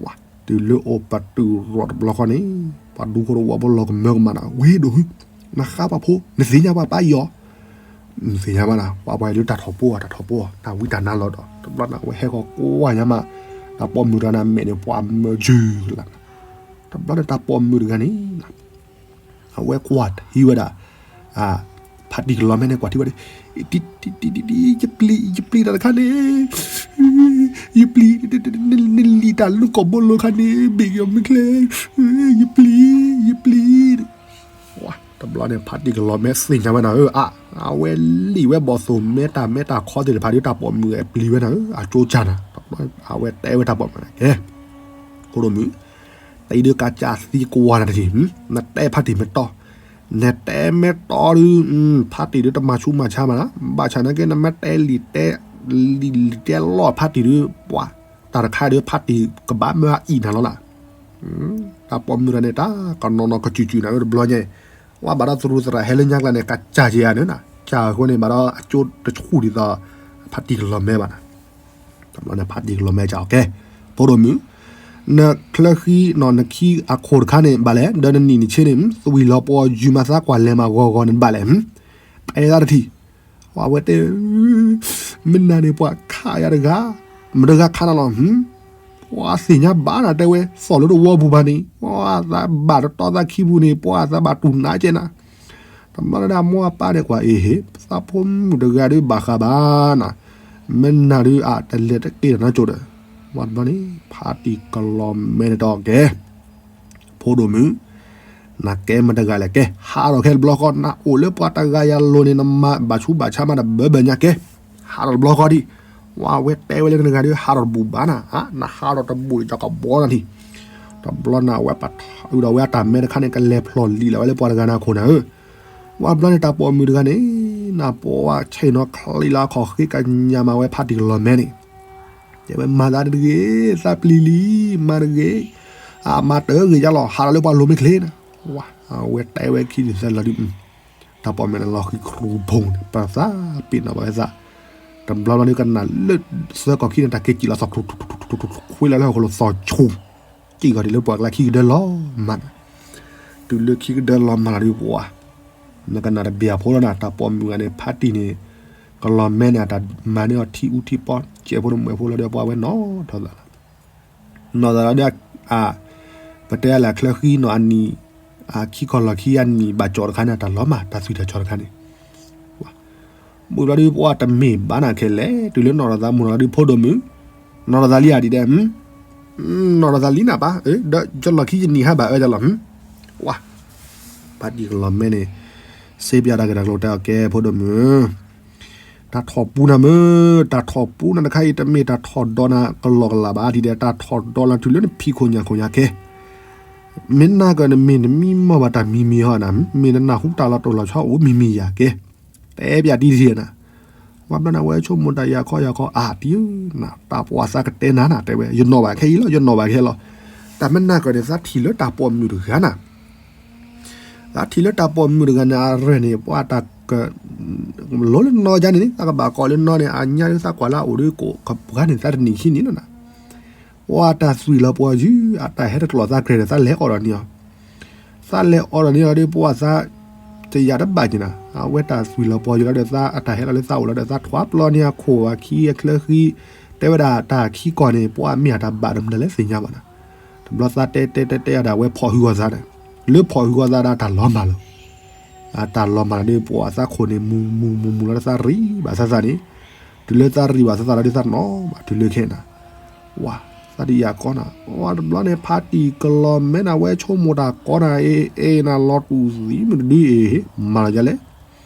ဝဲ တုၤလၢအိၣ်ပတုာ်ရီၣ်တဘျီဃီန့ၣ်, ပှၤဒူဖိတဝီဖိလီၤကမၢကမၣ်နၤ, ဝ့ၢ်ဒိၣ်ဟု, နဃါပှၤဖိ နသ့ၣ်ညါပှၤပၢ်အံၤအီၤ နသ့ၣ်ညါဘၣ်နၤ, ပှၤပှၤဒုးတၢ်ထီၣ်ပှိၢ်အီၤ တၢ်ထီၣ်ပှိၢ်အီၤ တၢ်ဝံတၢ်နါလီၤဒီး တဘျီန့ၣ် အဝဲဟဲဃီၤကွၢ်ညါမး, တၢ်ပိာ်မုၣ်တဂၤန့ၣ် အမဲာ်န့ၣ် ပှၤမၢယုၢ်လၢ်, တဘျီန့ၣ် တၢ်ပိာ်မုၣ်တဂၤန့ၣ် အဝဲကွၢ်ထံဝဲဒၣ်, ဖါတံၢ်ကလီၤမဲန့ၣ် ကွၢ်ထံဝဲဒၣ်, ယပျံၤ ယပျံၤတၢ်တခါန့ၣ်, ယပျံၤ, နလံၣ်တၢ်လၢနကိာ်ဘိလိၤခါန့ၣ် ဘ့ၣ်က့ၤအီၤမ့ၢ်ချ့, ယပျံၤ, ယပျံၤ တဘျီန့ၣ် ဖါတံၢ်ကလီၤမဲသ့ၣ်ညါဝဲနၤဧၢ, အဝဲလံၣ်ဝဲဘီၣ်သိၣ်မဲတၢ်မဲတၢ်ခီသ့ၣ်တဖၣ်ဒီး တၢ်ပိာ်မုၣ်အပျံၤဝဲနၤဧၢ, အကၠိကၢ်နၤ, အဝဲတဲဝဲတၢ်ပိာ်မုၣ်န့ၣ် ကဲ, ဖိဒိၣ်မုၣ်, တၢ်အံၤဒုးကစၢ်သံကွၢ်နၤတထံၣ်, နတဲဖါတံၢ်မ့ၢ်တီ, နတဲမ့ၢ်တီဒုး, ဖါတံၢ်ဒုးတမၤဆူးမၤဆါမးနၤ, ဘၣ်ဆၣ်နာ်က့ နမ့ၢ်တဲလံာ်တဲ, လံာ်လံာ်တဲလီၢ်ဖါတံၢ်ဒုး, ပှၤ, တၢ်တခါဒုး ဖါတံၢ်ကဘၣ်မၢအအံၣ်နၤလီၤလၢ် တၢ်ပိာ်မုၣ်တဂၤန့ၣ် တၢ်ကနီၤနီၤကစူၣ်စူၣ်နၤ တဘျီညါ, ဝဲဘၣ်ဒီးသရူးသရၣ်ဟဲလၢညါကျါန့ၣ် ကစၢ်က့ၤဧါန့ၣ်နၤ, ကစၢ်အဃိန့ၣ် ဘၣ်ဒီးအကၠိတဆူၣ်ဒ်သိး ဖါတံၢ်ကလီၤမဲဘၣ်နၤ, တဘျီန့ၣ် ဖါတံၢ်ကလီၤမဲကၠီ ကဲ, ဖိဒိၣ်မုၣ်, နချၢဃံနီၤ နခံအခိၣ်တခါန့ၣ် ဘၣ်လဲၣ်, ဒီးနနံၣ်နဆ့န့ၣ် သွံၣ်လီၤပှီၢ်ယုၢ်မၤသးကွၢ်လဲၤမၤဂီၤဂီၤန့ၣ် ဘၣ်လဲၣ်, တဲသးတထံၣ် ဝဲတဲ, မ့ၢ်နၤန့ၣ် ပှၤခးယၤတဂၤ, မတဂၤခးနၤလီၤ, ပှၤသ့ၣ်ညါဘၣ်နၤ တဲဝဲ သီၣ်လၢတဝီပူၤဘၣ်န့ၣ် ပှၤသးဘၣ်တတီသးခံပူၤန့ၣ် ပှၤသးဘၣ်တူၢ်နးကဲနၤ, တဘျီန့ၣ်ဒၣ်မိၢ်အပၢ်န့ၣ်ကွၢ်အ့ၣ်ဟ့ၣ် သးဖိမုၣ်တဂၤဒုးဘၣ်ဃးဘၣ်နၤ, မ့ၢ်နၤဒုးအတလဲၤတက့ၢ်တနီၤကၠိဒီး, ဝဲတဘျီန့ၣ် ဖါတံၢ်ကလီၤမဲန့ၣ်တီကဲ ဖိဒိၣ်မုၣ်, နကဲမတဂၤလဲၣ် ကဲ ဟးထီၣ်ခဲတဘျီဃီ နအိၣ်လၢပှၤတဂၤယၤလိၤန့ၣ် နမၤဘၣ်ဆူးဘၣ်ဆါမးတဘၢဘၢညါကဲ, ဟးထီၣ်တဘျီဃီဒံး, ဝဲတဲဝဲလၢနတဂၤဒုး ဟးထီၣ်တဘူၣ်ဘၣ်နၤ, နဟးထီၣ်တဘူၣ်ဒီး ယကဘီနၤထံၣ်, တဘျီန့ၣ် အဝဲပထီၣ်အုးဒီးဝဲအတၢ်မဲတခါန့ၣ် ကလဲၤဖျိးလံာ်လီၤဝဲလၢပှၤတဂၤန့ၣ်အခိၣ်နၤဧၢ, ဝဲဘျီန့ၣ် တၢ်ပိာ်မုၣ်တဂၤန့ၣ်, နပိာ်ဝဲဆ့ၣ်နီၤချံလီၤခီၣ်ဃ့ကညးမးဝဲဖါတံၢ်ကလီၤမဲန့ၣ် တဲဝဲမၤသးတဂ့ၤ, သးပျံၤလံ, မၤတဂ့ၤ, အမၤတဂ့ၤယါလီၤ, ဟးထီၣ်လၢပှၤလိၤမ့ၢ်ချ့နၤ, ဝဲတဲဝဲခံန့ၣ်သၢလီၤဒုး, တၢ်ပိာ်မုၣ်န့ၣ်လီၤဃံၤခရူၣ်ဖိန့ၣ် ပသးပ့ၤနီၣ်ဘၣ်ဝဲသး, တဘျီဘျီဒုးကနၣ်လၢသၢကီၢ်ခံန့ၣ် တၢ်က့ၤစံၣ်လီၤသီၣ် ခွ့လီၤလၢဟီၣ်ခိၣ်လိၤသီၣ်ဆူၣ်, စံၣ်ဂီၤဒ်လၢပှၤကျါခံကဒၢလီၤမးနၤ, တုၤလၢခံကဒၢလီၤမးနၤဒုးပှၤ နကနၣ်တဘၣ်ဖိလီၤနၤ, တၢ်ပိာ်မုၣ်ဂၤန့ၣ် ဖါတံၢ်န့ၣ် ကလီၤမဲန့ၣ် အတၢ်မၤန့ၢ်အီၤထံအူထံပီ ကဲဖိတမှဲၤဖိလီၤဒီး ပှၤဝဲနီၣ်ထီၣ်သးလီၤ. နီၣ်သးလီၤဒီး ပတဲလၢချၢဃံနီၣ်အနံၣ် အခံကီၢ်လီၢ်ခံအနံၣ်ဘၣ်ကၠီတခါန့ၣ် တၢ်လီၤမၢ် တၢ်သွံၣ်တၢ်စီၤတခါန့ၣ် ဘၣ်ဒီးပှၤတမ့ၢ်ဘၣ်နၤခဲလၢာ် တုၤလၢနီၣ်ထီၣ်သးမုၢ်နီၣ်ဒီး ဖိဒိၣ်မုၣ် နီၣ်ထီၣ်သးလံဧါဒ်ဒဲး နီၣ်ထီၣ်သးလံနၤပၢ် ဒီးကၠီလီၢ်ခံယနံၣ်ဟါဘၣ်အၢကၠီလီၤ ဝါ ဖါတံၢ်ကလီၤမဲန့ၣ် စ့ပၠးတၢ်ဂ့ၢ်တၢ်ကျိၤတဲအီၤကဲ ဖိဒိၣ်မုၣ် တၢ်ထီၣ်ပူနၤမ့ၢ် တၢ်ထီၣ်ပူနၤတခါအံၤ တမ့ၢ်တၢ်ထီၣ်ဒီးနၤကလီကလီဘၣ်ဒ်ဒဲး တၢ်ထီၣ်ဒီးနၤတုၤလၢနဖံးခိၣ်ညၣ်ခိၣ်ညါကဲ မ့ၢ်နၤကနမ့ၢ်နမံမီၢ်ဘၣ်တၢ်မံၤမံၤဟီနၤ မ့ၢ်နနၢ်ဟူတၢ်လီၤတိၢ်လီၤဆီအိၣ်မံၤမံၤယၤကဲ တဲပၠးတံၢ်တံၢ်နၤ ဝဲဘျီန့ၣ် အဝဲဆိကမိၣ်တၢ်ယၤခီယၤခီ အါတံၢ်ဧၢ နတၢ်ပှၤသးကတဲနၤနၤ တဲဝဲ ယနီၣ်ဘၣ်ခဲအံၤလီၤ ယနီၣ်ဘၣ်ခဲလီၤ တၢ်မ့ၢ်နၤကန့ၣ် သးထံၣ်လၢတၢ်ပိာ်မုၣ်တဂၤနၤ သးထံၣ်လၢတၢ်ပိာ်မုၣ်တဂၤန့ၣ် အရဲၣ်န့ၣ် ပှၤတၢ်က လိလၢနီၢ်ယါန့ၣ် သးကဘၣ်ကိးလၢနီၢ်န့ၣ် အညါဒုးသးကွၢ်လၢအအိၣ်ဒီးကိးကပှၤန့ၣ် သးတနံၣ်ခံနံၣ်လီၤနၤ ပှၤတၢ်သွံၣ်လီၤပှီၢ်ယုၢ် အတၢ်ဟဲတကျိးသးကြဲးဒီး သးလဲၤအိးထီၣ်န့ၢ်အီၤ သးလဲၤအိးထီၣ်န့ၢ်အီၤဒီး ပှၤသး တယာ်တဘၣ်က့ၤနၤ အဝဲတၢ်သွံၣ်လီၤပှီၢ်ယုၢ်လီၤဒီး သးအတၢ်ဟဲလီၤလၢသးအိၣ်လီၤဒီး သးထွါပျီန့ၢ်အခိၣ်အခံအချၢဃံ တဲဝဲဒၣ်တၢ်ခံကီၢ်န့ၣ် ပှၤမ့ၢ်အတၢ်ဘၣ်ဒီးမနုၤလဲၣ်သ့ၣ်ညါဘၣ်နၤ တဘျီသးတဲတဲတဲတဲအဒၣ်ဝဲဖီၣ်ဟုဂီၤသးဒီး လၢဖီၣ်ဟုဂီၤသးဒီးတၢ်လီၤမၢ်လီၤ အတၢ်လီၤမၢ်လီၤဒီး ပှၤသးခိၣ်န့ၣ် မူမူမူမူလီၤဒီးသးရံၣ်ဘၣ်သးသးန့ၣ် တုၤလၢသးရံၣ်ဘၣ်သးသးလီၤဒီးသးနီၣ်ဘၣ် တုၤလၢခဲနၤ ဝါ သးတယာ်ကီနၤ ဝါတဘျီန့ၣ် ဖါတံၢ်ကလီၤမဲနၤဝဲဆိကမိၣ်တၢ်ကီနၤ အ့ အ့ နၤလီၤတူၢ်သံမနုၤဒုအ့ မၤလီၤယၤလဲၣ်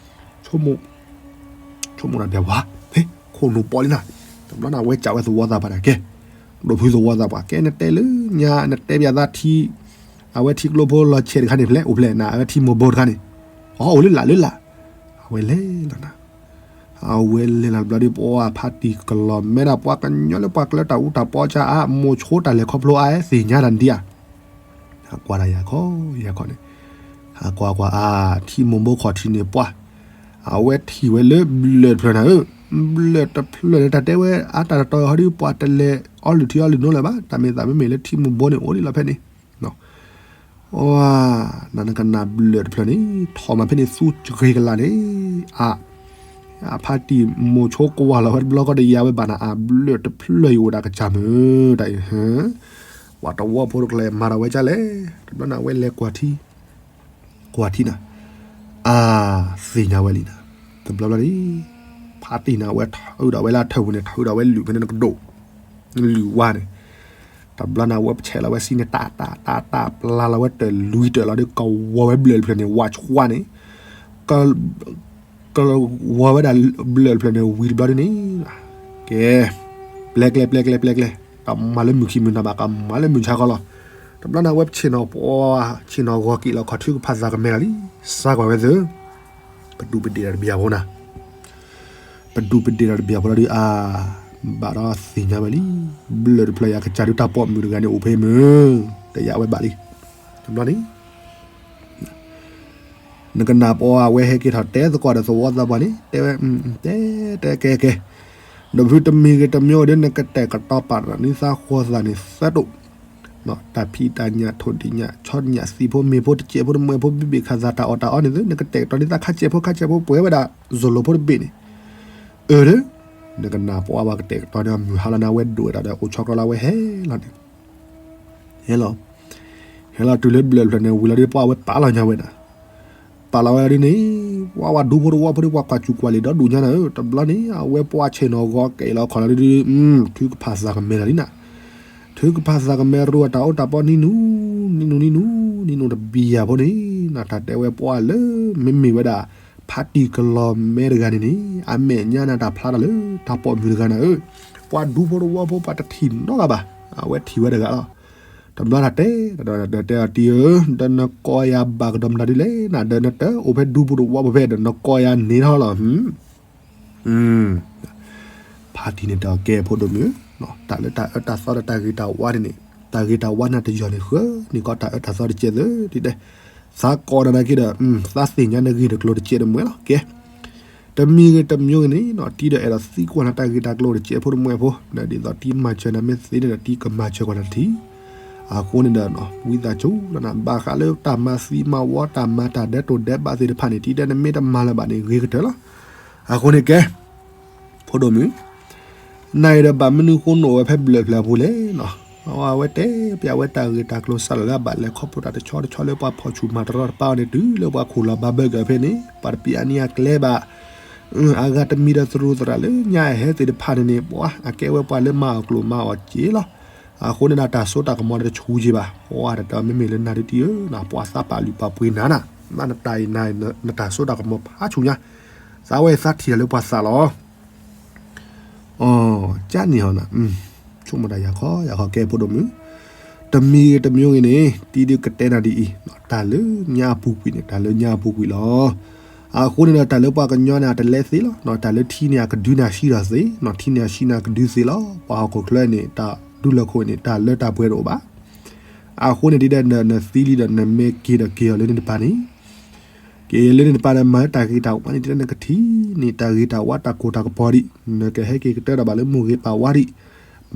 ဆိကမိၣ် ဆိကမိၣ်တၢ်ဒဲးဝါ ခိၣ်နူာ်ပီလံနၤ တဘျီန့ၣ် အဝဲစံးဝဲသဝီသးပှၢ်တၢ်ကဲ ဒိၣ်ဖုသဝီသးပှၢ် ကဲနတဲလၢညါ နတဲပၠးသးထံ အဝဲထံကျိဖိလီၤဆဲးတခါန့ၣ် ဖျဲၣ်အိၣ်ဖျဲၣ်နၤ အဝဲထံမိၢ်ဘိတခါန့ၣ် အအိၣ်လၢလာ်လၢလာ် အဝဲလဲၤလီၤနၤ အဝဲလဲၤလီၤတဘျီဒီး ပှၤဖါတံၢ်ကလီၤမဲဒၣ် ပှၤကညီလၢပှၤကျၢတၢ်အူတၢ်ပီအီၣ်ဆၣ်အါ မိၤဆိတၢ်လဲၤခီဖျိအါ သ့ၣ်ညါတၢ်ဒံးဧါ. ဟးကွၢ်တၢ်ယၤခီယၤခီန့ၣ်, ဟးကွၢ်ကွၢ်အါ ထံမိၢ်ဘိခီၣ်ထံးန့ၣ်ပှၢ်, အဝဲထံၣ်ဝဲလၢဘျၢၣ်တဖျၢၣ်နၤဧၢ, ဘျၢၣ်တဖျၢၣ်န့ၣ် တၢ်တဲဝဲအါတၢ်တတီၤဟီဒ် ပှၤတလဲၤအီလုၣ်ထံအီလုၣ်နိလၢၤဘၣ်, တၢ်မ့ၢ်သးမ့မ့ၢ်လၢထံမိၢ်ဘိန့ၣ် အိၣ်ဒံးလီၤဖဲန့ၣ် နနကနၣ်ဘျၢၣ်တဖျၢၣ်န့ၣ် ထီၣ်မးဖဲန့ၣ် သူကဂ့ၤကလာ်န့ၣ်, အါ, အဖါတံၢ်မိၤဆိကွၢ်လီၤဝဲတဘျီဃီဒီး ယၤဝဲဘၣ်နၤ အဘျၢၣ်တဖျၢၣ်အံၤအိၣ်ဒၣ်ကစၢ်မုၢ် တၢ်အံၤ, ပှၤတဝီဖိတကျဲၤမၤထီၣ်ဝဲဒ်လဲၣ်, တဘျီန့ၣ် အဝဲလဲၤကွၢ်ထံ, ကွၢ်ထံနၤ, အါ, သ့ၣ်ညါဝဲလံနၤ, တဘျီဘျီန့ၣ်, ဖါတံၢ်န့ၣ် အဝဲထုးဒီးဝဲလၢအထၢၣ်ပူၤန့ၣ် ထုးဒီးဝဲလုၢ်ဖဲန့ၣ်နကဒိၣ်, လုၢ်ဝါန့ၣ်, တဘျီန့ၣ် အဝဲပဆဲးလီၤဝဲစံန့ၣ် တၢ်တၢ်တၢ်တၢ် ပျၢ်လီၤဝဲတၢ်လွံၢ်တၢၢ်လီၤဒီး ကဝီၤဝဲဘျၢၣ်တဖျၢၣ်န့ၣ် ဝးဆှါန့ၣ်, ကဝီၤဝဲဒၣ်ဘျၢၣ်တဖျၢၣ်န့ၣ် ဝံၤတဘျီဒ်န့ၣ်, ကဲ, ပျဲကျဲ ပျဲကျဲ ပျဲကျဲ, တၢ်မၤလၢမုၢ်ခံမုၢ်နၤဘၣ် ကမၤလၢမုၢ်ဆါခီလီၤ, တဘျီန့ၣ် အဝဲပဆ့ၣ်နီၤပှၤ, ဆ့ၣ်နီၤဂီၤက့ၤလီၤခီၣ်ထုကဖၣ်သးကမဲလီၤလံ, စါကွၢ်ဝဲသ့ၣ်, ပဒူးပဒ့ၣ်ဒီးတဘံၣ်ဖိနၤ ပဒူးပဒ့ၣ်ဒီးတဘံၣ်ဖိလီၤဒုးအါ, ဘၣ်ဒီးသ့ၣ်ညါဝဲလံ, ဘျၢၣ်တဖျၢၣ်ယၤကစၢ်ဒုးတၢ်ပိာ်မုၣ်တဂၤန့ၣ်အိၣ်ဖဲမုၢ်, တယာ်ဝဲဘၣ်လံ, တဘျီန့ၣ်, နကနၣ်ပှၤအဝဲဟဲက့ၤထီၣ်တဲသကိးဒီးသဝီသးပှၢ်န့ၣ် တဲဝဲ, တဲ, တဲကဲကဲ, ဒီးဖုတမံၤဂ့ၤတမံၤဂ့ၤဒီး နကတဲာ်ကတီၤပာ်နသးဃီသးန့ၣ်သၢတိၣ် တၢ်ဖံးတၢ်ညၣ်ထိၣ်တၢ်ညၣ်ဆီတၢ်ညၣ် သံၣ်ဖိမ့ၤဖိတစဲးဖိတမှဲးဖိဘ့ၣ်ဘ့ၣ်ခၣ်သၣ်တၢ်အီၣ်တၢ်အီန့ၣ်သု နကတဲာ်ကတီၤန့ၢ်သးခါစဲးဖိခါစဲးဖိပှဲၤဝဲဒၣ် စၢၤလိာ်ဖိတဘ့ၣ်န့ၣ်, အၢဒီး, နကနၣ်ပှၤဘၣ်ကတဲာ်ကတီၤန့ၢ်အမုၢ်ဟါလီၤန့ၣ် အဝဲဒိၣ်ဝဲဒၣ်ဒီးအိၣ်ဆီကျီလၢအဝဲဟဲလီၤန့ၣ်, ဟဲလီၤ, ဟဲလီၤတုၤလၢဘျၢၣ်တဖျၢၣ်န့ၣ် ဝံၤလီၤဒီးပှၤအဝဲပာ်လီၤညါဝဲဒၣ် ပာ်လီၤဝဲဒၣ်ဒ်န့ၣ်, ပှၤဝဲဒူဖိတဝီဖိဒီး ပှၤကွၢ်စူၣ်ကွၢ်လံၤဒီဒူၣ်ညါနၤဧၢ, တဘျီန့ၣ် အဝဲပှၤဆ့ၣ်နီၤဂီၤက့ၤလီၤခီၣ်လီၤဒုး, ထုကဖၣ်သးကမဲလီၤလံနၤ, ထုကဖၣ်သးကမဲရူအတၢ်အိၣ်တၢ်ပီနံၤနူ, နံၤနူနံၤနူ, နံၤနူတဘံၣ်ယၤဖိန့ၣ်, နတၢ်တဲဝဲပှၤလၢ မ့မ့ၢ်ဝဲဒၣ် ဖါတံၢ်ကလီၤမဲတဂၤန့ၣ်န့ၣ် အမဲာ်ညါနၤတၢ်ဖျါတၢ်လၢ တၢ်ပိာ်မုၣ်တဂၤနၤဧၢ, ပှၤဒူဖိတဝီဖိပှၤတထံၣ်နီတဂၤဘၣ်, အဝဲထံၣ်ဝဲတဂၤလီၤ တဘျီတၢ်တဲ, ဒီးတဲအီၤတံၢ်ဧၢ, ဒီးနကိးယၤဘၣ်ကဒီးမတၤဒ်လဲၣ်နၤ, ဒီးနတအိၣ်ဖဲဒူပူၤတဝီပူၤဖဲဒီး နကိးယၤန့ၣ်ထီၣ်လီၤ. ဖါတံၢ်န့ၣ်တဲအီၤကဲဖိဒိၣ်မုၣ်, တၢ်လၢတၢ်အၢတၢ်သီဒီးတၢ်ဂ့ၤတၢ်ဝါန့ၣ်န့ၣ်, တၢ်ဂ့ၤတၢ်ဝါနၤတယီၢ်န့ၣ် ဃၢန့ၢ်ကီးတၢ်အၢတၢ်သီတကဲးသုဒ်လဲၣ်, သးကိးနၤနာ်က့ဒီး သးသ့ၣ်ညါနဂ့ၢ်တကျိၤတကဲးတမှဲလီၤ. ကဲ တမံၤဂ့ၤတမံၤဂ့ၤန့ၣ် တံၤဒီးအဲၣ်ဒိးသံကွၢ်နၤတၢ်ဂ့ၢ်တၢ်ကျိၤတကဲးဖိတမှဲဖိ, ဒ်သိးတံၤမၤစၢၤနၤမ့ၢ်သ့န့ၣ်ဒီး တံၤကမၤစၢၤကွၢ်နၤတထံၣ်. အဃိန့ၣ်ဒီး ဝံသးစူၤလီၤနၤ ဘၣ်ဃးလၢတၢ်မၤသံမၤဝီ တၢ်မၤတၢ်ဒဲးတိၢ်ဒဲးဘးသ့ၣ်တဖၣ်န့ၣ် တံၤဒီးနမ့ၢ်တမၤလၢၤဘၣ်န့ၣ် ဂ့ၤကတၢၢ်လီၤ. အဃိန့ၣ်ကဲ ဖိဒိၣ်မုၣ်, နအံၤဒီးဘၣ်မနုၤဃိနအိၣ်ဝဲဖဲဘျၢၣ်ဖျၢၣ်အပူၤလဲၣ်. အဝဲတဲပျးဝဲတၢ်ဂ့ၢ်တၢ်ကျိၤစးလၢအဘၣ်လဲၤခီဖျိတၢ်တဆီတဆီလၢ ပှၤဖီၣ်ဆူၣ်မၤတရီတပါအီၤန့ၣ် တုၤလၢပှၤခိၣ်လီၤဘၣ်ဘၢကၢၢ်ဖဲန့ၣ် ပှၤတပျးန့ၢ်အကျဲဘၣ်. အဂၤတမံၤဒီးသရူးသရၣ်လၢညါအဟဲသ့ၣ်တဖၣ်န့ၣ်န့ၣ် ပှၤအကဲဝဲပှၤလၢမၤအီၣ်ကျိၣ်မၤအီၣ်စ့လီၤ. အဃိန့ၣ်ဒီးတၢ်စိတၢ်ကမီၤဒီးတဆူးက့ဘၣ်. ပှၤတတီၤမ့မ့ၢ်လၢနၤဒ်တံၤဧၢ, ပှၤသးပာ်လုၢ်ပာ်ပှ့ၤနၤနၤ, နတၢ်အံၤနၤ နတၢ်စိတၢ်ကမီၤဖးဆူၣ်ညါ, သးဝဲသးထံၣ်တၢ်လၢပှၤသးလီၤ. အကန့ၣ်ဟီနၤ, ဆိကမိၣ်တၢ်ယၤခီယၤခီကဲဖိဒိၣ်မုၣ်, တမံၤဂ့ၤတမံၤဂ့ၤန့ၣ် တံၤဒုးကတဲနၤဒ်အံၤ, တၢ်လၢညါအပူၤကွံာ်န့ၣ် တၢ်လၢညါအပူၤကွံာ်လီၤ. အဃိန့ၣ်ဒီးတၢ်လၢပှၤကညီန့ၣ် အတလဲသ့လီၤ, တၢ်လၢထံန့ၣ် အကဒုန့ၣ်အဆံးဒီးသ့, ထံန့ၣ်အဆံးန့ၣ် အကဒုသ့လီၤ. ပှၤဟီၣ်ခိၣ်ချၢန့ၣ် တၢ်ဒူလီၢ်ခိၣ်န့ၣ် တၢ်လၢတၢ်ပှဲၤတအိၣ်ဘၣ်. အဃိန့ၣ်ဒ်ဒီး နသံလံဒီး နမ့ၢ်က့ၤဒီးက့ၤအီၤလၢန့ၣ်တပၤန့ၣ် က့ၤလၢန့ၣ်တပၤဒီး မၤလၢတၢ်ဂ့ၤတၢ်ဝါန့ၣ် ဒ်ဒီးနကထံၣ်န့ၣ် တၢ်ဂ့ၤတၢ်ဝါတၢ်ကိၢ်တၢ်ကပီၤဒံး, နကဟဲက့ၤကတၢၢ်ဒီးဘၣ်လၢမိၢ်ဂ့ၤပၢ်ဝါဒံး,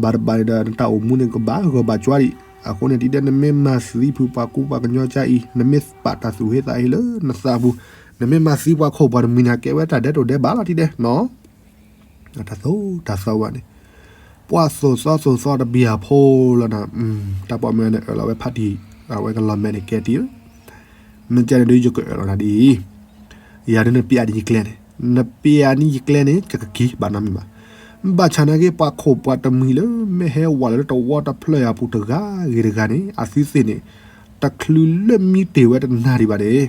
ဘၣ်တဘၣ်န့ၣ်ဒီး နတၢ်အိၣ်မူန့ၣ်ကဘၣ်ဂၢၢ်ဘၣ်ကွါဒံး. အဃိန့ၣ်ဒ်ဒီး နမ့ၢ်မၤသံဖုပှၤကူပှၤကညီကါအံၤ, နမ့ၢ်ပာ်တၢ်သူၣ်ဟ့သးဟ့လၢနသးပူၤ, နမ့ၢ်မၤသံပှၤခိၣ်ပှၤတမံၤန့ၣ် ကဲဝဲတၢ်ဒဲးတိၢ်ဒဲးဘးလီၤဒ်ဒီးနီၤ တၢ်သိၣ်တၢ်သီဝဲန့ၣ်, ပှၤသိၣ်သီသိၣ်သီတဘံၣ်အဖိလီၤနၤ, တၢ်ပိာ်မုၣ်န့ၣ်အၢၣ်လီၤဝဲဖါတံၢ်, အဝဲကလီၤမဲာ်န့ၣ်ကဲတံၢ်ဧၢ, မ့ၢ်ကဲန့ၣ်ဒုးယကအၢၣ်လီၤနၤဒ်အံၤ, ယၤဒုးနပျးဒ်ယကျဲန့ၣ်, နပျးဒ်ယကျဲန့ၣ် ယကက့ၤဘၣ်နီတမံၤဘၣ်. ဘၣ်ဆၣ်နာ်က့ ပှၤခိၣ်ပှၤတမံၤလၢ မ့ၢ်ဟဲဝဲလၢတဝီတဖျၢၣ်အပူၤတဂၤဂ့ၤတဂၤန့ၣ် အသုသ့ၣ်န့ၣ် တချုးလၢမံတ့ၢ်ဝဲတနၤဒံးဘၣ်န့ၣ်,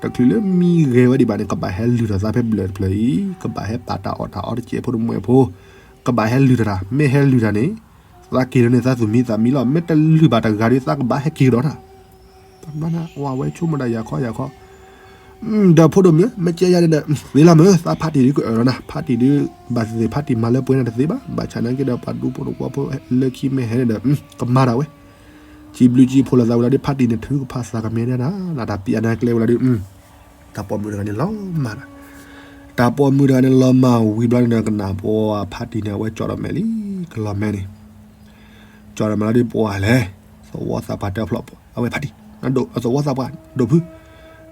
တချုးလၢမံဂဲၤဝဲဒံးဘၣ်န့ၣ် ကဘၣ်ဟဲလုၢ်ထီၣ်သးဖဲဘျၢၣ်တဖျၢၣ်အံၤ, ကဘၣ်ဟဲပာ်တၢ်အီၣ်တၢ်အီတစဲးဖိတမှဲဖိ, ကဘၣ်ဟဲလုၢ်ထီၣ်တၢ်, မ့ၢ်ဟဲလုၢ်တၢ်န့ၣ်, သးက့ၤလၢန့ၣ်သးသူၣ်မံသးမံလီၤ, မ့ၢ်တလုၢ်ဘၣ်တဂၤဒီး သးကဘၣ်ဟဲက့ၤကဒီးတၢ် တဘျီန့ၣ် ဝဲဆိကမိၣ်ဒၣ်ယၤခီယၤခီ, ဒီးဖိဒိၣ်မုၣ် မ့ၢ်ကဲယၤန့ၣ်ဒီး သ့လီၤမုၢ် သးဖးတံၢ်ဒုးကအၢၣ်လီၤနၤ ဖးတံၢ်ဒုး ဘၣ်သ့ၣ်သ့ၣ်ဖးတံၢ်မၤလၢပှဲၤနၤတသ့ဘၣ် ဘၣ်ဆၣ်နာ်က့ဒီးပှၤဒူဖိတဝီဖိလၢခံမ့ၢ်ဟဲန့ၣ်ဒီး ကမၤဒၣ်ဝဲ စံးဘျုးစံးဖှိၣ်လိာ်သးဝံၤလီၤဒုး ဖးတံၢ်န့ၣ်ထုကဖၣ်သးကမဲာ်ဒၣ်နၤ နတၢ်ပျံၤအနါကျဲဝံၤလီၤဒုး တၢ်ပိာ်မုၣ်တဂၤန့ၣ်လီၤမၢ်နၤ တၢ်ပိာ်မုၣ်တဂၤန့ၣ်လီၤမၢ်ဝံၤဘျီန့ၣ်ဒီး ကနၣ်ပှၤဖးတံၢ်န့ၣ် အဝဲကၠီၣ်ဒီးမဲာ်လံ ကလီၤမဲာ်န့ၣ် ကၠီၣ်ဒီးမဲာ်လီၤဒုးပှၤလဲၣ် သဝီသးပှၢ်တဲဖျီၣ် အဝဲဖးတံၢ် သဝီသးပှၢ် ဒိၣ်ဖု ဒီး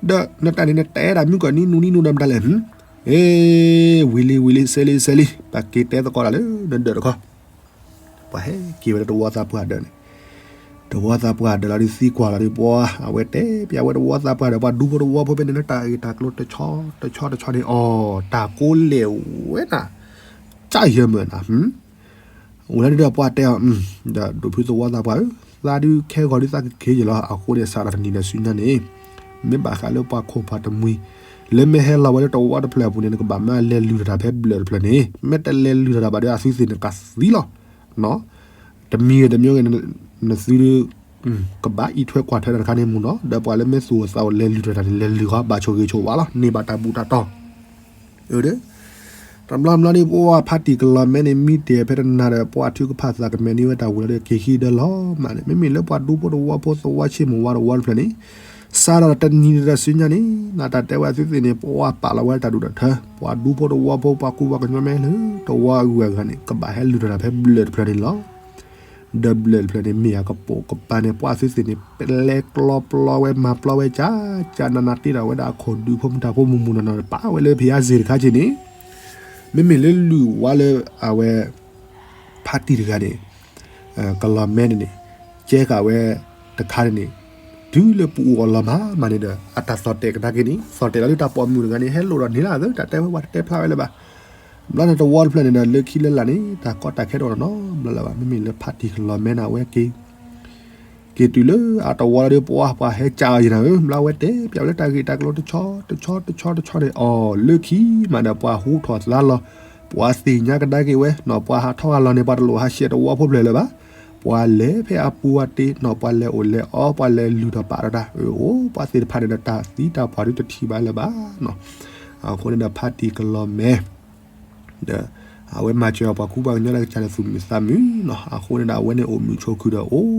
နတၢ်န့ၣ်နတဲဒၣ်မုၢ်ကီၢ်နံၤနူနံၤနူဒီးမတၤလဲၣ် အ့ ဝံၤလံဝံၤလံ စဲလံစဲလံ ပက့ၤတဲသကိးတၢ်လၢနဒၢးတခီ ပှၤဟဲက့ၤဝဲလၢသဝီသးပှၢ်ဒၢးန့ၣ် သဝီသးပှၢ်ဒၢးလီၤဒုးသံကွၢ်လီၤဒုးပှၤ အဝဲတဲပျးဝဲသဝီသးပှၢ်ဒီးပှၤဒူဖိတဝီဖိဖဲန့ၣ်လၢတၢ်ဂ့ၢ်တၢ်ကျိၤတဆီတဆီတဆီန့ၣ် အီၤ တၢ်ကိးလဲၣ်ဝဲနၤ ကၢ်ယၢမုၢ်နၤ ဝံၤလီၤဒုးဒီးပှၤတဲအီၤ ဒီးဒိၣ်ဖုသဝီသးပှၢ်ဧၢ သးဒုးခဲဂီၤဒုးသးကက့ၤယလီၤ အဃိန့ၣ် စးထီၣ်တနံၤဒီးဆူညါန့ၣ် မ့ၢ်ဘၣ်ဃးလၢပှၤခိၣ်ပှၤတမှံၤ လၢမ့ၢ်ဟဲလီၤဝဲလၢသဝီတဖျၢၣ်အပူၤန့ၣ် နကဘၣ်မၢလဲၤလုၢ်ထီၣ်တၢ်ဖဲဘျၢၣ်တဖျၢၣ်န့ၣ် မ့ၢ်တလဲၤလုၢ်ထီၣ်တၢ်ဘၣ်ဒီးအသုသ့ၣ်န့ၣ်ကသံလီၤ တမံၤဂ့ၤတမံၤဂ့ၤ နသု ကဘၣ်အံးထွဲကွၢ်ထွဲတၢ်တခါန့ၣ်မူနီၤ ဒီးပှၤလၢမ့ၢ်သူၣ်အိၣ်သးအိၣ်လဲၤလုၢ်ထီၣ်တၢ်န့ၣ် လဲၤလုၢ်ဃီ ဘၣ်ဆိၣ်ဂ့ၤဆိၣ်ဝါလီၤ န့ၢ်ဘၣ်တၢ်ဘူၣ်တၢ်တီၤ တဘျီဘျီန့ၣ်ပှၤဖးတံၢ်ကလီၤမဲန့ၣ် မံတ့ၢ်ဖဲတနၤဒီး ပှၤထုကဖၣ်သးကမဲာ်န့ၢ်ဝဲတၢ်ဝံၤလီၤဒီး က့ၤဟံးဒီးလီၤမၢ်န့ၣ် မ့မ့ၢ်လၢပှၤဒူဖိတဝီဖိသဝီဆ့မိၢ်ဝါတဝီတဖျၢၣ်န့ၣ် စးထီၣ်တနံၤဒီးဆူညါန့ၣ် နတၢ်တဲဝဲအသုသ့ၣ်န့ၣ် ပှၤပာ်လီၤဝဲတၢ်ဒိၣ်တၢ်ထၢ ပှၤဒူဖိတဝီဖိ ပှၤကူပှၤကညီမ့ၢ်လၢတဝီအဂုၤအဂၤန့ၣ် ကဘၣ်ဟဲလုၢ်ထီၣ်တၢ်ဖဲဘျၢၣ်တဖျၢၣ်န့ၣ်လီၤ ဒီးဘျၢၣ်တဖျၢၣ်န့ၣ် မ့ၢ်အကပိာ်ကပၤန့ၣ် ပှၤသုသ့ၣ်န့ၣ် ပလဲကျီပျီဝဲမၤပျီဝဲကၠးကၠးနးနးတ့ထီၣ်ဝဲဒၣ်အခိၣ်ဒုးဖိမုၢ်တၢ်ဖိမုၢ်မုၢ်နီၢ်နီၢ် ပာ်ဝဲလၢဖယါစ့ၣ်တခါက့ၤန့ၣ် မ့မ့ၢ်လၢလုၢ်ဝါလၢအဝဲ ဖးတံၢ်တဂၤန့ၣ် ကလီၤမဲန့ၣ်န့ၣ် ကဲဃာ်ဝဲတခါန့ၣ်န့ၣ် တုၤလၢပအိၣ်အလီၢ်မၤမးန့ၣ်ဒီး အတၢ်သီၣ်တဲာ်ကဒါက့ၤန့ၣ် သီၣ်တဲာ်လီၤလၢတၢ်ပိာ်မုၣ်တဂၤန့ၣ် ဟဲလိၣ်ဒီးန့ၢ်လၢအသး တၢ်တဲဝဲပှၤတတဲဖျါဝဲလၢၤဘၣ် ဘျီန့ၣ်တဝီတဖျၢၣ်န့ၣ်ဒီး လၢခံလၢလာ်န့ၣ် တၢ်ကီတၢ်ခဲတအိၣ်နီတဘျီလၢၤဘၣ် မ့မ့ၢ်လၢဖးတံၢ်ကလီၤမဲန့ၣ် အဝဲက့ၤ က့ၤတုၤလၢအတဝီလီၤဒီး ပှၤပှၤဟဲကၠးအီၤယံၤနၤဧၢ ဘျီအဝဲတဲပျးဝဲလၢတၢ်ဂ့ၢ်တၢ်ကျိၤတဆီတဆီတဆီတဆီန့ၣ် အီၤလၢခံမးဒီး ပှၤဟူထီၣ်သါလီၤ ပှၤသ့ၣ်ညါကဒါက့ၤဝဲနီၤ ပှၤဟးထီၣ်ဟးလီၤန့ၣ် ပှၤတလိၣ်ဟးဆှဲးတဝီဖိဖျၢၣ်လၢၤဘၣ် ပှၤလဲၤဖဲအပူၤအတ့နီၤ ပှၤလဲၤအိၣ်လဲၤအီ ပှၤလဲၤလုၢ်ထီၣ်ပာ်ထီၣ်တၢ် အၢ အိၣ် ပှၤသ့ၣ်တဖၣ်န့ၣ်ဒီးတၢ်သံတၢ်ပှၢ်ဒုးတထံၣ်ဘၣ်လၢၤဘၣ်နီၤ အဃိန့ၣ်ဒီးဖးတံၢ်ကလီၤမဲ ဒီး အဝဲမၤစၢၤအီၤပှၤကူပှၤကညီလၢကစၢ်လၢသူၣ်မုာ်သးမုာ်နီၤ အဃိန့ၣ်ဒီးအဝဲန့ၣ်အိၣ်မုာ်ဆိးခုဒီး အိၣ်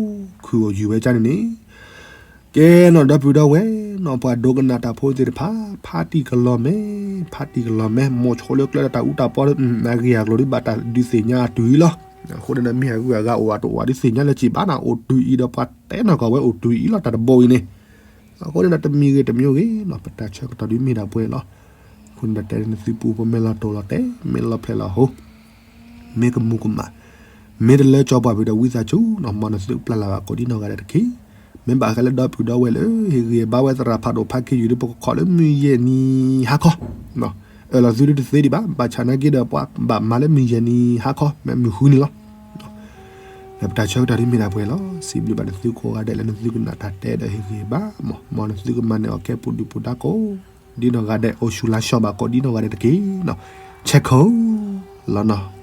ခုၣ်အိၣ်ယုၢ်ဝဲကၢ်န့ၣ်န့ၣ် ကဲနီၤ ဒီပုၢ်ဒီဝဲၢ်နီၤ ပှၤဒိကနၣ်တၢ်ဖိသ့ၣ်တဖၣ် ဖးတံၢ်ကလီၤမဲ ဖးတံၢ်ကလီၤမဲ မိၢ်ဆိလၢကျဲဒီးတၢ်အူတၢ်ပီ အဂ့ၢ်အကျိၤဒုးဘၣ်တၢ်ဒုးသ့ၣ်ညါအတုၤအံၤလီၤ အဃိန့ၣ်ဒီးမ့ၢ်အဂုၤအဂၤအိၣ်အတအိၣ်ဒုးသ့ၣ်ညါလၢၤဘၣ်နီၤ အိၣ်တုၤအံၤဒီးပှၤတဲနီၢ်ကီၢ်ဝဲအိၣ်တုၤအံၤလီၤ တၢ်တဘိအံၤန့ၣ် အဃိန့ၣ်ဒီးတမံၤဂ့ၤတမံၤဂ့ၤနီၤ ပတၢ်ဆၢကတီၢ်ဒုးမ့ၢ်ဒၣ်ပှဲၤလီၤ အဃိန့ၣ်ဒီးတဲနသုပူဖိ မ့ၢ်လီၤတိၢ်လီၤတဲာ် မ့ၢ်လီၤဖျဲၣ်လီၤဟိ မ့ၢ်ကမူၤကမၣ် မ့ၢ်တလၢကၠီပှၤဖုးဒီးဝံသးစူၤနီၤ မ်နသုပျၢ်လၢ်ဘၣ်ကိးဒ်နီၢ်ဂၤဒဲးတက့ၢ် မ့ၢ်ဘၣ်ဃးလၢဒီပုၢ်ဒီဝဲၢ်လၢ ဟ့ၣ်ဂံၢ်ဘါဝဲသရၣ်ဖးဒိၣ်ဖးခံယူၤဒီး ပကခီၣ်လၢမုၢ်ယဲၢ်နံၤဟါခီ အၢၣ်လီၤသုဒုးတသ့ဒံးဘၣ် ဘၣ်ဆၣ်နာ်က့ဒီး ပှၤဘၣ်မၤလၢမုၢ်ယဲၢ်နံၤဟါခီ မ့ၢ်မုၢ်ဃုနံၤလီၤ လၢပတၢ်ဆၢကတီၢ်ဒ်မ့ၢ်ဒၣ်ပှဲၤလီၤ စံးဘျုးဘၣ်နသုကိးဂၤဒဲးလၢနသုကနၣ်တၢ်တဲဒီးဟ့ၣ်ဂံၢ်ဘါ မ် မ်နသုကမၤနၢၤအီၤကဲပူၤဒုၣ်ပူၤဒါကိးဒ်နီၢ်ဂၤဒဲး အိၣ်ဆူၣ်လၢ်စီၣ်ဘၣ်ကိးဒ်နီၢ်ဂၤဒဲးတက့ၢ်နီၤ ဆဲးခိၣ်လီၤနီၤ